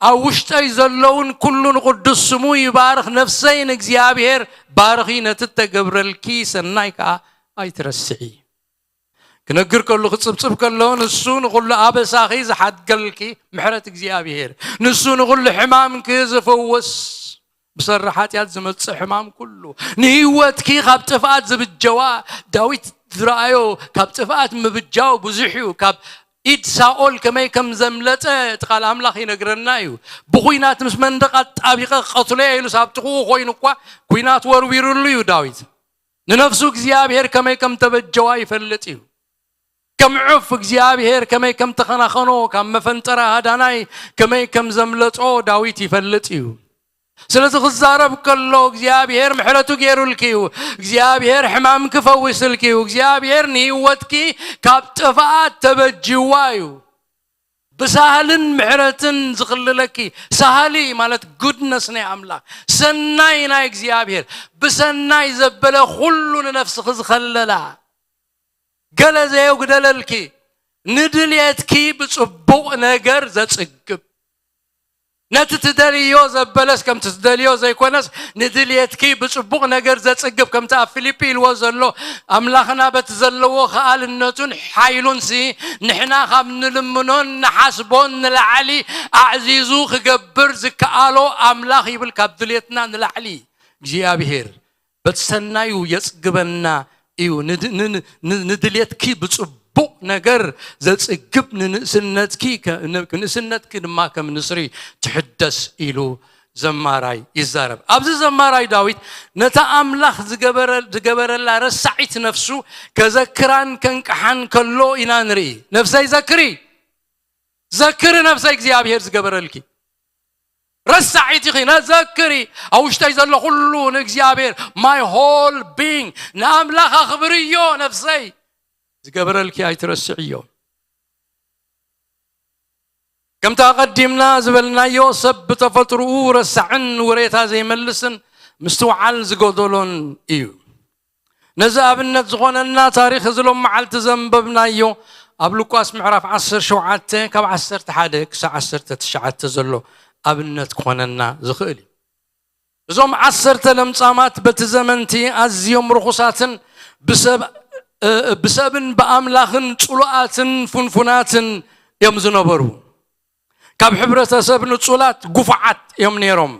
ኣብ ውሽጠይ ዘለውን ኩሉ ንቅዱስ ስሙ ይባርኽ። ነፍሰይ ንእግዚኣብሔር ባርኺ፣ ነቲ እተገብረልኪ ሰናይ ከኣ ኣይትረስዒ።" ክነግር ከሎ፣ ክጽብጽብ ከሎ፣ ንሱ ንኹሉ ኣበሳኺ ዝሓድገልኪ ምሕረት እግዚኣብሔር፣ ንሱ ንኹሉ ሕማምኪ ዝፍውስ፣ ብሰሪ ሓጢኣት ዝመጽእ ሕማም ኩሉ፣ ንህይወትኪ ካብ ጥፍኣት ዝብጀዋ፣ ዳዊት ዝረኣዮ ካብ ጥፍኣት ምብጃው ብዙሕ እዩ። ካብ ኢድ ሳኦል ከመይ ከም ዘምለጠ እቲ ቃል ኣምላኽ ይነግረና እዩ። ብኹናት ምስ መንደቕ ኣጣቢቐ ክቐትሎ እየ ኢሉስ ኣብ ጥቕኡ ኮይኑ እኳ፣ ኲናት ወርዊሩሉ እዩ ዳዊት። ንነፍሱ እግዚኣብሔር ከመይ ከም ተበጀዋ ይፈልጥ እዩ። ከም ዑፍ እግዚኣብሔር ከመይ ከም ተኸናኸኖ፣ ካብ መፈንጠራ ሃዳናይ ከመይ ከም ዘምለጦ ዳዊት ይፈልጥ እዩ። ስለዚ ክዛረብ ከሎ እግዚኣብሔር ምሕረቱ ገይሩልኪ እዩ። እግዚኣብሔር ሕማምኪ ፈዊስልኪ እዩ። እግዚኣብሔር ንህይወትኪ ካብ ጥፍኣት ተበጅዋ እዩ። ብሳህልን ምሕረትን ዝኽልለኪ፣ ሳህሊ ማለት ጉድነስ ናይ ኣምላኽ፣ ሰናይ ናይ እግዚኣብሔር፣ ብሰናይ ዘበለ ኩሉ ንነፍስኺ ዝኸለላ፣ ገለ ዘየጉደለልኪ፣ ንድልየትኪ ብጽቡቕ ነገር ዘጽግብ፣ ነቲ ትደልዮ ዘበለስ ከምቲ ትደልዮ ዘይኮነስ፣ ንድልየትኪ ብጽቡቕ ነገር ዘጽግብ፣ ከምቲ ኣብ ፊልጲ ኢልዎ ዘሎ፣ ኣምላኽና በቲ ዘለዎ ከኣልነቱን ሓይሉንሲ፣ ንሕና ካብ ንልምኖን ንሓስቦን ንላዕሊ ኣዕዚዙ ክገብር ዝከኣሎ ኣምላኽ ይብል። ካብ ድልየትና ንላዕሊ እግዚኣብሔር በቲ ሰናዩ የጽግበና እዩ። ንድ-፣ ን-፣ ን-፣ ንድልየትኪ ብጽቡቕ ነገር ዘጽግብ፣ ንንእስነትኪ ከ-፣ ን-፣ ንእስነትኪ ድማ ከም ንስሪ ትሕደስ ኢሉ ዘማራይ ይዛረብ። ኣብዚ ዘማራይ ዳዊት ነታ ኣምላኽ ዝገበረ-፣ ዝገበረላ ረሳዒት ነፍሱ ከዘክራን ከንቅሓን ከሎ ኢና ንርኢ። ነፍሰይ ዘክሪ፣ ዘክሪ ነፍሰይ እግዚኣብሔር ዝገበረልኪ። ረሳዒት ኢኺ፣ ነዘክሪ። ኣብ ውሽጠይ ዘሎ ኩሉ ንእግዚኣብሔር፣ my whole being፣ ንኣምላኽ ኣኽብርዮ ነፍሰይ። ዝገበረልኪ ኣይትረስዕዮ። ከምቲ ኣቐዲምና ዝበልናዮ፣ ሰብ ብተፈጥሮኡ ረሳዕን ውሬታ ዘይመልስን ምስትውዓል ዝጎደሎን እዩ። ነዚ ኣብነት ዝኾነና ታሪኽ እዚ ሎም መዓልቲ ዘንበብናዮ ኣብ ሉቃስ ምዕራፍ ዓሰርተ ሸውዓተ ካብ ዓሰርተ ሓደ ክሳብ ዓሰርተ ትሽዓተ ዘሎ ኣብነት ክኾነና ዝኽእል እዩ። እዞም ዓሰርተ ለምጻማት በቲ ዘመንቲ ኣዝዮም ርኹሳትን ብሰብ-፣ እ፣ ብሰብን ብኣምላኽን ጽሉኣትን ፍንፉናትን እዮም ዝነበሩ። ካብ ሕብረተሰብ ንጹላት ግፉዓት እዮም ነይሮም።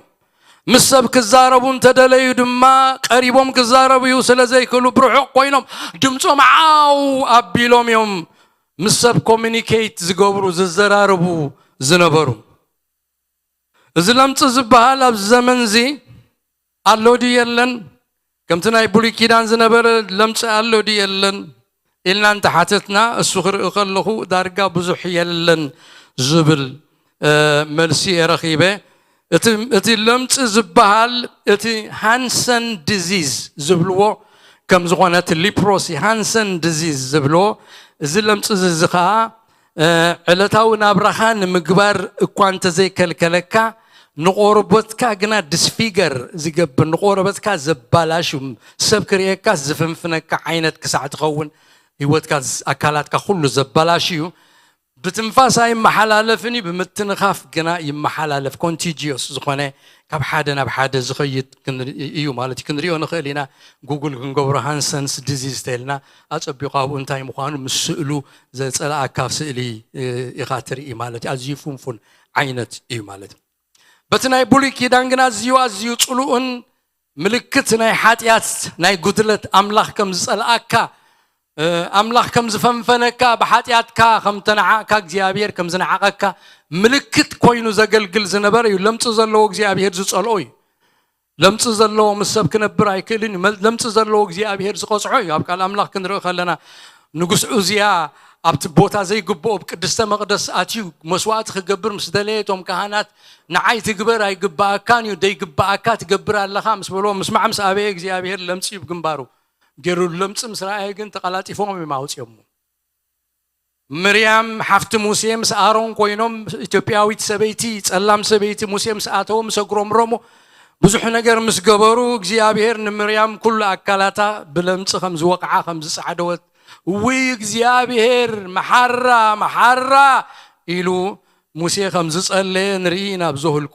ምስ ሰብ ክዛረቡ እንተደለዩ ድማ ቀሪቦም ክዛረቡ እዩ ስለ ዘይክእሉ ብርሑቕ ኮይኖም ድምጾም ዓው ኣቢሎም እዮም ምስ ሰብ ኮሚኒኬት ዝገብሩ፣ ዝዘራረቡ ዝነበሩ። እዚ ለምጺ ዝበሃል ኣብዚ ዘመን እዚ ኣሎ ድዩ የለን? ከምቲ ናይ ብሉይ ኪዳን ዝነበረ ለምጺ ኣሎ ድዩ የለን ኢልና እንተሓተትና፣ እሱ ክርኢ ከለኹ ዳርጋ ብዙሕ የለን ዝብል፣ እ፣ መልሲ እየ ረኺበ። እቲ፣ እቲ ለምጺ ዝበሃል፣ እቲ ሃንሰን ዲዚዝ ዝብልዎ ከም ዝኾነ፣ እቲ ሊፕሮሲ፣ ሃንሰን ዲዚዝ ዝብልዎ፣ እዚ ለምጺ እዚ፣ እዚ ኸዓ፣ እ፣ ዕለታዊ ናብራኻ ንምግባር እኳ እንተዘይከልከለካ፣ ንቆርበትካ ግና ዲስፊገር ዝገብር፣ ንቆርበትካ ዘባላሹ፣ ሰብ ክርእየካ ዝፍንፍነካ ዓይነት ክሳዕ ትኸውን፣ ህይወትካ ዝ-፣ ኣካላትካ ኩሉ ዘባላሹ እዩ። ብትንፋስ ኣይመሓላለፍን እዩ፣ ብምትንኻፍ ግና ይመሓላለፍ። ኮንቲጂዮስ ዝኾነ ካብ ሓደ ናብ ሓደ ዝኸይድ እዩ ማለት እዩ። ክንሪኦ ንኽእል ኢና። ጉግል ክንገብሮ ሃንሰንስ ዲዚዝ ተልና ኣፀቢቑ ኣብኡ እንታይ ምዃኑ ምስ ስእሉ ዘፀላኣካ ስእሊ ኢኻ ትርኢ ማለት እዩ። ኣዝዩ ፍንፉን ዓይነት እዩ ማለት እዩ። በቲ ናይ ብሉይ ኪዳን ግን ኣዝዩ ኣዝዩ ፅሉእን ምልክት ናይ ሓጢኣት ናይ ጉድለት ኣምላኽ ከም ዝፀልኣካ ኣምላኽ ከም ዝፈንፈነካ ብሓጢኣትካ ከም ተነዓቕካ እግዚኣብሔር ከም ዝነዓቐካ ምልክት ኮይኑ ዘገልግል ዝነበረ እዩ። ለምፂ ዘለዎ እግዚኣብሔር ዝፀልኦ እዩ። ለምፂ ዘለዎ ምስ ሰብ ክነብር ኣይክእልን እዩ። ለምፂ ዘለዎ እግዚኣብሔር ዝቐፅዖ እዩ። ኣብ ቃል ኣምላኽ ክንርኢ ከለና ንጉስ ዑዝያ ኣብቲ ቦታ ዘይግብኦ ኣብ ቅድስተ መቕደስ ኣትዩ መስዋእቲ ክገብር ምስ ደለየ እቶም ካህናት ንዓይ ትግበር ኣይግብኣካን እዩ፣ ደይግብኣካ ትገብር ኣለኻ ምስ በልዎ ምስማዕ ምስ ኣበየ እግዚኣብሔር ለምፂ እዩ ግንባሩ ገይሩ። ለምፂ ምስ ረኣየ ግን ተቐላጢፎም እዮም ኣውፅዮሞ። ምርያም ሓፍቲ ሙሴ ምስ ኣሮን ኮይኖም ኢትዮጵያዊት ሰበይቲ ጸላም ሰበይቲ ሙሴ ምስ ኣተወ ምስ ኣጉረምረሙ ብዙሕ ነገር ምስ ገበሩ እግዚኣብሔር ንምርያም ኩሉ ኣካላታ ብለምፂ ከም ዝወቕዓ ከም ዝጻዕደወት ውይ እግዚኣብሔር መሓራ መሓራ ኢሉ ሙሴ ከም ዝጸለየ ንርኢ ኢና ኣብ ዘሁልቁ።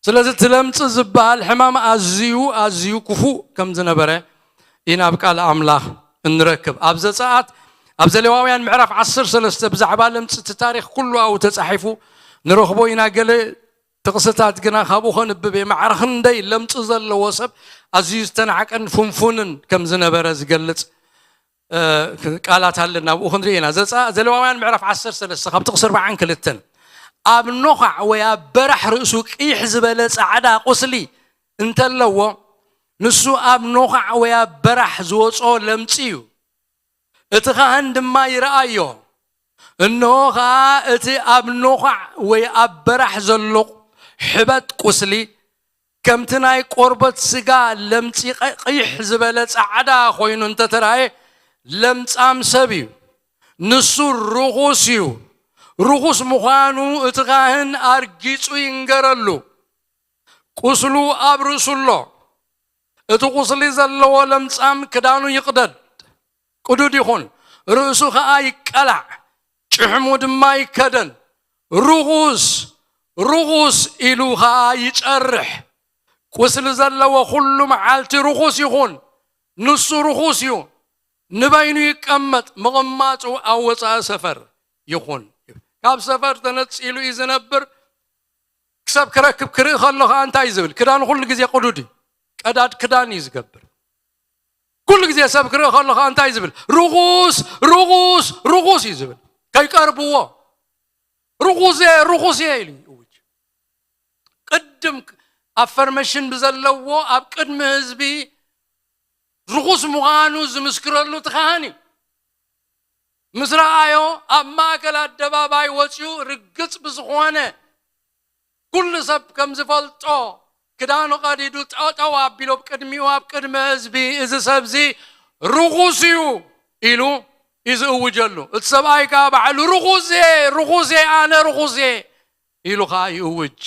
ስለዚ እቲ ለምፂ ዝበሃል ሕማም ኣዝዩ ኣዝዩ ክፉእ ከም ዝነበረ ኢና ኣብ ቃል ኣምላኽ እንረክብ። ኣብ ዘፀኣት ኣብ ዘሌዋውያን ምዕራፍ ዓሰርተ ሰለስተ ብዛዕባ ለምፂ እቲ ታሪክ ኩሉ ኣብኡ ተፃሒፉ ንረኽቦ ኢና። ገለ ጥቕስታት ግና ካብኡ ከንብብ እየ። ማዕረ ክንደይ ለምፂ ዘለዎ ሰብ ኣዝዩ ዝተናዕቀን ፍንፉንን ከም ዝነበረ ዝገልፅ ቃላት ኣለና ኣብኡ ክንርኢ ኢና። ዘሌዋውያን ምዕራፍ ዓሰርተ ሰለስተ ካብ ጥቕሲ ኣርባዓን ክልተን ኣብ ኖኻዕ ወይ ኣብ በራሕ ርእሱ ቅይሕ ዝበለ ጻዕዳ ቁስሊ እንተለዎ ንሱ ኣብ ኖኻዕ ወይ ኣብ በራሕ ዝወጾ ለምጺ እዩ። እቲ ካህን ድማ ይረኣዮ፣ እንሆ ኸኣ እቲ ኣብ ኖኻዕ ወይ ኣብ በራሕ ዘሎ ሕበጥ ቁስሊ ከምቲ ናይ ቆርበት ስጋ ለምጺ ቅይሕ ዝበለ ጻዕዳ ኮይኑ እንተተራየ ለምጻም ሰብ እዩ። ንሱ ርኹስ እዩ። ርኹስ ምዃኑ እቲ ካህን ኣርጊጹ ይንገረሉ። ቁስሉ ኣብ ርእሱ ኣሎ። እቲ ቁስሊ ዘለዎ ለምጻም ክዳኑ ይቕደድ፣ ቅዱድ ይኹን፣ ርእሱ ኸኣ ይቀላዕ፣ ጭሕሙ ድማ ይከደን። ርኹስ ርኹስ ኢሉ ኸኣ ይጨርሕ። ቁስሊ ዘለዎ ኩሉ መዓልቲ ርኹስ ይኹን፣ ንሱ ርኹስ እዩ። ንበይኑ ይቀመጥ፣ ምቕማጡ ኣብ ወፃኢ ሰፈር ይኹን። ካብ ሰፈር ተነፂሉ እዩ ዝነብር። ክሰብ ክረክብ ክርኢ ከሎ ከዓ እንታይ እዩ ዝብል? ክዳኑ ኩሉ ግዜ ቅዱድ እዩ። ቀዳድ ክዳን እዩ ዝገብር። ኩሉ ግዜ ሰብ ክርኢ ከሎ ከዓ እንታይ እዩ ዝብል? ርኹስ ርኹስ ርኹስ እዩ ዝብል። ከይቀርብዎ ርኹስ እየ ርኹስ እየ ኢሉ ይእውጅ። ቅድም ኣፈርሜሽን ብዘለዎ ኣብ ቅድሚ ህዝቢ ርኹስ ምዃኑ ዝምስክረሉ እቲ ካህን እዩ። ምስ ረኣዮ ኣብ ማእከል ኣደባባይ ወፂኡ ርግፅ ብዝኾነ ኩሉ ሰብ ከም ዝፈልጦ ክዳኑ ቀዲዱ ጠጠው ኣቢሉ ኣብ ቅድሚኡ ኣብ ቅድሚ ህዝቢ እዚ ሰብዚ ርኹስ እዩ ኢሉ እዩ ዝእውጀሉ። እቲ ሰብኣይ ከዓ ባዕሉ ርኹስ እየ ርኹስ እየ ኣነ ርኹስ እየ ኢሉ ከዓ ይእውጅ።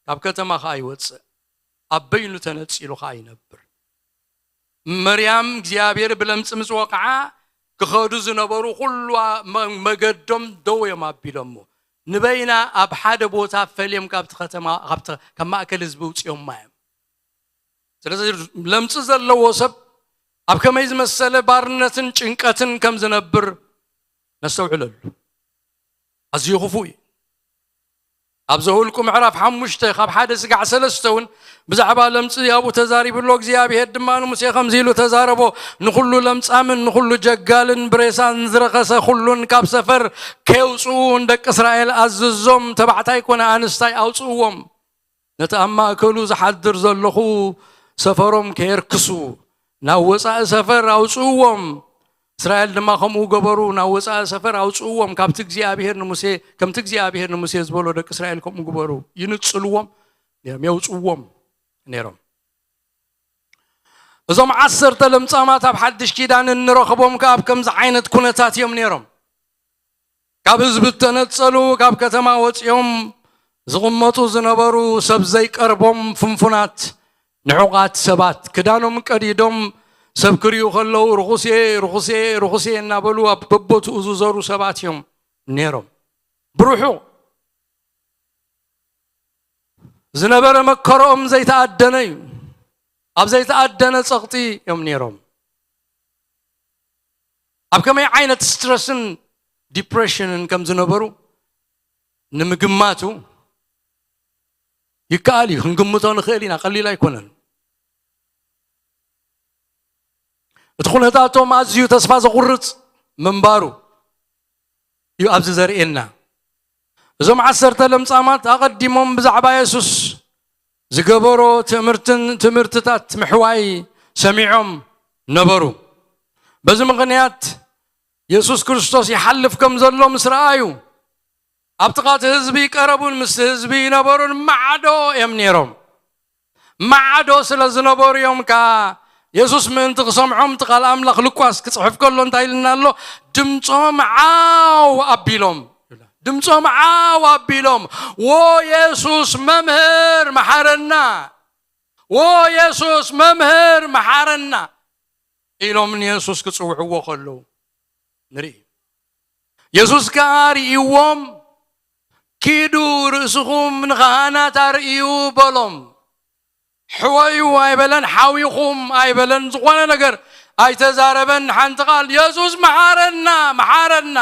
ካብ ከተማ ከዓ ይወፅእ። ኣብ በይኑ ተነፂሉ ከዓ ይነብር። መርያም እግዚኣብሔር ብለምፂ ምስ ወቕዓ ክኸዱ ዝነበሩ ኩሉ መገዶም ደው እዮም ኣቢሎሞ። ንበይና ኣብ ሓደ ቦታ ፈልዮም ካብቲ ከተማ ካብ ማእከል ህዝቢ ውፅዮማ እዮም። ስለዚ ለምፂ ዘለዎ ሰብ ኣብ ከመይ ዝመሰለ ባርነትን ጭንቀትን ከም ዝነብር ነስተውዕለሉ። ኣዝዩ ክፉእ እዩ። ኣብ ዘሁልቁ ምዕራፍ ሓሙሽተ ካብ ሓደ ስጋዕ ሰለስተ እውን ብዛዕባ ለምፂ ኣብኡ ተዛሪቡ ኣሎ። እግዚኣብሔር ድማ ንሙሴ ከምዚ ኢሉ ተዛረቦ፣ ንኹሉ ለምፃምን ንኹሉ ጀጋልን ብሬሳን ዝረኸሰ ኩሉን ካብ ሰፈር ከየውፅኡ ንደቂ እስራኤል ኣዝዞም፣ ተባዕታይ ኮነ ኣንስታይ ኣውፅእዎም። ነቲ ኣብ ማእከሉ ዝሓድር ዘለኹ ሰፈሮም ከየርክሱ ናብ ወጻኢ ሰፈር ኣውጽእዎም። እስራኤል ድማ ከምኡ ገበሩ፣ ናብ ወጻኢ ሰፈር ኣውጽእዎም። ካብቲ እግዚኣብሔር ንሙሴ ከምቲ እግዚኣብሔር ንሙሴ ዝበሎ ደቂ እስራኤል ከምኡ ግበሩ። ይንጽልዎም ነይሮም፣ የውጽእዎም ነይሮም። እዞም ዓሰርተ ለምጻማት ኣብ ሓድሽ ኪዳን እንረኽቦም ከኣ ኣብ ከምዚ ዓይነት ኩነታት እዮም ነይሮም። ካብ ህዝቢ እተነጸሉ፣ ካብ ከተማ ወጺኦም ዝቕመጡ ዝነበሩ ሰብ ዘይቀርቦም ፍንፉናት ንዑቓት ሰባት ክዳኖም ቀዲዶም ሰብ ክርእዩ ከለዉ ርኹስየ ርኹስየ ርኹስየ እናበሉ ኣብ በቦትኡ ዝዞሩ ሰባት እዮም ነይሮም። ብርሑቕ ዝነበረ መከሮኦም ዘይተኣደነ እዩ። ኣብ ዘይተኣደነ ጸቕጢ እዮም ነይሮም። ኣብ ከመይ ዓይነት ስትረስን ዲፕሬሽንን ከም ዝነበሩ ንምግማቱ ይከኣል እዩ፣ ክንግምቶ ንኽእል ኢና፣ ቀሊል ኣይኮነን። እቲ ኩነታቶም ኣዝዩ ተስፋ ዘቑርጽ ምንባሩ እዩ ኣብዚ ዘርእየና። እዞም ዓሰርተ ለምጻማት ኣቐዲሞም ብዛዕባ የሱስ ዝገበሮ ትምህርትን ትምህርትታት ምሕዋይ ሰሚዖም ነበሩ። በዚ ምኽንያት የሱስ ክርስቶስ ይሓልፍ ከም ዘሎ ምስ ረኣዩ፣ ኣብ ጥቓ እቲ ህዝቢ ቀረቡን ምስቲ ህዝቢ ይነበሩን ማዕዶ እዮም ነይሮም። ማዕዶ ስለ ዝነበሩ እዮም ከኣ የሱስ ምእንቲ ክሰምዖም እቲ ቃል ኣምላኽ ሉቃስ ክጽሕፍ ከሎ እንታይ ኢልና ኣሎ? ድምጾም ዓው ኣቢሎም፣ ድምጾም ዓው ኣቢሎም፣ "ዎ የሱስ መምህር መሓረና፣ ዎ የሱስ መምህር መሓረና" ኢሎም ንየሱስ ክጽውዕዎ ከለዉ ንርኢ። የሱስ ከኣ ርእይዎም፣ "ኪዱ ርእስኹም ንኻህናት ኣርእዩ" በሎም። ሕወዩ ኣይበለን፣ ሓዊኹም ኣይበለን፣ ዝኾነ ነገር ኣይተዛረበን። ሓንቲ ቃል፣ "የሱስ መሓረና፣ መሓረና፣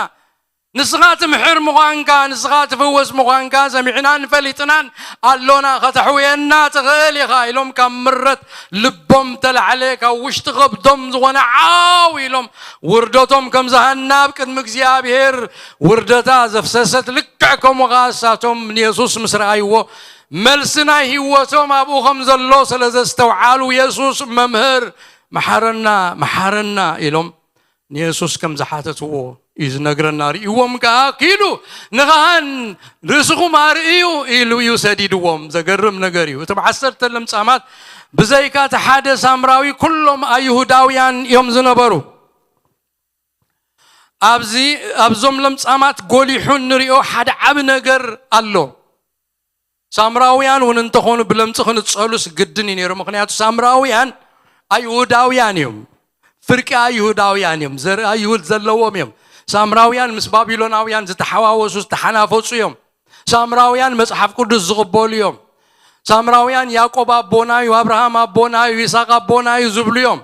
ንስኻ ትምሕር ምዃንካ፣ ንስኻ ትፍውስ ምዃንካ ሰሚዕናን ፈሊጥናን ኣሎና፣ ከተሕውየና ትኽእል ኢኻ" ኢሎም ካብ ምረት ልቦም ተላዕለ፣ ካብ ውሽጢ ከብዶም ዝኾነ ዓው ኢሎም፣ ውርደቶም ከም ዝሃና ኣብ ቅድሚ እግዚኣብሔር ውርደታ ዘፍሰሰት፣ ልክዕ ከምኡ ኸኣ እሳቶም ንየሱስ ምስ ረኣይዎ፣ መልሲ ናይ ህይወቶም ኣብኡ ከም ዘሎ ስለ ዘስተውዓሉ፣ "የሱስ መምህር፣ መሓረና፣ መሓረና" ኢሎም ንየሱስ ከም ዝሓተትዎ እዩ ዝነግረና። ርእይዎም ከኣ፣ "ኪዱ ንኻህን ርእስኹም ኣርእዩ" ኢሉ እዩ ሰዲድዎም። ዘገርም ነገር እዩ። እቶም ዓሰርተ ለምጻማት ብዘይካ እቲ ሓደ ሳምራዊ ኩሎም ኣይሁዳውያን እዮም ዝነበሩ። ኣብዚ፣ ኣብዞም ለምጻማት ጎሊሑ እንሪኦ ሓደ ዓቢ ነገር ኣሎ። ሳምራውያን እውን እንተኾኑ ብለምጺ ክንጸሉስ ግድን እዩ ነይሩ። ምኽንያቱ ሳምራውያን ኣይሁዳውያን እዮም። ፍርቂ ኣይሁዳውያን እዮም። ዘርኢ ኣይሁድ ዘለዎም እዮም። ሳምራውያን ምስ ባቢሎናውያን ዝተሓዋወሱ፣ ዝተሓናፈጹ እዮም። ሳምራውያን መጽሓፍ ቅዱስ ዝቕበሉ እዮም። ሳምራውያን ያዕቆብ ኣቦና እዩ፣ ኣብርሃም ኣቦና እዩ፣ ይስሐቅ ኣቦና እዩ ዝብሉ እዮም።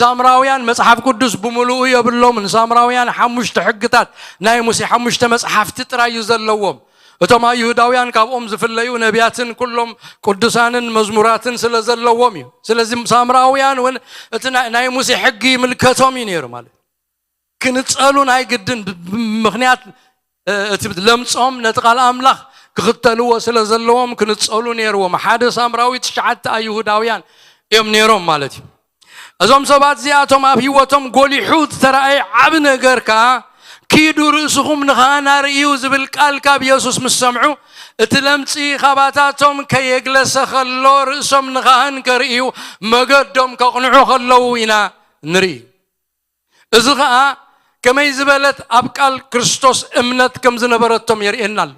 ሳምራውያን መጽሓፍ ቅዱስ ብምሉኡ የብሎምን። ሳምራውያን ሓሙሽተ ሕግታት፣ ናይ ሙሴ ሓሙሽተ መጽሓፍቲ ጥራይ እዩ ዘለዎም። እቶም ኣይሁዳውያን ካብኦም ዝፍለዩ ነቢያትን ኩሎም ቅዱሳንን መዝሙራትን ስለ ዘለዎም እዩ። ስለዚ ሳምራውያን እውን እቲ ናይ፣ ናይ ሙሴ ሕጊ ይምልከቶም እዩ ነይሩ ማለት። ክንጸሉ ናይ ግድን ብ-፣ ብ-፣ ምኽንያት፣ እ፣ እቲ ለምጾም ነቲ ቃል ኣምላኽ ክኽተልዎ ስለ ዘለዎም ክንጸሉ ነይርዎም። ሓደ ሳምራዊ፣ ትሽዓተ ኣይሁዳውያን እዮም ነይሮም ማለት እዩ። እዞም ሰባት እዚኣቶም ኣብ ህይወቶም ጎሊሑ ዝተራእየ ዓቢ ነገር ከኣ፣ "ኪዱ ርእስኹም ንኻህን ኣርእዩ" ዝብል ቃል ካብ የሱስ ምስ ሰምዑ፣ እቲ ለምጺ ካባታቶም ከየግለሰ ከሎ ርእሶም ንኻህን ከርእዩ መገዶም ከቕንዑ ከለዉ ኢና ንርኢ። እዚ ኸኣ ከመይ ዝበለት ኣብ ቃል ክርስቶስ እምነት ከም ዝነበረቶም የርእየና ኣሎ።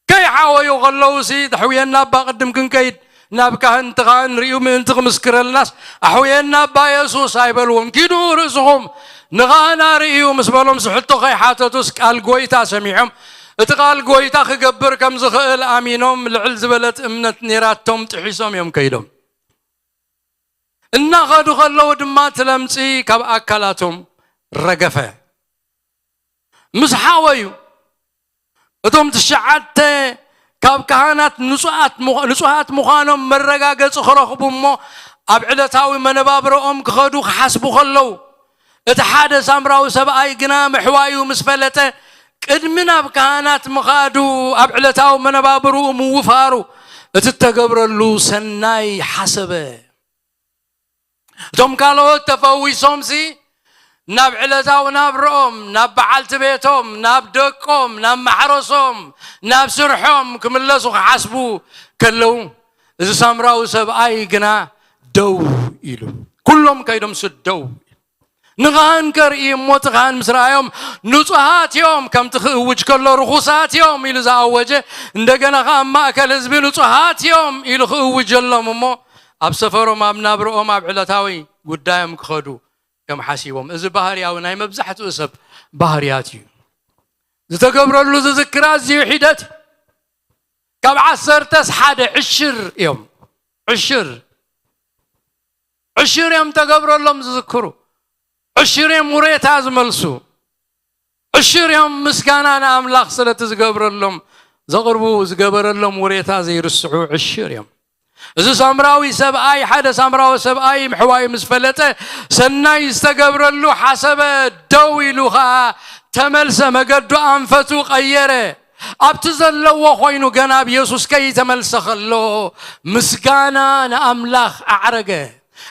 ከይሓወዩ ከለዉሲ፣ "ኣሕውየና እባ ቅድም ክንከይድ ናብ ካህን፣ እቲ ካህን ርእዩ ምእንቲ ክምስክረልናስ፣ ኣሕውየና እባ የሱስ" ኣይበልዎም። "ኪዱ ርእስኹም ንኻህን ኣርእዩ" ምስ በሎም፣ ሕቶ ከይሓተቱስ ቃል ጐይታ ሰሚዖም፣ እቲ ቃል ጐይታ ክገብር ከም ዝኽእል ኣሚኖም፣ ልዕል ዝበለት እምነት ነይራቶም ጥሒሶም እዮም ከይዶም። እናኸዱ ከለዉ ድማ እቲ ለምጺ ካብ ኣካላቶም ረገፈ። ምስ ሓወዩ፣ እቶም ትሽዓተ ካብ ካህናት ንጹኣት ምዃ-፣ ንጹሃት ምዃኖም መረጋገጺ ክረኽቡ እሞ፣ ኣብ ዕለታዊ መነባብሮኦም ክኸዱ ክሓስቡ ከለዉ፣ እቲ ሓደ ሳምራዊ ሰብኣይ ግና ምሕዋዩ ምስ ፈለጠ፣ ቅድሚ ናብ ካህናት ምኻዱ፣ ኣብ ዕለታዊ መነባብርኡ ምውፋሩ፣ እቲ እተገብረሉ ሰናይ ሓሰበ። እቶም ካልኦት ተፈዊሶምሲ፣ ናብ ዕለታዊ ናብርኦም፣ ናብ በዓልቲ ቤቶም፣ ናብ ደቆም፣ ናብ ማሕረሶም፣ ናብ ስርሖም ክምለሱ ክሓስቡ ከለዉ፣ እዚ ሳምራዊ ሰብኣይ ግና ደው ኢሉ። ኩሎም ከይዶም ስደው። ንኻህን ከርኢ እሞ፣ እቲ ካህን ምስ ረኣዮም፣ "ንጹሃት እዮም፣ ከምቲ ክእውጅ ከሎ ርኹሳት እዮም" ኢሉ ዝኣወጀ፣ እንደገና ኸኣ ኣብ ማእከል ህዝቢ "ንጹሃት እዮም" ኢሉ ክእውጀሎም እሞ፣ ኣብ ሰፈሮም፣ ኣብ ናብርኦም፣ ኣብ ዕለታዊ ጉዳዮም ክኸዱ እዮም ሓሲቦም። እዚ ባህርያዊ ናይ መብዛሕትኡ ሰብ ባህርያት እዩ። ዝተገብረሉ ዝዝክር ኣዝዩ ሒደት እዩ። ካብ ዓሰርተስ ሓደ ዕሽር እዮም። ዕሽር ዕሽር እዮም ተገብረሎም ዝዝክሩ። ዕሽር እዮም ውሬታ ዝመልሱ። ዕሽር እዮም ምስጋና ንኣምላኽ ስለቲ ዝገብረሎም፣ ዘቕርቡ፣ ዝገበረሎም ውሬታ ዘይርስዑ ዕሽር እዮም። እዚ ሳምራዊ ሰብኣይ፣ ሓደ ሳምራዊ ሰብኣይ ምሕዋይ ምስ ፈለጠ፣ ሰናይ ዝተገብረሉ ሓሰበ፣ ደው ኢሉ ኸኣ ተመልሰ፣ መገዱ ኣንፈቱ ቀየረ። ኣብቲ ዘለዎ ኮይኑ ገና ኣብ የሱስ ከይተመልሰ ከሎ፣ ምስጋና ንኣምላኽ ኣዕረገ።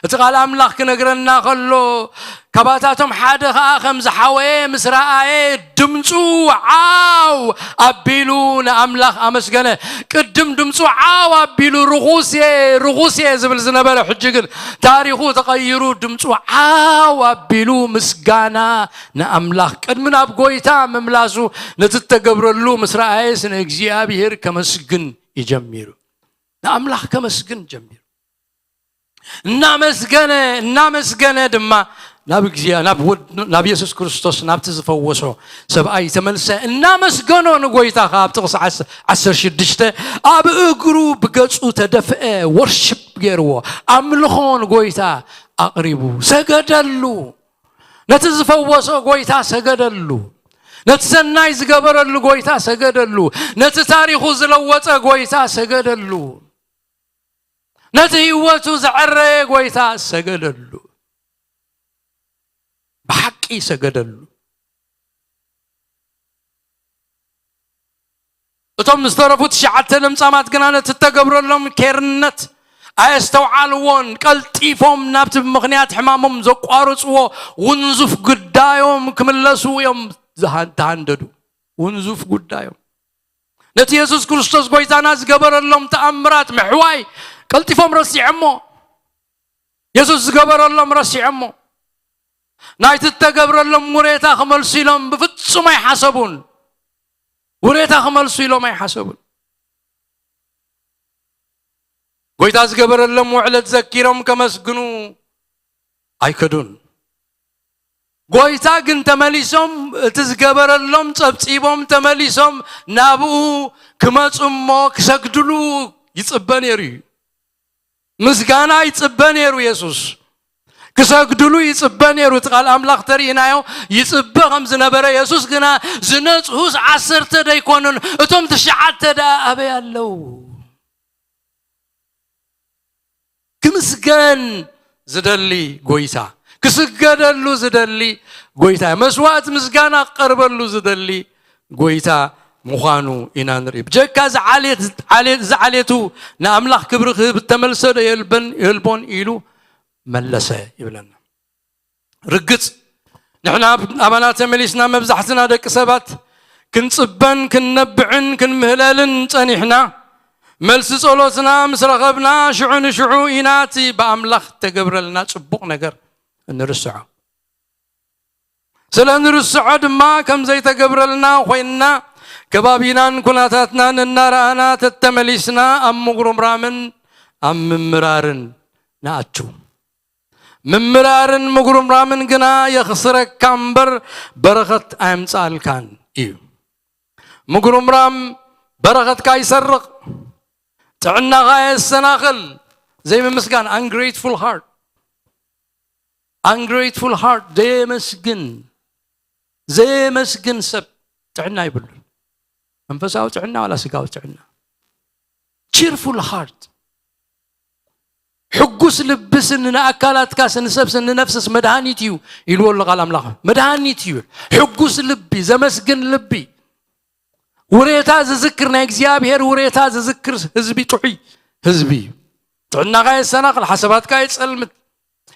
እቲ ቃል ኣምላኽ ክነግረና ከሎ፣ ካባታቶም ሓደ ኸኣ ከም ዝሓወየ ምስ ረኣየ፣ ድምፁ ዓው ኣቢሉ ንኣምላኽ ኣመስገነ። ቅድም ድምፁ ዓው ኣቢሉ፣ "ርኹስ እየ፣ ርኹስ እየ" ዝብል ዝነበረ፣ ሕጂ ግን ታሪኹ ተቐይሩ፣ ድምፁ ዓው ኣቢሉ ምስጋና ንኣምላኽ፣ ቅድሚ ናብ ጎይታ ምምላሱ፣ ነቲ እተገብረሉ ምስ ረኣየስ ንእግዚኣብሔር ከመስግን እዩ ጀሚሩ። ንኣምላኽ ከመስግን ጀሚሩ። እናመስገነ፣ እናመስገነ ድማ ናብ እግዚኣብ-፣ ናብ ወድ-፣ ናብ የሱስ ክርስቶስ፣ ናብቲ ዝፈወሶ ሰብኣይ ተመልሰ። እናመስገኖ ንጎይታ፣ ካብ ጥቕሲ ዓስ-፣ ዓሰርተ ሽዱሽተ፣ ኣብ እግሩ ብገጹ ተደፍአ፣ ወርሽፕ ገይርዎ፣ ኣምልኾ ንጎይታ ኣቕሪቡ፣ ሰገደሉ። ነቲ ዝፈወሶ ጎይታ ሰገደሉ። ነቲ ሰናይ ዝገበረሉ ጎይታ ሰገደሉ። ነቲ ታሪኹ ዝለወጠ ጎይታ ሰገደሉ። ነቲ ህይወቱ ዘዐረየ ጎይታ ሰገደሉ። ብሓቂ ሰገደሉ። እቶም ዝተረፉ ትሽዓተ ለምጻማት ግና ነቲ እተገብረሎም ኬርነት ኣየስተውዓልዎን። ቀልጢፎም ናብቲ ብምኽንያት ሕማሞም ዘቋረጽዎ ውንዙፍ ጉዳዮም ክምለሱ እዮም ዝሃ-፣ ተሃንደዱ። ውንዙፍ ጉዳዮም። ነቲ የሱስ ክርስቶስ ጎይታና ዝገበረሎም ተኣምራት ምሕዋይ ቀልጢፎም ረሲዖሞ። የሱስ ዝገበረሎም ረሲዖሞ። ናይቲ እተገብረሎም ውሬታ ክመልሱ ኢሎም ብፍጹም ኣይሓሰቡን። ውሬታ ክመልሱ ኢሎም ኣይሓሰቡን። ጎይታ ዝገበረሎም ውዕለት ዘኪሮም ከመስግኑ ኣይከዱን። ጎይታ ግን ተመሊሶም፣ እቲ ዝገበረሎም ጸብጺቦም ተመሊሶም ናብኡ ክመጹ እሞ ክሰግድሉ ይጽበ ነይሩ እዩ። ምስጋና ይጽበ ነይሩ የሱስ። ክሰግድሉ ይጽበ ነይሩ። እቲ ቃል ኣምላኽ ተሪእናዮ፣ ይጽበ ከም ዝነበረ የሱስ ግና ዝነጽሁስ ዓሰርተ ደይኮኑን፣ እቶም ትሽዓተ ደኣ ኣበይ ኣለዉ? ክምስገን ዝደሊ ጎይታ፣ ክስገደሉ ዝደሊ ጎይታ፣ መስዋእቲ ምስጋና ክቐርበሉ ዝደሊ ጎይታ ምዃኑ ኢና ንርኢ። ብጀካ እዚ ዓሌት፣ ዓሌት፣ እዚ ዓሌቱ ንኣምላኽ ክብሪ ክህብ እተመልሰ ዶ የልበን፣ የልቦን ኢሉ መለሰ ይብለና። ርግጽ፣ ንሕና ኣባና ተመሊስና መብዛሕትና ደቂ ሰባት ክንጽበን ክንነብዕን ክንምህለልን ጸኒሕና። መልሲ ጸሎትና ምስ ረኸብና፣ ሽዑ ንሽዑ ኢና እቲ ብኣምላኽ እተገብረልና ጽቡቕ ነገር እንርስዖ። ስለ እንርስዖ ድማ፣ ከም ዘይተገብረልና ኮይንና፣ ከባቢናን ኩነታትናን እናረኣና ተተመሊስና ኣብ ምጉርምራምን ኣብ ምምራርን ንኣቱ። ምምራርን ምጉርምራምን ግና የኽስረካ እምበር በረኸት ኣየምጽኣልካን እዩ። ምጉርምራም በረኸትካ ይሰርቕ፣ ጥዕናኻ የሰናኽል። ዘይምምስጋን፣ ungrateful heart፣ ungrateful heart፣ ዘየመስግን፣ ዘየመስግን ሰብ ጥዕና ይብሉን። መንፈሳዊ ጥዕና ዋላ ስጋዊ ጥዕና። Cheerful heart፣ ሕጉስ ልብስ ንኣካላትካስ ንሰብስ ንነፍስስ መድሃኒት እዩ ኢልዎ ኣሎ ቃል ኣምላኽ። መድሃኒት እዩ። ሕጉስ ልቢ፣ ዘመስግን ልቢ፣ ውሬታ ዝዝክር፣ ናይ እግዚኣብሔር ውሬታ ዝዝክር ህዝቢ ጥዑይ ህዝቢ እዩ። ጥዕናኻ የሰናኽል፣ ሓሳባትካ የጸልምት፣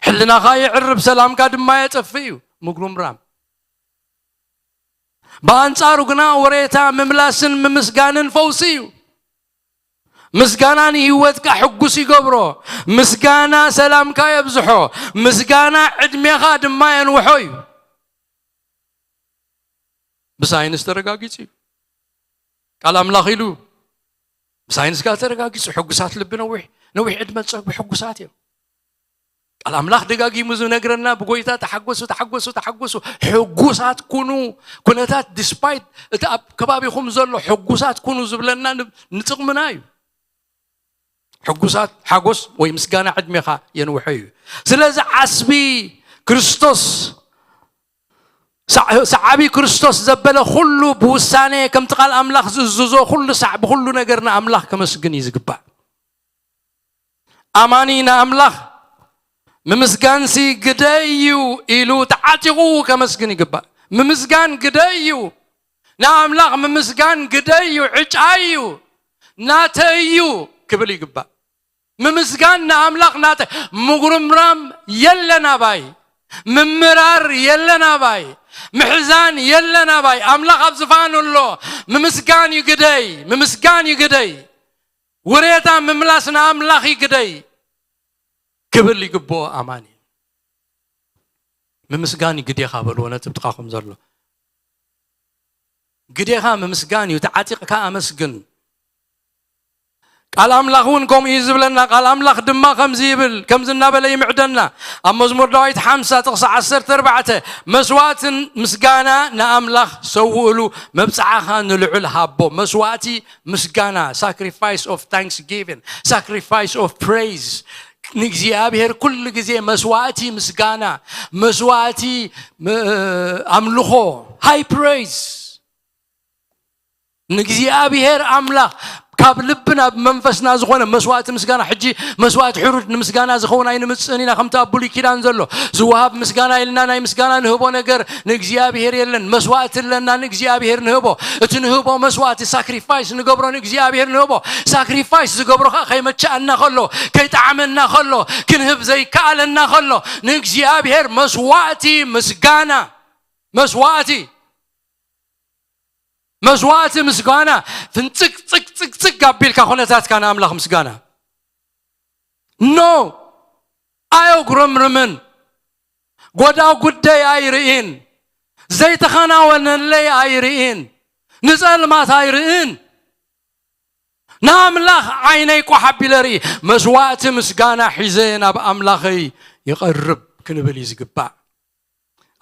ሕልናኻ የዕርብ፣ ሰላምካ ድማ የጠፍእ እዩ ምጉርምራም። ብኣንጻሩ ግና ወሬታ ምምላስን ምምስጋንን ፈውሲ እዩ። ምስጋና ንህይወትካ ሕጉስ ይገብሮ። ምስጋና ሰላምካ የብዝሖ። ምስጋና ዕድሜኻ ድማ የንውሖ እዩ። ብሳይንስ ተረጋጊጹ እዩ። ቃል ኣምላኽ ኢሉ ብሳይንስ ጋር ተረጋጊጹ፣ ሕጉሳት ልቢ ነዊሕ፣ ነዊሕ ዕድመ ዝጸግቡ ሕጉሳት እዮም። ቃል ኣምላኽ ደጋጊሙ ዝነግረና፣ ብጎይታ ተሓጎሱ፣ ተሓጎሱ፣ ተሓጎሱ፣ ሕጉሳት ኩኑ። ኩነታት፣ ዲስፓይት እቲ ኣብ ከባቢኹም ዘሎ፣ ሕጉሳት ኩኑ ዝብለና ን- ንጥቕምና እዩ። ሕጉሳት፣ ሓጎስ ወይ ምስጋና ዕድሜኻ የንውሐ እዩ። ስለዚ ዓስቢ ክርስቶስ፣ ሰዓ- ሰዓቢ ክርስቶስ ዘበለ ኩሉ ብውሳኔ፣ ከምቲ ቃል ኣምላኽ ዝእዝዞ ኩሉ ሳዕ ብኩሉ ነገር ንኣምላኽ ከመስግን እዩ ዝግባእ። ኣማኒ ንኣምላኽ ምምስጋንሲ ግደይ እዩ ኢሉ ተዓጢቑ ከመስግን ይግባእ። ምምስጋን ግደይ እዩ። ንኣምላኽ ምምስጋን ግደይ እዩ፣ ዕጫይ እዩ፣ ናተይ እዩ ክብል ይግባእ። ምምስጋን ንኣምላኽ ናተ ምጉርምራም የለን ኣባይ፣ ምምራር የለን ኣባይ፣ ምሕዛን የለን ኣባይ። ኣምላኽ ኣብ ዝፋኑ ኣሎ። ምምስጋን ይግደይ፣ ምምስጋን ይግደይ። ውሬታ ምምላስ ንኣምላኽ ይግደይ ክብል ይግብኦ ኣማኒ። ምምስጋን ይግዴኻ በልዎ ነቲ ብጥቓኹም ዘሎ። ግዴኻ ምምስጋን እዩ፣ ተዓጢቕካ ኣመስግን። ቃል ኣምላኽ እውን ከምኡ እዩ ዝብለና። ቃል ኣምላኽ ድማ ከምዚ ይብል፣ ከምዚ እናበለ ይምዕደና። ኣብ መዝሙር ዳዊት ሓምሳ ጥቕሲ ዓሰርተ ኣርባዕተ፣ መስዋእትን ምስጋና ንኣምላኽ ሰውእሉ፣ መብጽዓኻ ንልዑል ሃቦ። መስዋእቲ ምስጋና፣ ሳክሪፋይስ ኦፍ ታንክስጊቪን፣ ሳክሪፋይስ ኦፍ ፕሬይዝ። ንእግዚኣብሔር ኩሉ ግዜ መስዋእቲ ምስጋና፣ መስዋእቲ ም- ኣምልኾ፣ ሃይ ፕሬይዝ ንእግዚኣብሔር ኣምላኽ። ካብ ልብና ብመንፈስና ዝኾነ መስዋእቲ ምስጋና። ሕጂ መስዋእቲ ሕሩድ ንምስጋና ዝኸውን ኣይንምጽእን ኢና። ከምቲ ኣብ ብሉይ ኪዳን ዘሎ ዝወሃብ ምስጋና ኢልና ናይ ምስጋና ንህቦ ነገር ንእግዚኣብሔር የለን። መስዋእቲ ኣለና ንእግዚኣብሔር ንህቦ። እቲ ንህቦ መስዋእቲ፣ ሳክሪፋይስ ንገብሮ ንእግዚኣብሔር ንህቦ። ሳክሪፋይስ ዝገብሮ ኸኣ ከይመቸኣና ከሎ፣ ከይጠዓመና ከሎ፣ ክንህብ ዘይከኣለና ከሎ፣ ንእግዚኣብሔር መስዋእቲ ምስጋና፣ መስዋእቲ መስዋእቲ ምስጋና ፍንጽግ ጽግ ጽግ ጽግ ኣቢልካ ኩነታትካ ንኣምላኽ ምስጋና። ኖ፣ ኣየጉረምርምን። ጎዳጉደይ ኣይርእን፣ ዘይተኸናወነለይ ኣይርእን፣ ንጸልማት ኣይርእን። ንኣምላኽ ዓይነይ ቋሕ ኣቢለ ርኢ፣ መስዋእቲ ምስጋና ሒዘ ናብ ኣምላኸይ ይቐርብ ክንብል እዩ ዝግባእ።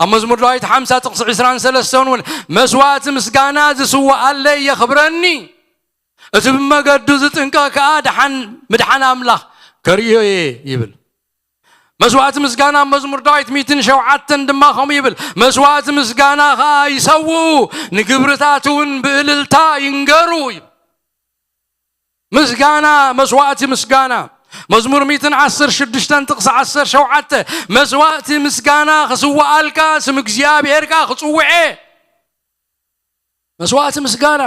ኣብ መዝሙር ዳዊት ሓምሳ ጥቕሲ ዕስራን ሰለስተን እውን፣ መስዋእቲ ምስጋና ዝስውኣለይ የኽብረኒ፣ እቲ ብመገዱ ዝጥንቀቕ ከኣ ደሓን ምድሓን ኣምላኽ ከርእዮ እየ ይብል። መስዋእቲ ምስጋና ኣብ መዝሙር ዳዊት ሚእትን ሸውዓተን ድማ ከምኡ ይብል፣ መስዋእቲ ምስጋና ከኣ ይሰውኡ፣ ንግብርታት እውን ብእልልታ ይንገሩ ይብል። ምስጋና፣ መስዋእቲ ምስጋና። መዝሙር ሚእትን ዓሰርተ ሽዱሽተን ጥቕሲ ዓሰርተ ሸውዓተ፣ መስዋእቲ ምስጋና ክስውኣልካ፣ ስም እግዚኣብሔር ከኣ ክጽውዔ። መስዋእቲ ምስጋና።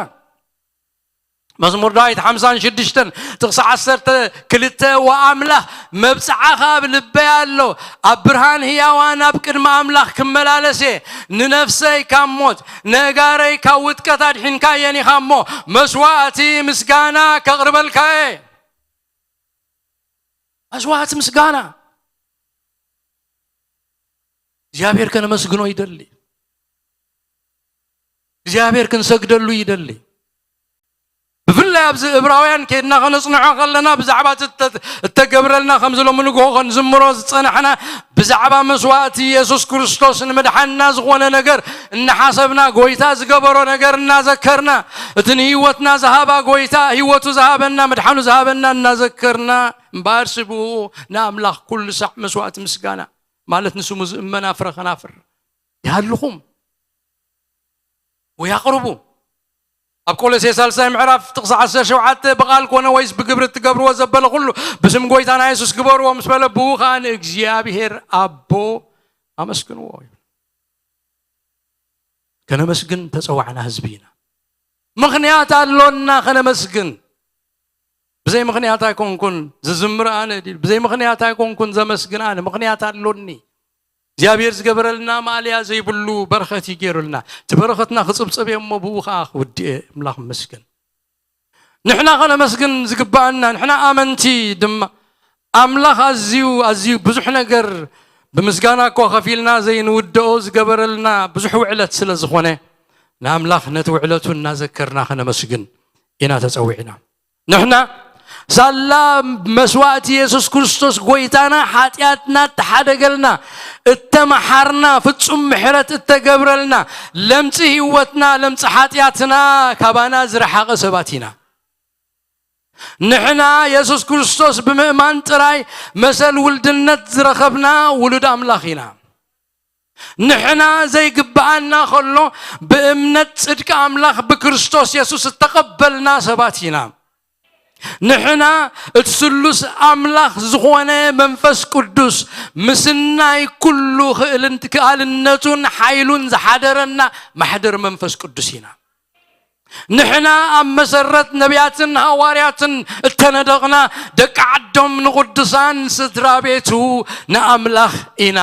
መዝሙር ዳዊት ሓምሳን ሽዱሽተን ጥቕሲ ዓሰርተ ክልተ፣ ወኣምላኽ መብጽዓኻ ኣብ ልበይ ኣሎ፣ ኣብ ብርሃን ህያዋን ኣብ ቅድሚ ኣምላኽ ክመላለስ እየ። ንነፍሰይ ካብ ሞት፣ ነጋረይ ካብ ውድቀት ኣድሒንካየን ኢኻ እሞ፣ መስዋእቲ ምስጋና ከቕርበልካ እየ። መስዋእቲ ምስጋና። እግዚኣብሔር ከነመስግኖ ይደሊ። እግዚኣብሔር ክንሰግደሉ ይደሊ። ብፍላይ ኣብዚ እብራውያን ከይድና ከነጽንዖ ከለና፣ ብዛዕባ እቲ እተ- እተገብረልና፣ ከምዚ ሎሚ ንግሆ ከንዝምሮ ዝጸናሕና፣ ብዛዕባ መስዋእቲ የሱስ ክርስቶስ ንምድሓንና ዝኾነ ነገር እናሓሰብና፣ ጎይታ ዝገበሮ ነገር እናዘከርና፣ እቲ ንህይወትና ዝሃባ ጎይታ፣ ህይወቱ ዝሃበና፣ ምድሓኑ ዝሃበና እናዘከርና፣ እምበኣርሲ ብኡ ንኣምላኽ ኩሉ ሳዕ መስዋእቲ ምስጋና፣ ማለት ንስሙ ዝእመን ኣፍረ ከናፍር ይሃልኹም ወይ ኣቕርቡ። ኣብ ቆሎሴ ሳልሳይ ምዕራፍ ጥቕሲ ዓሰርተ ሸውዓተ፣ ብቓል ኮነ ወይስ ብግብሪ እትገብርዎ ዘበለ ኩሉ ብስም ጎይታና የሱስ ግበርዎ ምስ በለ፣ ብኡ ኸኣ ንእግዚኣብሔር ኣቦ ኣመስግንዎ ይብል። ከነመስግን ተጸዋዕና ህዝቢ ኢና። ምኽንያት ኣሎና ከነመስግን። ብዘይ ምኽንያት ኣይኮንኩን ዝዝምር ኣነ ድዩ? ብዘይ ምኽንያት ኣይኮንኩን ዘመስግን ኣነ። ምኽንያት ኣሎኒ። እግዚኣብሔር ዝገበረልና ማእለያ ዘይብሉ በረኸት እዩ ገይሩልና። እቲ በረኸትና ክጽብጽብ እየ እሞ ብኡ ኸዓ ክውድእ እየ። ኣምላኽ ይመስገን። ንሕና ኸነመስግን ዝግብኣና፣ ንሕና ኣመንቲ ድማ፣ ኣምላኽ ኣዝዩ፣ ኣዝዩ ብዙሕ ነገር ብምስጋና እኮ ከፊልና ዘይንውድኦ ዝገበረልና ብዙሕ ውዕለት ስለ ዝኾነ፣ ንኣምላኽ ነቲ ውዕለቱ እናዘከርና ኸነመስግን ኢና ተጸዊዕና። ንሕና ሳላ መስዋእቲ የሱስ ክርስቶስ ጎይታና ሓጢኣትና እተሓደገልና፣ እተመሓርና፣ ፍጹም ምሕረት እተገብረልና፣ ለምጺ ህይወትና፣ ለምጺ ሓጢኣትና ካባና ዝረሓቐ ሰባት ኢና። ንሕና የሱስ ክርስቶስ ብምእማን ጥራይ መሰል ውልድነት ዝረኸብና ውሉድ ኣምላኽ ኢና። ንሕና ዘይግብኣና ከሎ ብእምነት ጽድቂ ኣምላኽ ብክርስቶስ የሱስ እተቐበልና ሰባት ኢና። ንሕና እቲ ስሉስ ኣምላኽ ዝኾነ መንፈስ ቅዱስ ምስናይ ኩሉ ክእልን-፣ ክኣልነቱን ሓይሉን ዝሓደረና ማሕደር መንፈስ ቅዱስ ኢና። ንሕና ኣብ መሰረት ነቢያትን ሃዋርያትን እተነደቕና ደቂ ዓዶም ንቕዱሳን ስድራ ቤቱ ንኣምላኽ ኢና።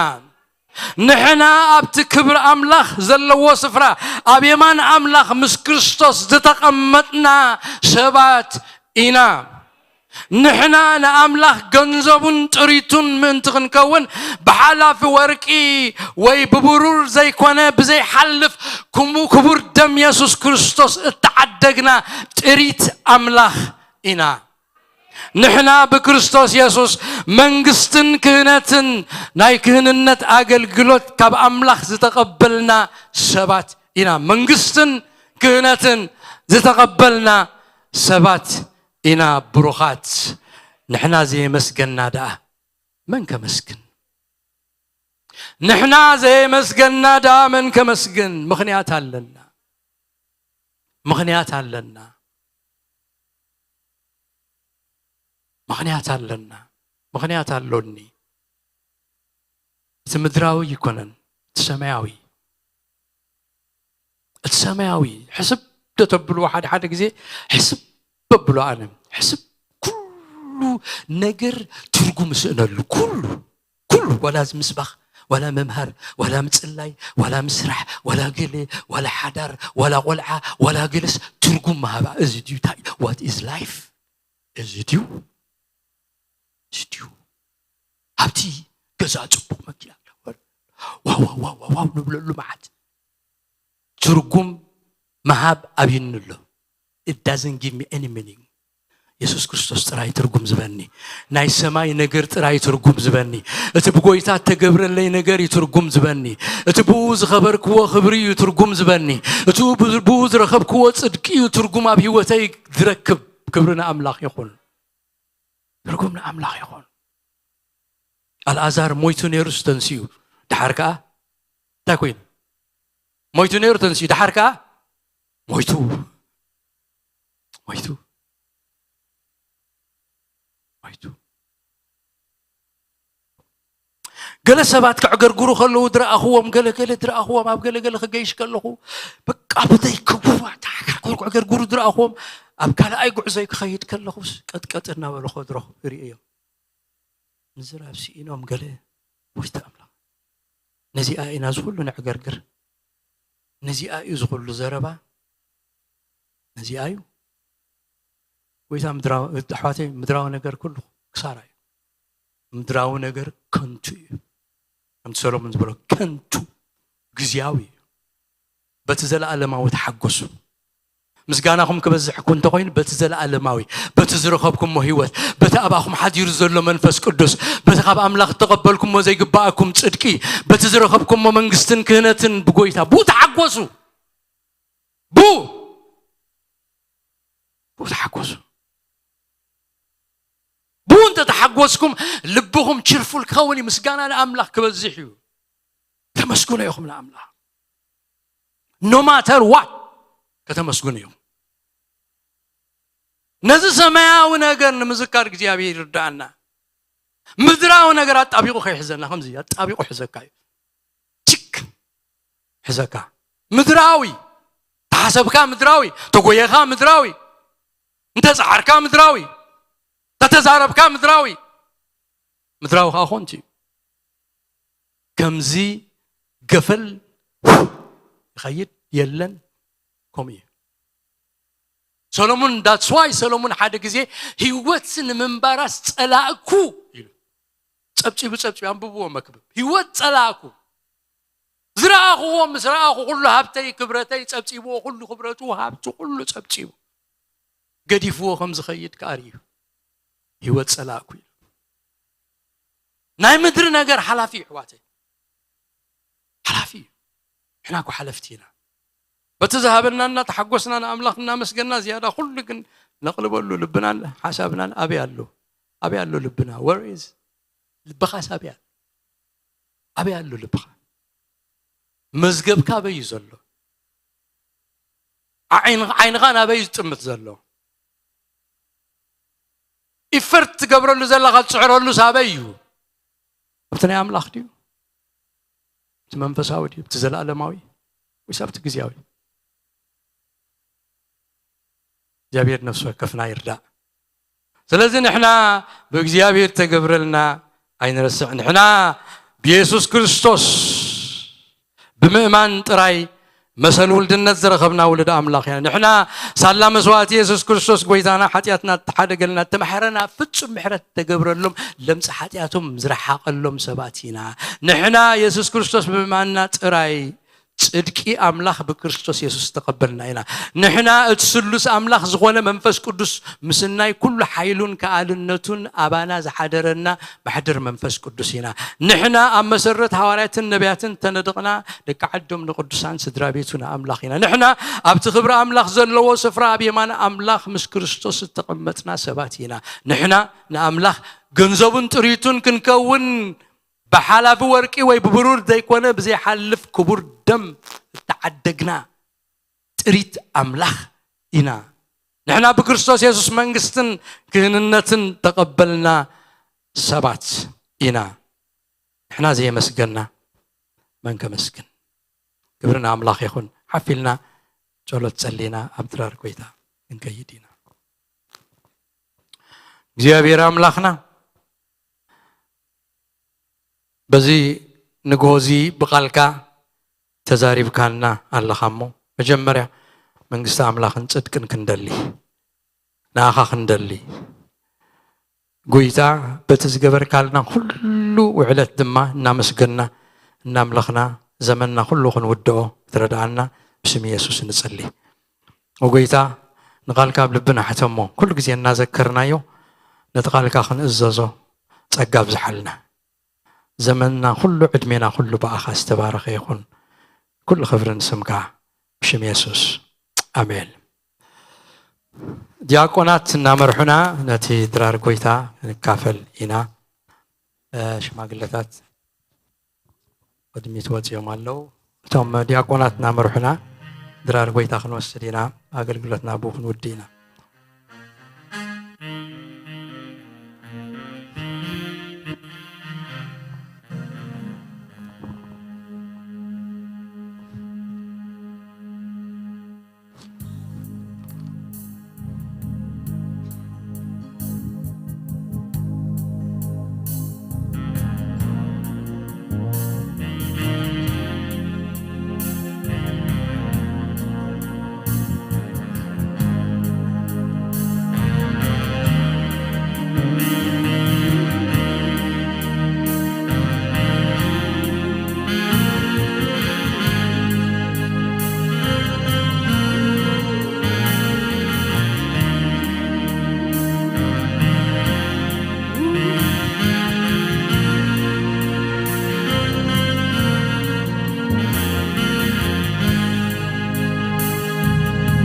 ንሕና ኣብቲ ክብሪ ኣምላኽ ዘለዎ ስፍራ ኣብ የማን ኣምላኽ ምስ ክርስቶስ ዝተቐመጥና ሰባት ኢና። ንሕና ንኣምላኽ ገንዘቡን ጥሪቱን ምእንቲ ክንከውን ብሓላፊ ወርቂ ወይ ብብሩር ዘይኮነ ብዘይሓልፍ ክሙ-፣ ክቡር ደም የሱስ ክርስቶስ እተዓደግና ጥሪት ኣምላኽ ኢና። ንሕና ብክርስቶስ የሱስ መንግስትን ክህነትን ናይ ክህንነት ኣገልግሎት ካብ ኣምላኽ ዝተቐበልና ሰባት ኢና። መንግስትን ክህነትን ዝተቐበልና ሰባት ኢና። ብሩኻት፣ ንሕና ዘየመስገና ደኣ መን ከመስግን? ንሕና ዘየመስገና ደኣ መን ከመስግን? ምኽንያት ኣለና። ምኽንያት ኣለና። ምኽንያት ኣለና። ምኽንያት ኣሎኒ። እቲ ምድራዊ ኣይኮነን፣ እቲ ሰማያዊ። እቲ ሰማያዊ ሕስብ ዶ ተብልዎ? ሓደ ሓደ ግዜ ሕስብ በብሎ። ኣነ ሕስብ፣ ኩሉ ነገር ትርጉም እስእነሉ። ኩሉ፣ ኩሉ፣ ዋላ እዚ ምስባኽ፣ ዋላ ምምሃር፣ ዋላ ምጽላይ፣ ዋላ ምስራሕ፣ ዋላ ገለ፣ ዋላ ሓዳር፣ ዋላ ቆልዓ፣ ዋላ ገለስ ትርጉም መሃባ። እዚ ድዩ እንታይ? What is life? እዚ ድዩ? እዚ ድዩ? ኣብቲ ገዛ ጽቡቕ መኪና ኣለዎ። ዋው፣ ዋው፣ ዋው፣ ዋው፣ ዋው ንብለሉ መዓት። ትርጉም ምሃብ ኣብይኒ ኣሎ። It doesn't give me any meaning. የሱስ ክርስቶስ ጥራይ ትርጉም ዝበኒ። ናይ ሰማይ ነገር ጥራይ ትርጉም ዝበኒ። እቲ ብጎይታ እተገብረለይ ነገር እዩ ትርጉም ዝበኒ። እቲ ብኡ ዝኸበርክዎ ክብሪ እዩ ትርጉም ዝበኒ። እቲ ብ-፣ ብኡ ዝረኸብክዎ ጽድቂ እዩ ትርጉም ኣብ ህይወተይ ዝረክብ። ክብሪ ንኣምላኽ ይኹን። ትርጉም ንኣምላኽ ይኹን። ኣልኣዛር ሞይቱ ነይሩስ ተንስኡ። ደሓር ከኣ እንታይ ኮይኑ? ሞይቱ ነይሩ ተንስኡ። ደሓር ከኣ ሞይቱ። ሞይቱ። ሞይቱ። ገለ ሰባት ከዕገርግሩ ከለዉ ዝረኣኽዎም፣ ገለ ገለ ዝረኣኽዎም፣ ኣብ ገለ ገለ ክገይሽ ከለኹ፣ በቃ ብዘይ ክቡር ክዕገርግሩ ዝረኣኽዎም፣ ኣብ ካልኣይ ጉዕዞይ ክኸይድ ከለኹስ ቀጥቀጥ እናበሉ ከድሮ ይርእዮም። ምዝራብ ስኢኖም ገለ፣ ጎይታ ኣምላኽ፣ ነዚኣ ኢና እዚ ኩሉ ነዕገርግር? ነዚኣ እዩ እዚ ኩሉ ዘረባ? ነዚኣ እዩ? ጎይታ ምድራዊ፣ ኣሕዋተይ፣ ምድራዊ ነገር ኩሉ ክሳራ እዩ። ምድራዊ ነገር ከንቱ እዩ። ከምቲ ሰሎሞን ዝበሎ፣ ከንቱ፣ ግዝያዊ እዩ። በቲ ዘለኣለማዊ ተሓጎሱ። ምስጋናኹም ክበዝሕ እኮ እንተኾይኑ፣ በቲ ዘለኣለማዊ፣ በቲ ዝረኸብኩሞ ህይወት፣ በቲ ኣባኹም ሓዲሩ ዘሎ መንፈስ ቅዱስ፣ በቲ ካብ ኣምላኽ እተቐበልኩሞ ዘይግባኣኩም ጽድቂ፣ በቲ ዝረኸብኩሞ መንግስትን ክህነትን ብጎይታ፣ ብኡ ተሓጎሱ። ብኡ፣ ብኡ ተሓጎሱ። ብኡ እንተ ተሓጎስኩም፣ ልብኹም ችርፉል ክኸውን እዩ፣ ምስጋና ንኣምላኽ ክበዝሕ እዩ። ተመስግኖ ኢኹም ንኣምላኽ። No matter what፣ ከተመስግኑ ኢኹም። ነዚ ሰማያዊ ነገር ንምዝካር እግዚኣብሔር ይርድኣና። ምድራዊ ነገር ኣጣቢቑ ከይሕዘና፣ ከምዚ ኣጣቢቑ ሕዘካ እዩ። ችክ ሕዘካ። ምድራዊ፣ ተሓሰብካ ምድራዊ፣ ተጎየኻ ምድራዊ፣ እንተጸዓርካ ምድራዊ፣ ተተዛረብካ ምድራዊ፣ ምድራዊ ከኣ ኮንቱ እዩ። ከምዚ ገፈል ይኸይድ የለን፣ ከምኡ እዩ። ሰሎሙን፣ that's why ሰሎሙን ሓደ ግዜ ህይወት ንምንባራስ ጸላእኩ ኢሉ። ጸብጺቡ፣ ጸብጺቡ፣ ኣንብብዎ መክብብ። ህይወት ጸላእኩ። ዝረኣኽዎ፣ ምስ ረኣኹ ኩሉ ሃብተይ፣ ክብረተይ ጸብጺብዎ፣ ኩሉ ክብረቱ፣ ሃብቱ፣ ኩሉ ጸብጺቡ። ገዲፍዎ ከም ዝኸይድ ከኣ ርእዩ። ህይወት ጸላእኩ ኢሉ። ናይ ምድሪ ነገር ሓላፊ እዩ ኣሕዋተይ፣ ሓላፊ እዩ። ንሕና እኮ ሓለፍቲ ኢና። በቲ ዝሃበና እናተሓጎስና ንኣምላኽ እናመስገና ዝያዳ ኩሉ ግን ነቕልበሉ ልብናን ሓሳብናን ኣበይ ኣሎ? ኣበይ ኣሎ ልብና? Where is ልብኻስ ኣበይ ኣሎ? ኣበይ ኣሎ ልብኻ? መዝገብካ ኣበይ እዩ ዘሎ? ዓይን- ዓይንኻ ናበይ እዩ ዝጥምት ዘሎ? ኢፈርት ትገብረሉ ዘለኻ ትፅዕረሉ ሳበይ እዩ? ኣብቲ ናይ ኣምላኽ ድዩ? እቲ መንፈሳዊ ድዩ? እቲ ዘለኣለማዊ ወይስ ኣብቲ ግዜያዊ? እግዚኣብሔር ነፍሲ ወከፍና ይርዳእ። ስለዚ ንሕና ብእግዚኣብሔር ተገብረልና ኣይንረስዕ። ንሕና ብየሱስ ክርስቶስ ብምእማን ጥራይ መሰል ውልድነት ዝረኸብና ውሉድ ኣምላኽ ኢና። ንሕና ሳላ መስዋእቲ የሱስ ክርስቶስ ጎይታና ሓጢኣትና እተሓደገልና፣ እተማሕረና፣ ፍጹም ምሕረት እተገብረሎም፣ ለምጺ ሓጢኣቶም ዝረሓቐሎም ሰባት ኢና። ንሕና የሱስ ክርስቶስ ብምእማንና ጥራይ ጽድቂ ኣምላኽ ብክርስቶስ የሱስ ዝተቐበልና ኢና። ንሕና እቲ ስሉስ ኣምላኽ ዝኾነ መንፈስ ቅዱስ ምስናይ ኩሉ ሓይሉን ከኣልነቱን ኣባና ዝሓደረና ማሕደር መንፈስ ቅዱስ ኢና። ንሕና ኣብ መሰረት ሃዋርያትን ነቢያትን ተነድቕና ደቂ ዓዶም ንቅዱሳን ስድራ ቤቱ ንኣምላኽ ኢና። ንሕና ኣብቲ ክብሪ ኣምላኽ ዘለዎ ስፍራ ኣብ የማን ኣምላኽ ምስ ክርስቶስ ዝተቐመጥና ሰባት ኢና። ንሕና ንኣምላኽ ገንዘቡን ጥሪቱን ክንከውን ብሓላፊ ወርቂ ወይ ብብሩር ዘይኮነ ብዘይሓልፍ ክቡር ደም እተዓደግና ጥሪት ኣምላኽ ኢና። ንሕና ብክርስቶስ የሱስ መንግስትን ክህንነትን ተቐበልና ሰባት ኢና። ንሕና ዘየመስገና መን ከመስግን? ክብሪ ንኣምላኽ ይኹን። ሓፊልና ጸሎት ጸሊና ኣብ ድራር ጎይታ ክንከይድ ኢና። እግዚኣብሔር ኣምላኽና በዚ ንግሆ እዚ ብቓልካ ተዛሪብካና ኣለኻ እሞ መጀመርያ መንግስቲ ኣምላኽን ጽድቅን ክንደሊ ንኣኻ ክንደሊ ጎይታ በቲ ዝገበርካልና ኩሉ ውዕለት ድማ እናመስገና እናምለኽና ዘመንና ኩሉ ክንውድኦ ክትረድኣና ብስም የሱስ ንጸሊ። ኦጎይታ ንቓልካ ኣብ ልብና ሕተሞ ኩሉ ግዜ እናዘከርናዮ ነቲ ቃልካ ክንእዘዞ ጸጋ ኣብዝሓልና። ዘመንና ኩሉ ዕድሜና ኩሉ ብኣኻ ዝተባረኸ ይኹን። ኩሉ ክብሪ ንስምካ ብሽም የሱስ ኣሜን። ዲያቆናት እናመርሑና ነቲ ድራር ጎይታ ክንካፈል ኢና። ሽማግለታት ቅድሚት ወፂኦም ኣለዉ። እቶም ዲያቆናት እናመርሑና ድራር ጎይታ ክንወስድ ኢና። ኣገልግሎትና ብኡ ክንውዲ ኢና።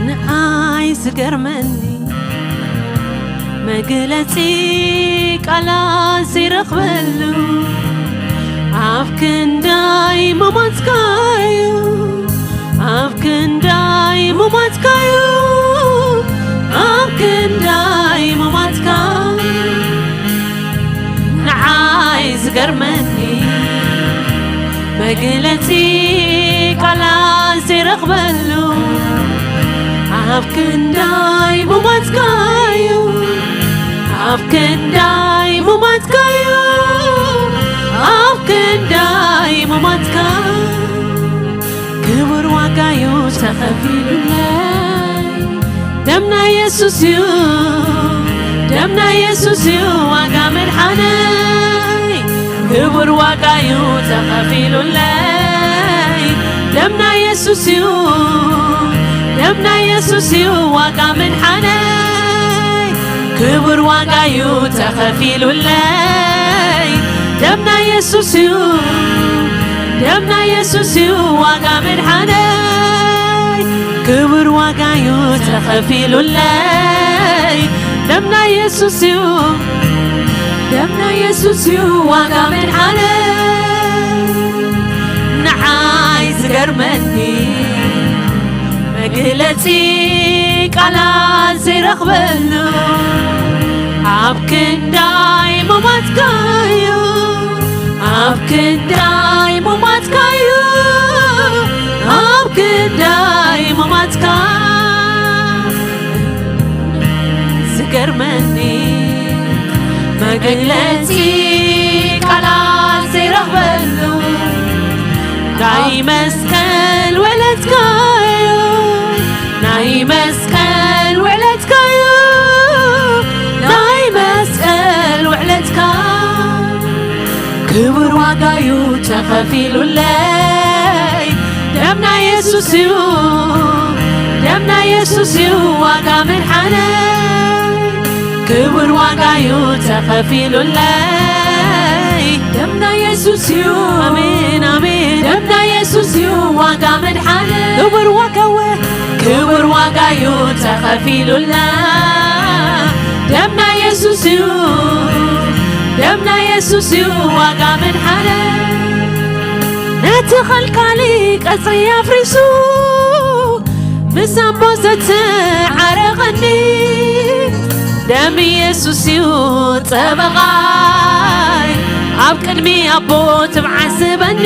ንኣይ ዝገርመኒ መግለጺ ቃላት ዘይረኽበሉ ኣብ ክንዳይ ምሞትካዩ ኣብ ክንዳይ ምሞትካዩ ኣብ ክንዳይ ምሞትካ ንዓይ ዝገርመኒ መግለጺ ቃላት ዘይረኽበሉ ኣብ ክንዳይ ምሞትካዩ ኣብ ክንዳይ ምሞትካዩ ኣብ ክንዳይ ምሞትካ ክቡር ዋጋዩ ተኸፊሉለይ ደምና የሱስ እዩ ደምና የሱስ እዩ ዋጋ መድሓነይ ክቡር ዋጋዩ ተኸፊሉለይ ደምና የሱስ እዩ ደምና የሱስ እዩ ዋጋ መድሓነይ ክቡር ክቡር ዋጋ እዩ ተኸፊሉለይ። ደምና የሱስ እዩ፣ ደምና የሱስ እዩ ዋጋ ምድሓነይ። ክቡር ዋጋ እዩ ተኸፊሉለይ። ደምና የሱስ እዩ፣ ደምና የሱስ እዩ ዋጋ ምድሓነይ። ንዓይ ዝገርመኒ መግለጺ ቃላት ዘይረኽበሉ፣ ኣብ ክንዳይ ሙማትካዩ፣ ኣብ ክንዳይ ሙማትካዩ፣ ኣብ ክንዳይ ሙማትካ። ዝገርመኒ መግለጺ ቃላት ዘይረኽበሉ፣ ናይ መስቀል ውዕለትካዩ፣ ናይ መስቀል ውዕለትካዩ፣ ናይ መስቀል ውዕለትካ። ክቡር ዋጋዩ ተኸፊሉለይ። ደምና የሱስ እዩ፣ ደምና የሱስ እዩ ዋጋ ምድሓነይ። ክቡር ዋጋዩ ተኸፊሉለይ። ደምና የሱስ እዩ፣ ኣሜን፣ ኣሜን። ደምና የሱስ እዩ ዋጋ ምድሓነይ። ክቡር ዋጋወ፣ ክቡር ዋጋዩ ተኸፊሉለይ። ደምና የሱስ እዩ፣ ደምና የሱስ እዩ ዋጋ ምድሓነይ። ነቲ ኸልካሊ ቀጽሪ ኣፍሪሱ ምስ ኣቦ ዘተዓረቐኒ፣ ደም የሱስ እዩ ጠበቓይ፣ ኣብ ቅድሚ ኣቦ ትብዓስበኒ።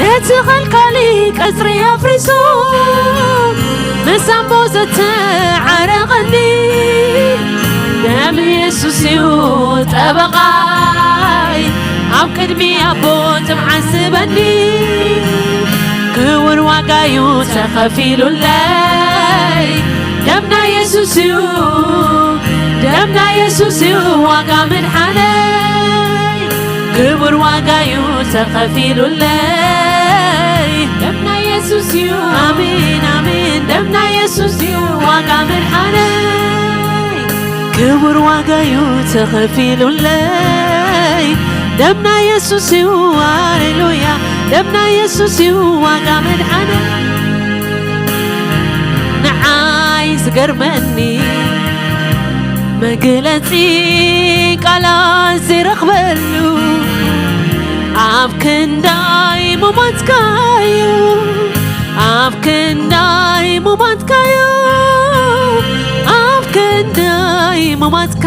ነቲ ኸልካሊ ቀጽሪ ኣፍሪሱ ምስ ኣቦ ዘተዓረቐኒ፣ ደም የሱስ እዩ ጠበቓይ፣ ኣብ ቅድሚ ኣቦ ትብዓስበኒ። ክቡር ዋጋዩ ተኸፊሉለይ። ደምና የሱስ እዩ፣ ደምና የሱስ እዩ ዋጋ ምድሓነይ። ክቡር ዋጋዩ ተኸፊሉለይ። ደምና የሱስ እዩ፣ ኣሜን፣ ኣሜን። ደምና የሱስ እዩ ዋጋ ምድሓነይ። ክቡር ዋጋዩ ተኸፊሉለይ። ደምና የሱስ እዩ፣ ሃሌሉያ። ደምና የሱስ እዩ ዋጋ ምድሓነይ። ንዓይ ዝገርመኒ መግለጺ ቃላት ዘይረኽበሉ፣ ኣብ ክንዳይ ሙማትካዩ፣ ኣብ ክንዳይ ሙማትካዩ፣ ኣብ ክንዳይ ሙማትካ።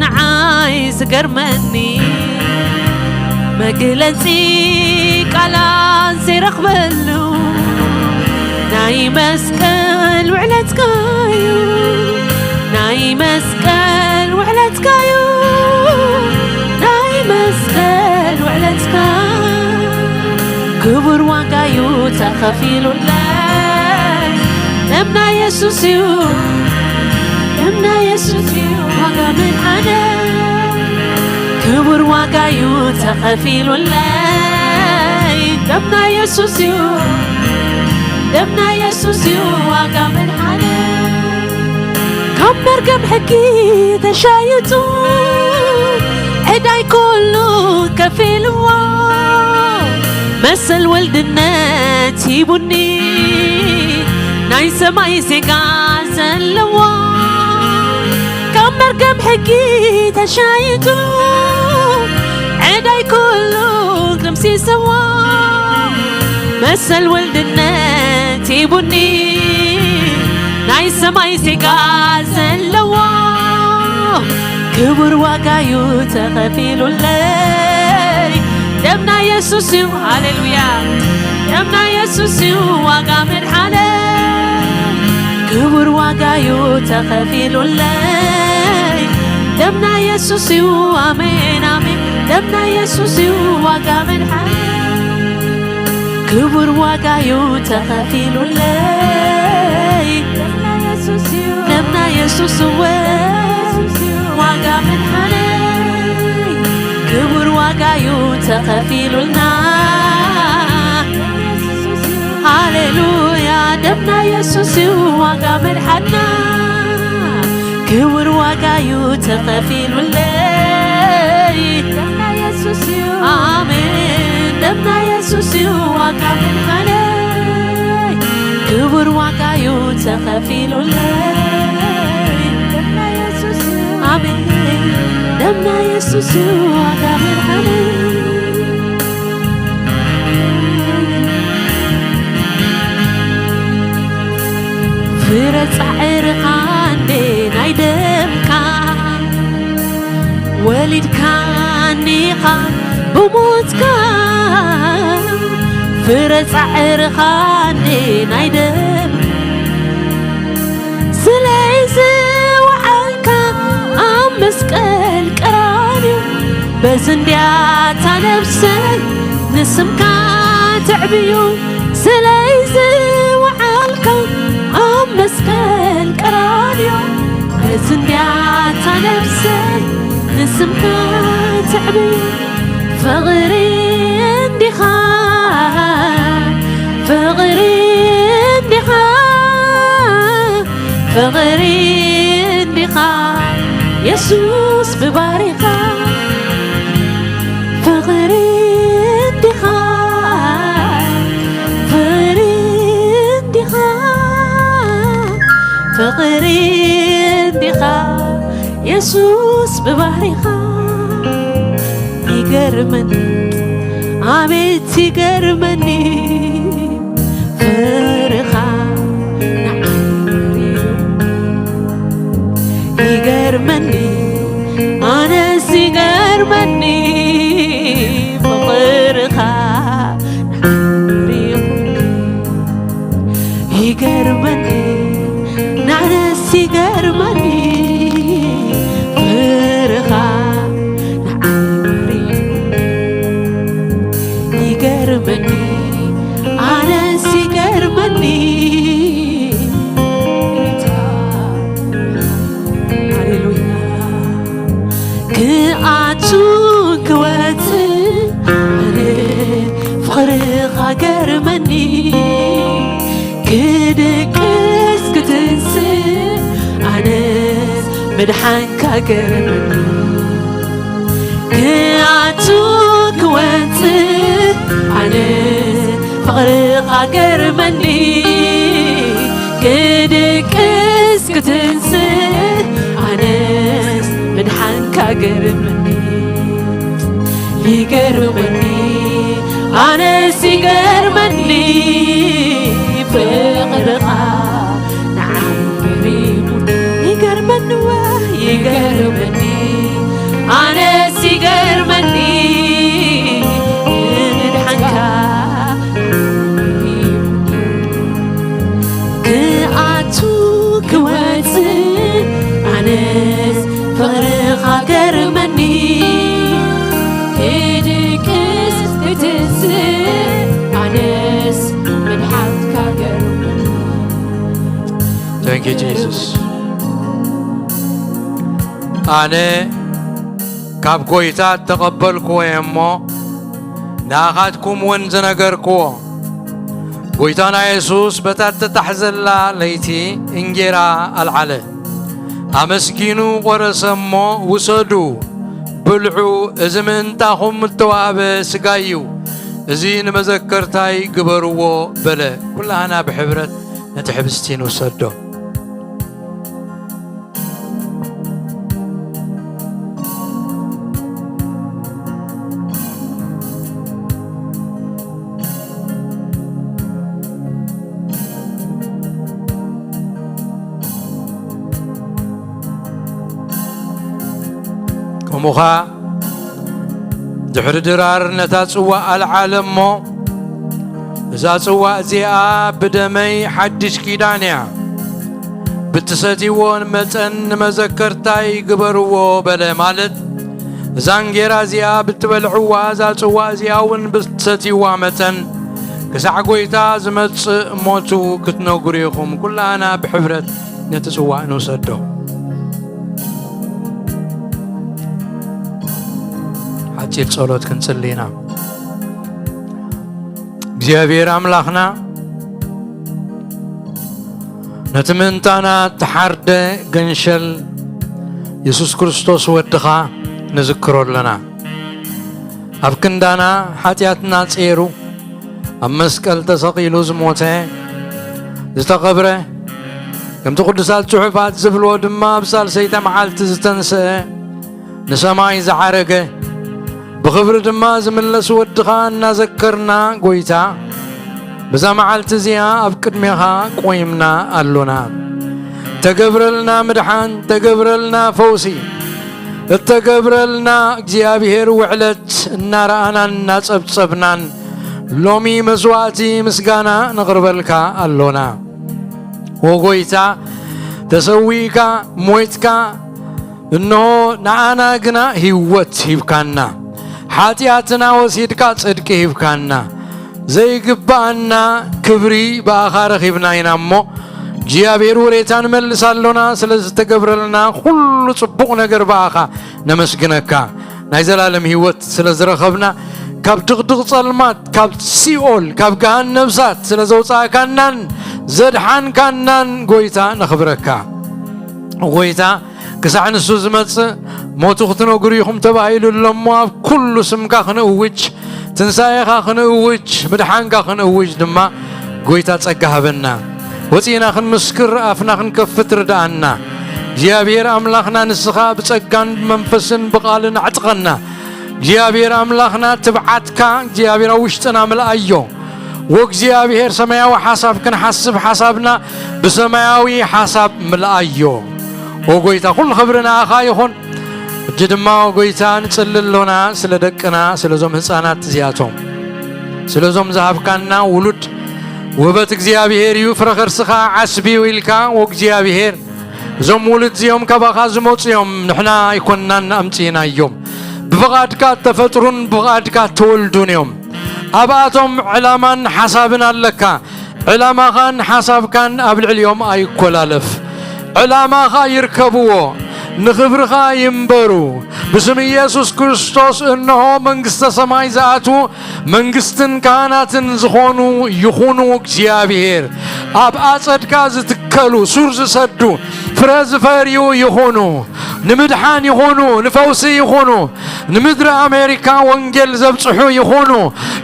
ንዓይ ዝገርመኒ መግለጺ ቃላት ዘይረኽበሉ፣ ናይ መስቀል ውዕለትካዩ፣ ናይ መስቀል ውዕለትካዩ፣ ናይ መስቀል ውዕለትካ። ክቡር ዋጋዩ ተኸፊሉለይ። ደምና የሱስ እዩ፣ ደምና የሱስ እዩ ዋጋ ምድሓነይ። ክቡር ዋጋዩ ተኸፊሉለይ። ደምና የሱስ እዩ፣ ደምና የሱስ እዩ ዋጋ ምድሓነይ። ካብ መርገም ሕጊ ተሻይጡ ዕዳይ ኩሉ ከፊልዎ፣ መሰል ወልድነት ሂቡኒ፣ ናይ ሰማይ ዜጋ ዘለዎ። ካብ መርገም ሕጊ ተሻይጡ ዕዳይ ኩሉ ደምሲስዎ፣ መሰል ወልድነት ሂቡኒ፣ ናይ ሰማይ ዜጋ ዘለዎ። ክቡር ዋጋዩ ተኸፊሉለይ። ደምና የሱስ እዩ፣ ሃሌሉያ። ደምና የሱስ እዩ ዋጋ ምድሓነይ። ክቡር ዋጋዩ ተኸፊሉለይ። ደምና የሱስ እዩ፣ ኣሜን፣ ኣሜን። ደምና የሱስ እዩ ዋጋ ምድሓነይ። ክቡር ዋጋዩ ተኸፊሉለይ። ደምና የሱስ እዩ፣ ደምና የሱስ እወ ዋጋ ምድሓነይ። ክቡር ዋጋዩ ተኸፊሉልና። ሃሌሉያ፣ ደምና የሱስ እዩ ዋጋ ምድሓንና። ክቡር ዋጋ እዩ ተኸፊሉለይ። ደምና የሱስ እዩ። ኣሜን። ደምና የሱስ እዩ ዋጋ ምድሓነይ። ክቡር ዋጋ እዩ ተኸፊሉለይ። ደምና የሱስ እዩ። ኣሜን። ደምና የሱስ እዩ ዋጋ ምድሓነይ። ፍረ ጻዕርኻ እንዴ ናይ ደምካ ወሊድካኒኻ ብሞትካ ፍረ ጻዕርኻ እንዴ ናይ ደም ስለይ ዝወዓልካ ኣብ መስቀል ቀራንዮ በዚ እንድያታ ነብሰይ ንስምካ ትዕብዩ ስለይ ዝወዓልካ ኣብ መስቀል ቀራንዮ በዚ እንድያታ ነብሰይ ንስምካ ትዕብዩ ፍቕሪ እንዲኻ ፍቕሪ እንዲኻ ፍቕሪ እንዲኻ የሱስ ብባሪኻ ፍቕሪ እንዲኻ ፍቕሪ እንዲኻ ፍቕሪ እንዲኻ የሱስ ብባህሪኻ ይገርመኒ ኣቤት ይገርመኒ ፍርኻ ንዓይ ይገርመኒ ኣነስ ይገርመኒ ፍቕርኻ ንዓይ ይገርመኒ ናነስ ይገርመኒ ፍርኻ ንዓይ ይገርመኒ ኣነስ ይገርመኒ ሃሌሉያ ክኣቱ ክወፅእ ኣነ ፍቕርኻ ገርመኒ ክድቅስ ክትንስእ ኣነስ ምድሓንካ ገርመኒ ክኣቱ ክወፅእ ኣነ ፍቕርኻ ገርመኒ ክድቅስ ክትንስእ ኣነስ ምድሓንካ ገርመኒ ይገርመኒ ኣነስ ይገርመኒ ፍቕርኻ ንዓይ ገሪሙ ይገርመኒ ወ ይገርመኒ ኣነስ ይገርመኒ ምድሓንካ ክኣቱ ክወፅእ ኣነስ ፍቕርኻ ገርመኒ ክድቅስ ክትንስእ ኣነስ ምድሓንካ ገርመኒ Thank you, Jesus. ኣነ ካብ ጎይታ እተቐበልክዎ እየ እሞ ንኣኻትኩም እውን ዝነገርክዎ ጎይታና የሱስ በታ እተታሕዘላ ለይቲ እንጌራ ኣልዓለ ኣመስጊኑ ቖረሰ እሞ ውሰዱ ብልዑ እዚ ምእንታኹም እተዋህበ ስጋይ እዩ እዚ ንመዘከርታይ ግበርዎ በለ ኩላህና ብሕብረት ነቲ ሕብስቲ ንውሰዶ ከምኡ ኸኣ ድሕሪ ድራር ነታ ጽዋእ ኣልዓለ እሞ፣ እዛ ጽዋእ እዚኣ ብደመይ ሓድሽ ኪዳን እያ፣ ብትሰትይዎ መጠን ንመዘከርታይ ግበርዎ በለ። ማለት እዛ እንጌራ እዚኣ ብትበልዕዋ፣ እዛ ጽዋእ እዚኣ እውን ብትሰትይዋ መጠን፣ ክሳዕ ጐይታ ዝመጽእ ሞቱ ክትነግሩ ኢኹም። ኩላና ብሕብረት ነቲ ጽዋእ ንውሰዶ። ሓጺር ጸሎት ክንጽሊ ኢና። እግዚኣብሔር ኣምላኽና፣ ነቲ ምእንታና እተሓርደ ገንሸል የሱስ ክርስቶስ ወድኻ ንዝክሮ ኣለና። ኣብ ክንዳና ሓጢኣትና ጼሩ ኣብ መስቀል ተሰቒሉ ዝሞተ፣ ዝተቐብረ፣ ከምቲ ቅዱሳት ጽሑፋት ዝብልዎ ድማ ኣብ ሳልሰይቲ መዓልቲ ዝተንስአ፣ ንሰማይ ዝዓረገ፣ ብኽብሪ ድማ ዝምለስ ወድኻ እናዘከርና፣ ጐይታ፣ በዛ መዓልቲ እዚኣ ኣብ ቅድሜኻ ቆይምና ኣሎና። ተገብረልና ምድሓን፣ ተገብረልና ፈውሲ፣ እተገብረልና እግዚኣብሔር ውዕለት እናረኣናን እናጸብጸብናን፣ ሎሚ መስዋዕቲ ምስጋና ነቕርበልካ ኣሎና። ኦ ጐይታ፣ ተሰዊእካ፣ ሞይትካ፣ እንሆ ንዓና ግና ህይወት ሂብካና። ሓጢኣትና ወሲድካ ጽድቂ ሂብካና። ዘይግብኣና ክብሪ ብኣኻ ረኺብና ኢና እሞ፣ እግዚኣብሔር ውሬታ ንመልስ ኣሎና ስለ ዝተገብረልና ኩሉ ጽቡቕ ነገር ብኣኻ ነመስግነካ። ናይ ዘላለም ህይወት ስለ ዝረኸብና፣ ካብ ድቕድቕ ጸልማት፣ ካብ ሲኦል፣ ካብ ገሃነብ እሳት ስለ ዘውጻእካናን ዘድሓንካናን ጐይታ ነኽብረካ። ጐይታ ክሳዕ ንሱ ዝመጽእ ሞቱ ክትነግሩ ኢኹም ተባሂሉ ኣሎ እሞ፣ ኣብ ኩሉ ስምካ ክንእውጅ፣ ትንሳኤኻ ክንእውጅ፣ ምድሓንካ ክንእውጅ ድማ ጐይታ ጸጋ ሃበና። ወጺእና ክንምስክር ኣፍና ክንከፍት ርድኣና። እግዚኣብሔር ኣምላኽና ንስኻ ብጸጋን ብመንፈስን ብቓልን ኣዕጥቐና። እግዚኣብሔር ኣምላኽና ትብዓትካ እግዚኣብሔር ኣብ ውሽጥና ምልኣዮ። ወእግዚኣብሔር ሰማያዊ ሓሳብ ክንሓስብ ሓሳብና ብሰማያዊ ሓሳብ ምልኣዮ። ኦ ጐይታ፣ ኩሉ ክብሪ ንኣኻ ይኹን። ሕጂ ድማ ኦ ጐይታ ንጽሊ ኣሎና ስለ ደቅና፣ ስለ እዞም ህጻናት እዚኣቶም፣ ስለ እዞም ዝሃብካና ውሉድ ውህበት እግዚኣብሔር እዩ፣ ፍረ ከርስኻ ዓስቢ እዩ ኢልካ፣ ኦ እግዚኣብሔር፣ እዞም ውሉድ እዚኦም ካባኻ ዝመጹ እዮም፣ ንሕና ኣይኮንናን ኣምጺእናዮም። ብፍቓድካ እተፈጥሩን ብፍቓድካ እተወልዱን እዮም። ኣብኣቶም ዕላማን ሓሳብን ኣለካ። ዕላማኻን ሓሳብካን ኣብ ልዕሊኦም ኣይኮላለፍ። ዕላማኻ ይርከብዎ፣ ንኽብርኻ ይንበሩ። ብስም ኢየሱስ ክርስቶስ እንሆ መንግስተ ሰማይ ዝኣትዉ መንግስትን ካህናትን ዝኾኑ ይኹኑ። እግዚኣብሔር፣ ኣብ ኣጸድካ ዝትከሉ፣ ሱር ዝሰዱ፣ ፍረ ዝፈርዩ ይኹኑ። ንምድሓን ይኹኑ፣ ንፈውሲ ይኹኑ፣ ንምድሪ ኣሜሪካ ወንጌል ዘብጽሑ ይኹኑ፣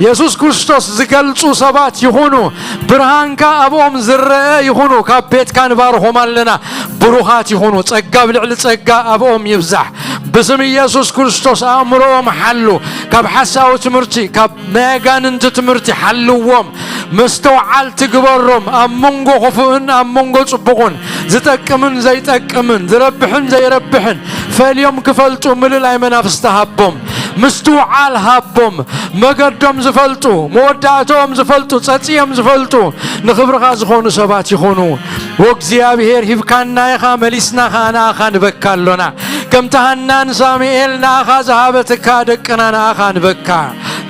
የሱስ ክርስቶስ ዝገልጹ ሰባት ይኹኑ። ብርሃንካ ኣብኦም ዝረአ ይኹኑ። ካብ ቤትካ ንባርኾም ኣለና። ብሩኻት ይኹኑ። ጸጋ ኣብ ልዕሊ ጸጋ ኣብኦም ይብዛሕ። ብስም ኢየሱስ ክርስቶስ ኣእምሮኦም ሓሉ። ካብ ሓሳዊ ትምህርቲ፣ ካብ ናይ ኣጋንንቲ ትምህርቲ ሓልዎም። መስተውዓልቲ ግበሮም። ኣብ መንጎ ክፉእን ኣብ መንጎ ጽቡቕን፣ ዝጠቅምን ዘይጠቅምን፣ ዝረብሕን ዘይረብሕን ፈልዮም ክፈልጡ ምልላይ መናፍስቲ ሃቦም። ምስትውዓል ሃቦም። መገዶም ዝፈልጡ፣ መወዳእቶኦም ዝፈልጡ፣ ጸጽዮም ዝፈልጡ፣ ንኽብርኻ ዝኾኑ ሰባት ይኾኑ። ወእግዚኣብሔር ሂብካና ኢኻ፣ መሊስና ኸኣ ንኣኻ ንበካ ኣሎና። ከምቲ ሃና ንሳሙኤል ንኣኻ ዝሃበትካ ደቅና ንኣኻ ንበካ።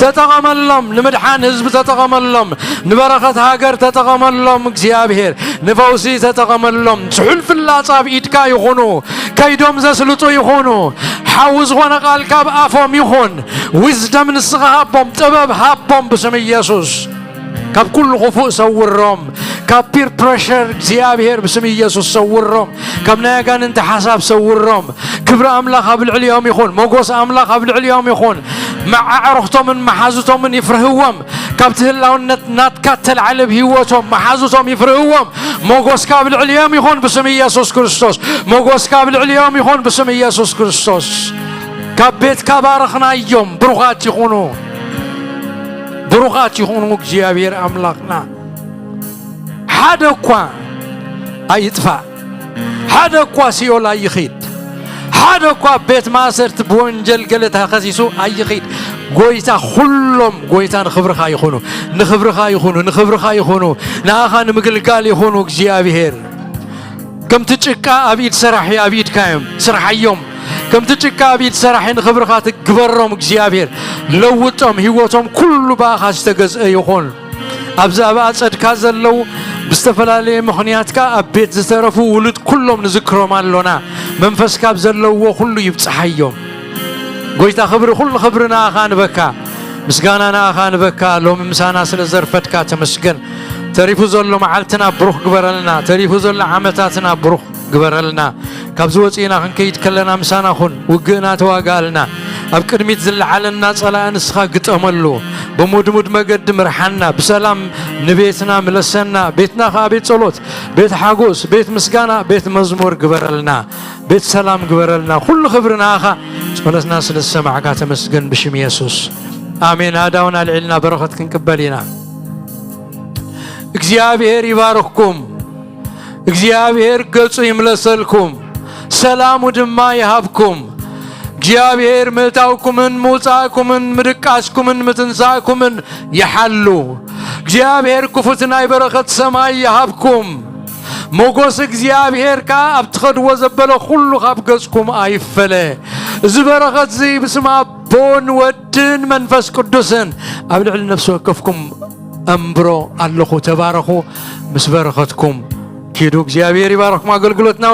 ተጠቐመሎም፣ ንምድሓን ህዝቢ ተጠቐመሎም፣ ንበረኸት ሃገር ተጠቐመሎም እግዚኣብሔር፣ ንፈውሲ ተጠቐመሎም። ስሑል ፍላጻ ኣብ ኢድካ ይኹኑ፣ ከይዶም ዘስልጡ ይኹኑ። ሓዊ ዝኾነ ቃል ካብ ኣፎም ይኹን። ዊዝደም ንስኻ ሃቦም፣ ጥበብ ሃቦም ብስም ኢየሱስ። ካብ ኩሉ ክፉእ ሰውሮም፣ ካብ ፒር ፕረሸር እግዚኣብሔር ብስም ኢየሱስ ሰውሮም፣ ካብ ናይ ኣጋንንቲ ሓሳብ ሰውሮም። ክብሪ ኣምላኽ ኣብ ልዕሊኦም ይኹን፣ ሞጎስ ኣምላኽ ኣብ ልዕሊኦም ይኹን። መዓዕርኽቶምን መሓዙቶምን ይፍርህዎም። ካብቲ ህላውነት ናትካ ተላዕለ ኣብ ህይወቶም መሓዙቶም ይፍርህዎም። ሞጎስካ ኣብ ልዕሊኦም ይኹን ብስም ኢየሱስ ክርስቶስ። ሞጎስካ ኣብ ልዕሊኦም ይኹን ብስም ኢየሱስ ክርስቶስ። ካብ ቤትካ ባረኽናዮም። ብሩኻት ይኹኑ። ብሩኻት ይኹኑ እግዚኣብሔር ኣምላኽና። ሓደ እኳ ኣይጥፋእ። ሓደ እኳ ሲኦል ኣይኺድ። ሓደ እኳ ቤት ማእሰርቲ ብወንጀል ገለ ተኸሲሱ ኣይኺድ። ጎይታ ኩሎም ጎይታ ንኽብርኻ ይኹኑ። ንኽብርኻ ይኹኑ። ንኽብርኻ ይኹኑ። ንኣኻ ንምግልጋል ይኹኑ እግዚኣብሔር። ከምቲ ጭቃ ኣብ ኢድ ሰራሒ ኣብ ኢድካ እዮም። ስርሓዮም። ከምቲ ጭቃ ኣብ ኢድ ሰራሒ ንኽብርኻ ትግበሮም እግዚኣብሔር። ለውጦም። ህይወቶም ኩሉ ብኣኻ ዝተገዝአ ይኹን። ኣብዚ ኣብ ኣጸድካ ዘለዉ ብዝተፈላለየ ምኽንያት ከኣ ኣብ ቤት ዝተረፉ ውሉድ ኩሎም ንዝክሮም ኣሎና። መንፈስካ ኣብ ዘለውዎ ኩሉ ይብጽሓዮም። ጎይታ ክብሪ፣ ኩሉ ክብሪ ንኣኻ ንበካ። ምስጋና ንኣኻ ንበካ። ሎሚ ምሳና ስለ ዘርፈድካ ተመስገን። ተሪፉ ዘሎ መዓልትና ብሩኽ ግበረልና። ተሪፉ ዘሎ ዓመታትና ብሩኽ ግበረልና። ካብዚ ወፂእና ክንከይድ ከለና ምሳና ኩን። ውግእና ተዋጋኣልና። ኣብ ቅድሚት ዝለዓለና ፀላኢ ንስኻ ግጠመሉ። ብሙድሙድ መገዲ ምርሓና። ብሰላም ንቤትና ምለሰና። ቤትና ከዓ ቤት ጸሎት፣ ቤት ሓጎስ፣ ቤት ምስጋና፣ ቤት መዝሙር ግበረልና። ቤት ሰላም ግበረልና። ኩሉ ክብሪ ንኣኻ። ጸሎትና ስለ ዝሰማዕካ ተመስገን ብሽም የሱስ። ኣሜን። ኣእዳውና ኣልዒልና በረኸት ክንቅበል ኢና። እግዚኣብሔር ይባርኽኩም። እግዚኣብሔር ገጹ ይምለሰልኩም፣ ሰላሙ ድማ ይሃብኩም። እግዚኣብሔር ምእታውኩምን ምውጻእኩምን ምድቃስኩምን ምትንሳእኩምን ይሓሉ። እግዚኣብሔር ክፉት ናይ በረኸት ሰማይ ይሃብኩም። ሞጎስ እግዚኣብሔር ከኣ ኣብ ትኸድዎ ዘበለ ኩሉ ካብ ገጽኩም ኣይፈለ። እዚ በረኸት እዚ ብስም ኣቦን ወድን መንፈስ ቅዱስን ኣብ ልዕሊ ነፍሲ ወከፍኩም ኣንብሮ ኣለኹ። ተባረኹ። ምስ በረኸትኩም ኪዱ። እግዚኣብሔር ይባረኽኩም። ኣገልግሎትና